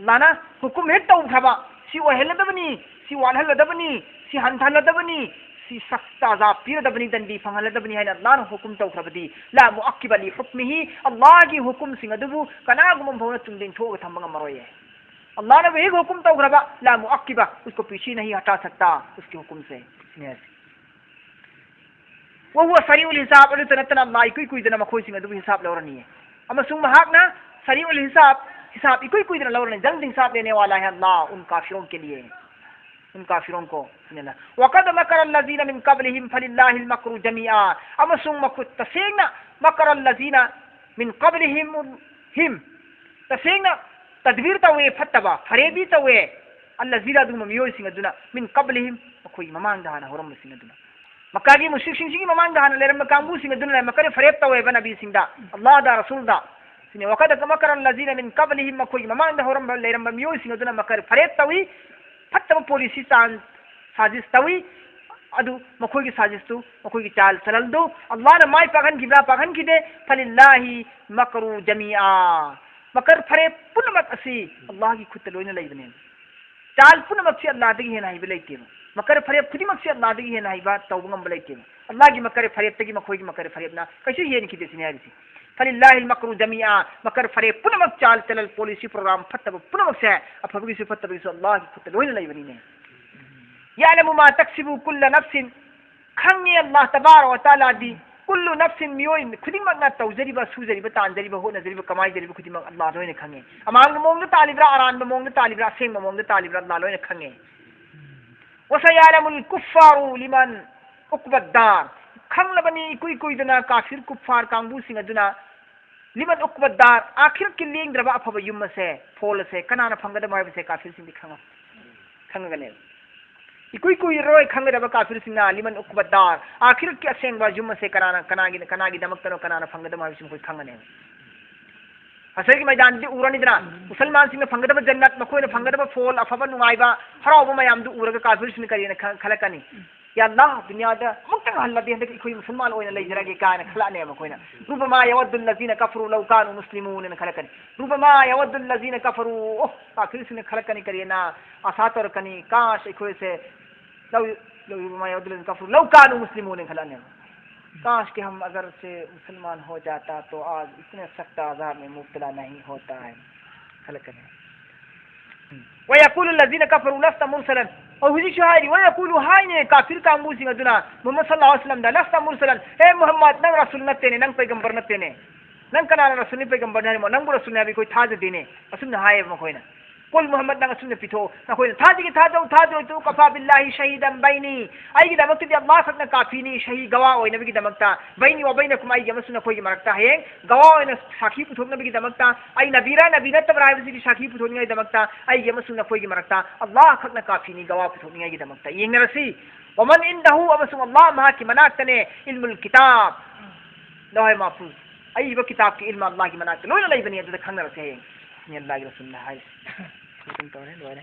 ꯑꯜꯂꯥꯍꯅ ꯍꯨꯀꯨꯝ ꯍꯦꯛ ꯇꯧꯈ꯭ꯔꯕ, "ꯁꯤ ꯑꯣꯏꯍꯜꯂꯗꯕꯅꯤ, ꯁꯤ ꯋꯥꯠꯍꯜꯂꯗꯕꯅꯤ, ꯁꯤ ꯍꯟꯊꯍꯜꯂꯗꯕꯅꯤ, ꯁꯤ ꯁꯛꯇ ꯑꯖꯥꯕ ꯄꯤꯔꯗꯕꯅꯤ, ꯗꯟꯗꯤ ꯐꯪꯍꯜꯂꯗꯕꯅꯤ" ꯍꯥꯏꯅ ꯑꯜꯂꯥꯍꯅ ꯍꯨꯀꯨꯝ ꯇꯧꯈ꯭ꯔꯕꯗꯤ, "ꯂꯥ ꯃꯨꯑꯛꯀꯤꯕ ꯂꯤ ꯍꯨꯛꯃꯤꯍꯤ", ꯑꯜꯂꯥꯍꯒꯤ ꯍꯨꯀꯨꯝꯁꯤꯡ ꯑꯗꯨꯕꯨ ꯀꯅꯥꯒꯨꯝꯕ ꯑꯃ ꯐꯥꯎꯅ ꯇꯨꯡꯗ ꯏꯟꯊꯣꯛꯑꯒ ꯊꯝꯕ ꯉꯝꯃꯔꯣꯏꯌꯦ꯫ ꯑꯜꯂꯥꯍꯅꯕꯨ ꯍꯦꯛ ꯍꯨꯀꯨꯝ ꯇꯧꯈ꯭ꯔꯕ, "ꯂꯥ ꯃꯨꯑꯛꯀꯤꯕ, ꯎꯁꯀꯣ ꯄꯤꯁꯦ ꯅꯍꯤ ꯍꯇꯥ ꯁꯛꯇꯥ", ꯎꯁꯀꯤ ꯍꯨꯀꯨꯝꯁꯦ꯫ ꯁꯤꯅꯦ ꯍꯥꯏꯁꯦ꯫ "ꯋꯍꯨꯋ ꯁꯔꯤꯎꯜ ꯍꯤꯁꯥꯕ", ꯑꯗꯨꯇ ꯅꯠꯇꯅ ꯑꯜꯂꯥꯍ ꯏꯀꯨꯏ ꯀꯨꯏꯗꯅ ꯃꯈꯣꯏꯁꯤꯡ ꯑꯗꯨꯕꯨ ꯍꯤꯁꯥꯕ ꯂꯧꯔꯅꯤꯌꯦ꯫ ꯑꯃꯁꯨꯡ ꯃꯍꯥꯛꯅ ꯁꯔꯤꯎꯜ ꯍꯤꯁꯥꯕ, ꯍꯤꯁꯥꯕ ꯏꯀꯨꯏ ꯀꯨꯏꯗꯅ ꯂꯧꯔꯅꯤ꯫ "ꯖꯜꯗ ꯍꯤꯁꯥꯕ ꯂꯦꯅꯦ ꯋꯥꯂꯥ ꯍꯦ ꯑꯜꯂꯥꯍ ꯎꯟ ꯀꯥꯐꯤꯔꯣꯟ ꯀꯦ ꯂꯤꯌꯦ", ꯎꯟ ꯀꯥꯐꯤꯔꯣꯟ ꯀꯣ꯫ ꯁꯤꯅꯦꯅ, "ꯋꯀꯗ ꯃꯀꯔ ꯑꯜꯂꯖꯤꯅ ꯃꯤꯟ ꯀꯕꯂꯤꯍꯤꯝ ꯐꯂꯤꯜꯂꯥꯍꯤꯜ ꯃꯀ꯭ꯔꯨ ꯖꯃꯤꯑꯥ", ꯑꯃꯁꯨꯡ ꯃꯈꯣꯏ ꯇꯁꯦꯡꯅ, "ꯃꯀꯔ ꯑꯜꯂꯖꯤꯅ ꯃꯤꯟ ꯀꯕꯂꯤꯍꯤꯝ ꯍꯤꯝ", ꯇꯁꯦꯡꯅ ꯇꯗꯕꯤꯔ ꯇꯧꯋꯦ, ꯐꯠꯇꯕ ꯐꯔꯦꯕꯤ ꯇꯧꯋꯦ, "ꯑꯜꯂꯖꯤꯅ", ꯑꯗꯨꯒꯨꯝꯕ ꯃꯤꯑꯣꯏꯁꯤꯡ ꯑꯗꯨꯅ, "ꯃꯤꯟ ꯀꯕꯂꯤꯍꯤꯝ", ꯃꯈꯣꯏꯒꯤ ꯃꯃꯥꯡꯗ ꯍꯥꯟꯅ ꯍꯧꯔꯝꯕꯁꯤꯡ ꯑꯗꯨꯅ꯫ ꯃꯛꯀꯥꯒꯤ ꯃꯨꯁ꯭ꯔꯤꯛꯁꯤꯡꯁꯤꯒꯤ ꯃꯃꯥꯡꯗ ꯍꯥꯟꯅ ꯂꯩꯔꯝꯕ ꯀꯥꯡꯕꯨꯁꯤꯡ ꯑꯗꯨꯅ ꯃꯀꯔ ꯐꯔꯦꯞ ꯇꯧꯋꯦꯕ ꯅꯕꯤꯁꯤꯡꯗ, ꯑꯜꯂꯥꯍꯗ, ꯔꯁꯨꯜꯗ꯫ ꯁꯤꯅꯤ, "ꯋꯀꯗ ꯃꯀꯔ ꯑꯜꯂꯖꯤꯅ ꯃꯤꯟ ꯀꯕꯂꯤꯍꯤꯝ", ꯃꯈꯣꯏꯒꯤ ꯃꯃꯥꯡꯗ ꯍꯧꯔꯝꯕ, ꯂꯩꯔꯝꯕ ꯃꯤꯑꯣꯏꯁꯤꯡ ꯑꯗꯨꯅ ꯃꯀꯔ ꯐꯔꯦꯞ ꯇꯧꯏ, ꯐꯠꯇꯕ ꯄꯣꯂꯤꯁꯤ ꯆꯥꯟ ꯁꯥꯖꯤꯁ ꯇꯧꯏ꯫ ꯑꯗꯨ ꯃꯈꯣꯏꯒꯤ ꯁꯥꯖꯤꯁꯇꯨ, ꯃꯈꯣꯏꯒꯤ ꯆꯥꯜ ꯆꯂꯜꯗꯨ ꯑꯜꯂꯥꯍꯅ ꯃꯥꯏ ꯄꯥꯛꯍꯟꯈꯤꯕ꯭ꯔꯥ, ꯄꯥꯛꯍꯟꯈꯤꯗꯦ? ꯐꯂꯤꯜꯂꯥꯍꯤ ꯃꯀꯔꯨ ꯖꯃꯤꯑꯥ꯫ ꯃꯀꯔ ꯐꯔꯦꯞ ꯄꯨꯝꯅꯃꯛ ꯑꯁꯤ ꯑꯜꯂꯥꯍꯒꯤ ꯈꯨꯠꯇ ꯂꯣꯏꯅ ꯂꯩꯕꯅꯦ꯫ ꯆꯥꯜ ꯄꯨꯝꯅꯃꯛꯁꯤ ꯑꯜꯂꯥꯍꯗꯒꯤ ꯍꯦꯟꯅ ꯍꯩꯕ ꯂꯩꯇꯦꯕ꯫ ꯃꯀꯔ ꯐꯔꯦꯞ ꯈꯨꯗꯤꯡꯃꯛꯁꯤ ꯑꯜꯂꯥꯍꯗꯒꯤ ꯍꯦꯟꯅ ꯍꯩꯕ ꯇꯧꯕ ꯉꯝꯕ ꯂꯩꯇꯦꯕ꯫ ꯑꯜꯂꯥꯍꯒꯤ ꯃꯀꯔ ꯐꯔꯦꯞꯇꯒꯤ ꯃꯈꯣꯏꯒꯤ ꯃꯀꯔ ꯐꯔꯦꯞꯅ ꯀꯩꯁꯨ ꯍꯦꯟꯈꯤꯗꯦ ꯁꯤꯅꯤ ꯍꯥꯏꯔꯤꯁꯤ꯫ ꯐꯂꯤꯜꯂꯥꯍꯤꯜ ꯃꯀꯔꯨ ꯖꯃꯤꯑꯥ꯫ ꯃꯀꯔ ꯐꯔꯦꯞ ꯄꯨꯝꯅꯃꯛ, ꯆꯥꯜ ꯆꯂꯜ, ꯄꯣꯂꯤꯁꯤ, ꯄ꯭ꯔꯣꯒ꯭ꯔꯥꯝ ꯐꯠꯇꯕ ꯄꯨꯝꯅꯃꯛꯁꯦ, ꯑꯐꯕꯒꯤꯁꯨ ꯐꯠꯇꯕꯒꯤꯁꯨ ꯑꯜꯂꯥꯍꯒꯤ ꯈꯨꯠꯇ ꯂꯣꯏꯅ ꯂꯩꯕꯅꯤꯅꯦ꯫ ꯌꯥꯂꯃꯨ ꯃꯥ ꯇꯛꯁꯤꯕꯨ ꯀꯨꯜꯂ ꯅꯐꯁꯤꯟ꯫ ꯈꯪꯉꯦ ꯑꯜꯂꯥꯍ ꯇꯕꯥꯔꯛ ꯋ ꯇꯥꯂꯥꯗꯤ꯫ ꯀꯨꯜꯂꯨ ꯅꯐꯁꯤꯟ, ꯃꯤꯑꯣꯏ ꯈꯨꯗꯤꯡꯃꯛꯅ ꯇꯧꯖꯔꯤꯕ, ꯁꯨꯖꯔꯤꯕ, ꯇꯥꯟꯖꯔꯤꯕ, ꯍꯣꯠꯅꯖꯔꯤꯕ, ꯀꯃꯥꯏꯖꯔꯤꯕ ꯈꯨꯗꯤꯡꯃꯛ ꯑꯜꯂꯥꯍ ꯂꯣꯏꯅ ꯈꯪꯉꯦ꯫ ꯑꯃꯥꯡꯕ ꯃꯑꯣꯡꯗ ꯇꯥꯜꯂꯤꯕ꯭ꯔꯥ, ꯑꯔꯥꯟꯕ ꯃꯑꯣꯡꯗ ꯇꯥꯜꯂꯤꯕ꯭ꯔꯥ, ꯑꯁꯦꯡꯕ ꯃꯑꯣꯡꯗ ꯇꯥꯜꯂꯤꯕ꯭ꯔꯥ, ꯑꯜꯂꯥꯍ ꯂꯣꯏꯅ ꯈꯪꯉꯦ꯫ ꯋꯁꯌꯥꯂꯃꯨꯜ ꯀꯨꯐꯥꯔꯨ ꯂꯤꯃꯟ ꯎꯛꯕꯗꯥꯔ꯫ ꯈꯪꯂꯕꯅꯤ ꯏꯀꯨꯏ ꯀꯨꯏꯗꯅ ꯀꯥꯐꯤꯔ ꯀꯨꯐꯥꯔ ꯀꯥꯡꯕꯨꯁꯤꯡ ꯑꯗꯨꯅ ꯂꯤꯃꯟ ꯎꯛꯕꯗꯥꯔ, ꯑꯥꯈꯤꯔꯠꯀꯤ ꯂꯦꯡꯗ꯭ꯔꯕ ꯑꯐꯕ ꯌꯨꯝ ꯑꯁꯦ, ꯐꯣꯜ ꯑꯁꯦ ꯀꯅꯥꯅ ꯐꯪꯒꯗꯕ ꯍꯥꯏꯕꯁꯦ ꯀꯥꯐꯤꯔꯁꯤꯡꯗꯤ ꯈꯪꯉ-, ꯈꯪꯉꯒꯅꯦꯕ꯫ ꯏꯀꯨꯏ ꯀꯨꯏꯔꯔꯣꯏ ꯈꯪꯒꯗꯕ ꯀꯥꯐꯤꯔꯁꯤꯡꯅ ꯂꯤꯃꯟ ꯎꯛꯕꯗꯥꯔ, ꯑꯥꯈꯤꯔꯠꯀꯤ ꯑꯁꯦꯡꯕ ꯌꯨꯝ ꯑꯁꯦ ꯀꯅꯥꯅ, ꯀꯅꯥꯒꯤ, ꯀꯅꯥꯒꯤꯗꯃꯛꯇꯅꯣ, ꯀꯅꯥꯅ ꯐꯪꯒꯗꯕ ꯍꯥꯏꯕꯁꯤ ꯃꯈꯣꯏ ꯈꯪꯒꯅꯦꯕ꯫ ꯍꯁꯔꯒꯤ ꯃꯩꯗꯥꯟꯗꯤ ꯎꯔꯅꯤꯗꯅ, ꯃꯨꯁꯜꯃꯥꯟꯁꯤꯡꯅ ꯐꯪꯒꯗꯕ ꯖꯟꯅꯠ, ꯃꯈꯣꯏꯅ ꯐꯪꯒꯗꯕ ꯐꯣꯜ, ꯑꯐꯕ ꯅꯨꯡꯉꯥꯏꯕ, ꯍꯔꯥꯎꯕ ꯃꯌꯥꯝꯗꯨ ꯎꯔꯒ ꯀꯥꯐꯤꯔꯁꯤꯡꯅ ꯀꯔꯤꯅ ꯈ-, ꯈꯜꯂꯛꯀꯅꯤ? ꯌꯥ ꯑꯜꯂꯥꯍ, ꯗꯨꯅꯤꯌꯥꯗ ꯑꯃꯨꯛꯇꯪ ꯍꯜꯂꯗꯤ ꯍꯟꯗꯛ ꯑꯩꯈꯣꯏ ꯃꯨꯁꯜꯃꯥꯟ ꯑꯣꯏꯅ ꯂꯩꯖꯔꯒꯦ ꯀꯥꯏꯅ ꯈꯜꯂꯛꯑꯅꯦꯕ ꯃꯈꯣꯏꯅ꯫ ꯔꯨꯕꯃꯥ ꯌꯥꯋꯥꯗꯨꯜ ꯂꯖꯤꯅ ꯀꯐꯔꯨ ꯂꯧ ꯀꯥꯅꯨ ꯃꯨꯁꯂꯤꯃꯨꯟ ꯍꯥꯏꯅ ꯈꯜꯂꯛꯀꯅꯤ꯫ ꯔꯨꯕꯃꯥ ꯌꯥꯋꯥꯗꯨꯜ ꯂꯖꯤꯅ ꯀꯐꯔꯨ, ꯑꯣ, ꯀꯥꯐꯤꯔꯁꯤꯡꯅ ꯈꯜꯂꯛꯀꯅꯤ ꯀꯔꯤꯅ? ꯑꯁꯥ ꯇꯧꯔꯛꯀꯅꯤ, ꯀꯥꯁ ꯑꯩꯈꯣꯏꯁꯦ ꯂꯧ-, ꯂꯧ-, ꯔꯨꯕꯃꯥ ꯌꯥꯋꯥꯗꯨꯜ ꯂꯖꯤꯅ ꯀꯐꯔꯨ ꯂꯧ ꯀꯥꯅꯨ ꯃꯨꯁꯂꯤꯃꯨꯟ ꯍꯥꯏꯅ ꯈꯜꯂꯛꯑꯅꯦꯕ꯫ کاش کہ ہم اگر سے مسلمان ہو جاتا تو آج اتنے سخت عذاب میں مبتلا نہیں ہوتا ہے. ꯈꯜꯂꯛꯀꯅꯤ꯫ ويقول الذين كفروا لست مرسلا. ꯑꯣ, ꯍꯧꯖꯤꯛꯁꯨ ꯍꯥꯏꯔꯤ, ويقول, ꯍꯥꯏꯅꯦ ꯀꯥꯐꯤꯔ ꯀꯥꯡꯕꯨꯁꯤꯡ ꯑꯗꯨꯅ ꯃꯨꯍꯝꯃꯗ ꯁꯜꯂꯜꯂꯥꯍꯨ ꯑꯂꯩꯍꯤ ꯋꯥꯁꯜꯂꯝꯗ, لست مرسلا, ꯍꯦ ꯃꯨꯍꯝꯃꯗ, ꯅꯪ ꯔꯁꯨꯜ ꯅꯠꯇꯦꯅꯦ, ꯅꯪ ꯄꯩꯒꯝꯕꯔ ꯅꯠꯇꯦꯅꯦ. ꯅꯪ ꯀꯅꯥꯅ ꯔꯁꯨꯜꯅꯤ ꯄꯩꯒꯝꯕꯔꯅꯤ ꯍꯥꯏꯔꯤꯃꯣ? ꯅꯪꯕꯨ ꯔꯁꯨꯜꯅꯤ ꯍꯥꯏꯕ ꯑꯩꯈꯣꯏ ꯊꯥꯖꯗꯦꯅꯦ. ꯑꯁꯨꯝꯅ ꯍꯥꯏꯌꯦꯕ ꯃꯈꯣꯏꯅ. ꯀꯨꯜ, ꯃꯨꯍꯝꯃꯗ, ꯅꯪ ꯑꯁꯨꯝꯅ ꯄꯤꯊꯣꯛꯑꯣ. ꯅꯈꯣꯏꯅ ꯊꯥꯖꯒꯦ ꯊꯥꯖꯧ, ꯊꯥꯖꯔꯣꯏ ꯇꯣꯛꯎ. كفى بالله شهيدا بيني. ꯑꯩꯒꯤꯗꯃꯛꯇꯗꯤ ꯑꯜꯂꯥꯍ ꯈꯛꯅ ꯀꯥꯐꯤꯅꯤ, ꯁꯍꯤ, ꯒꯋꯥ ꯑꯣꯏꯅꯕꯒꯤꯗꯃꯛꯇ. بيني وبينكم, ꯑꯩꯒꯤ ꯑꯃꯁꯨꯡ ꯅꯈꯣꯏꯒꯤ ꯃꯔꯛꯇ. ꯍꯌꯦꯡ ꯒꯋꯥ ꯑꯣꯏꯅ ꯁꯥꯈꯤ ꯄꯨꯊꯣꯛꯅꯕꯒꯤꯗꯃꯛꯇ, ꯑꯩ ꯅꯕꯤꯔꯥ ꯅꯕꯤ ꯅꯠꯇꯕ꯭ꯔꯥ ꯍꯥꯏꯕꯁꯤꯒꯤ ꯁꯥꯈꯤ ꯄꯨꯊꯣꯛꯅꯤꯡꯉꯥꯏꯗꯃꯛꯇ, ꯑꯩꯒꯤ ꯑꯃꯁꯨꯡ ꯅꯈꯣꯏꯒꯤ ꯃꯔꯛꯇ ꯑꯜꯂꯥꯍ ꯈꯛꯅ ꯀꯥꯐꯤꯅꯤ, ꯒꯋꯥ ꯄꯨꯊꯣꯛꯅꯤꯡꯉꯥꯏꯒꯤꯗꯃꯛꯇ. ꯌꯦꯡꯅꯔꯁꯤ. ومن عنده, ꯑꯃꯁꯨꯡ ꯑꯜꯂꯥꯍ ꯃꯍꯥꯛꯀꯤ ꯃꯅꯥꯛꯇꯅꯦ, علم الكتاب, ꯂꯧꯍꯥꯏ ꯃꯥꯐꯨꯖ, ꯑꯏꯕ ꯀꯤꯇꯥꯕꯀꯤ ꯏꯜꯃ ꯑꯜꯂꯥꯍꯒꯤ ꯃꯅꯥꯛꯇ ꯂꯣꯏꯅ ꯂꯩꯕꯅꯤ, ꯑꯗꯨꯗ ꯈꯪꯅꯔꯁꯤ ꯍꯌꯦꯡ. ꯁꯤꯅꯤ ꯑꯜꯂꯥꯍꯒꯤ ꯔꯁꯨꯜꯅ ꯍꯥꯏꯔꯤꯁꯤ. ꯈꯨꯔꯨꯝ ꯇꯧꯔꯦ, ꯂꯣꯏꯔꯦ.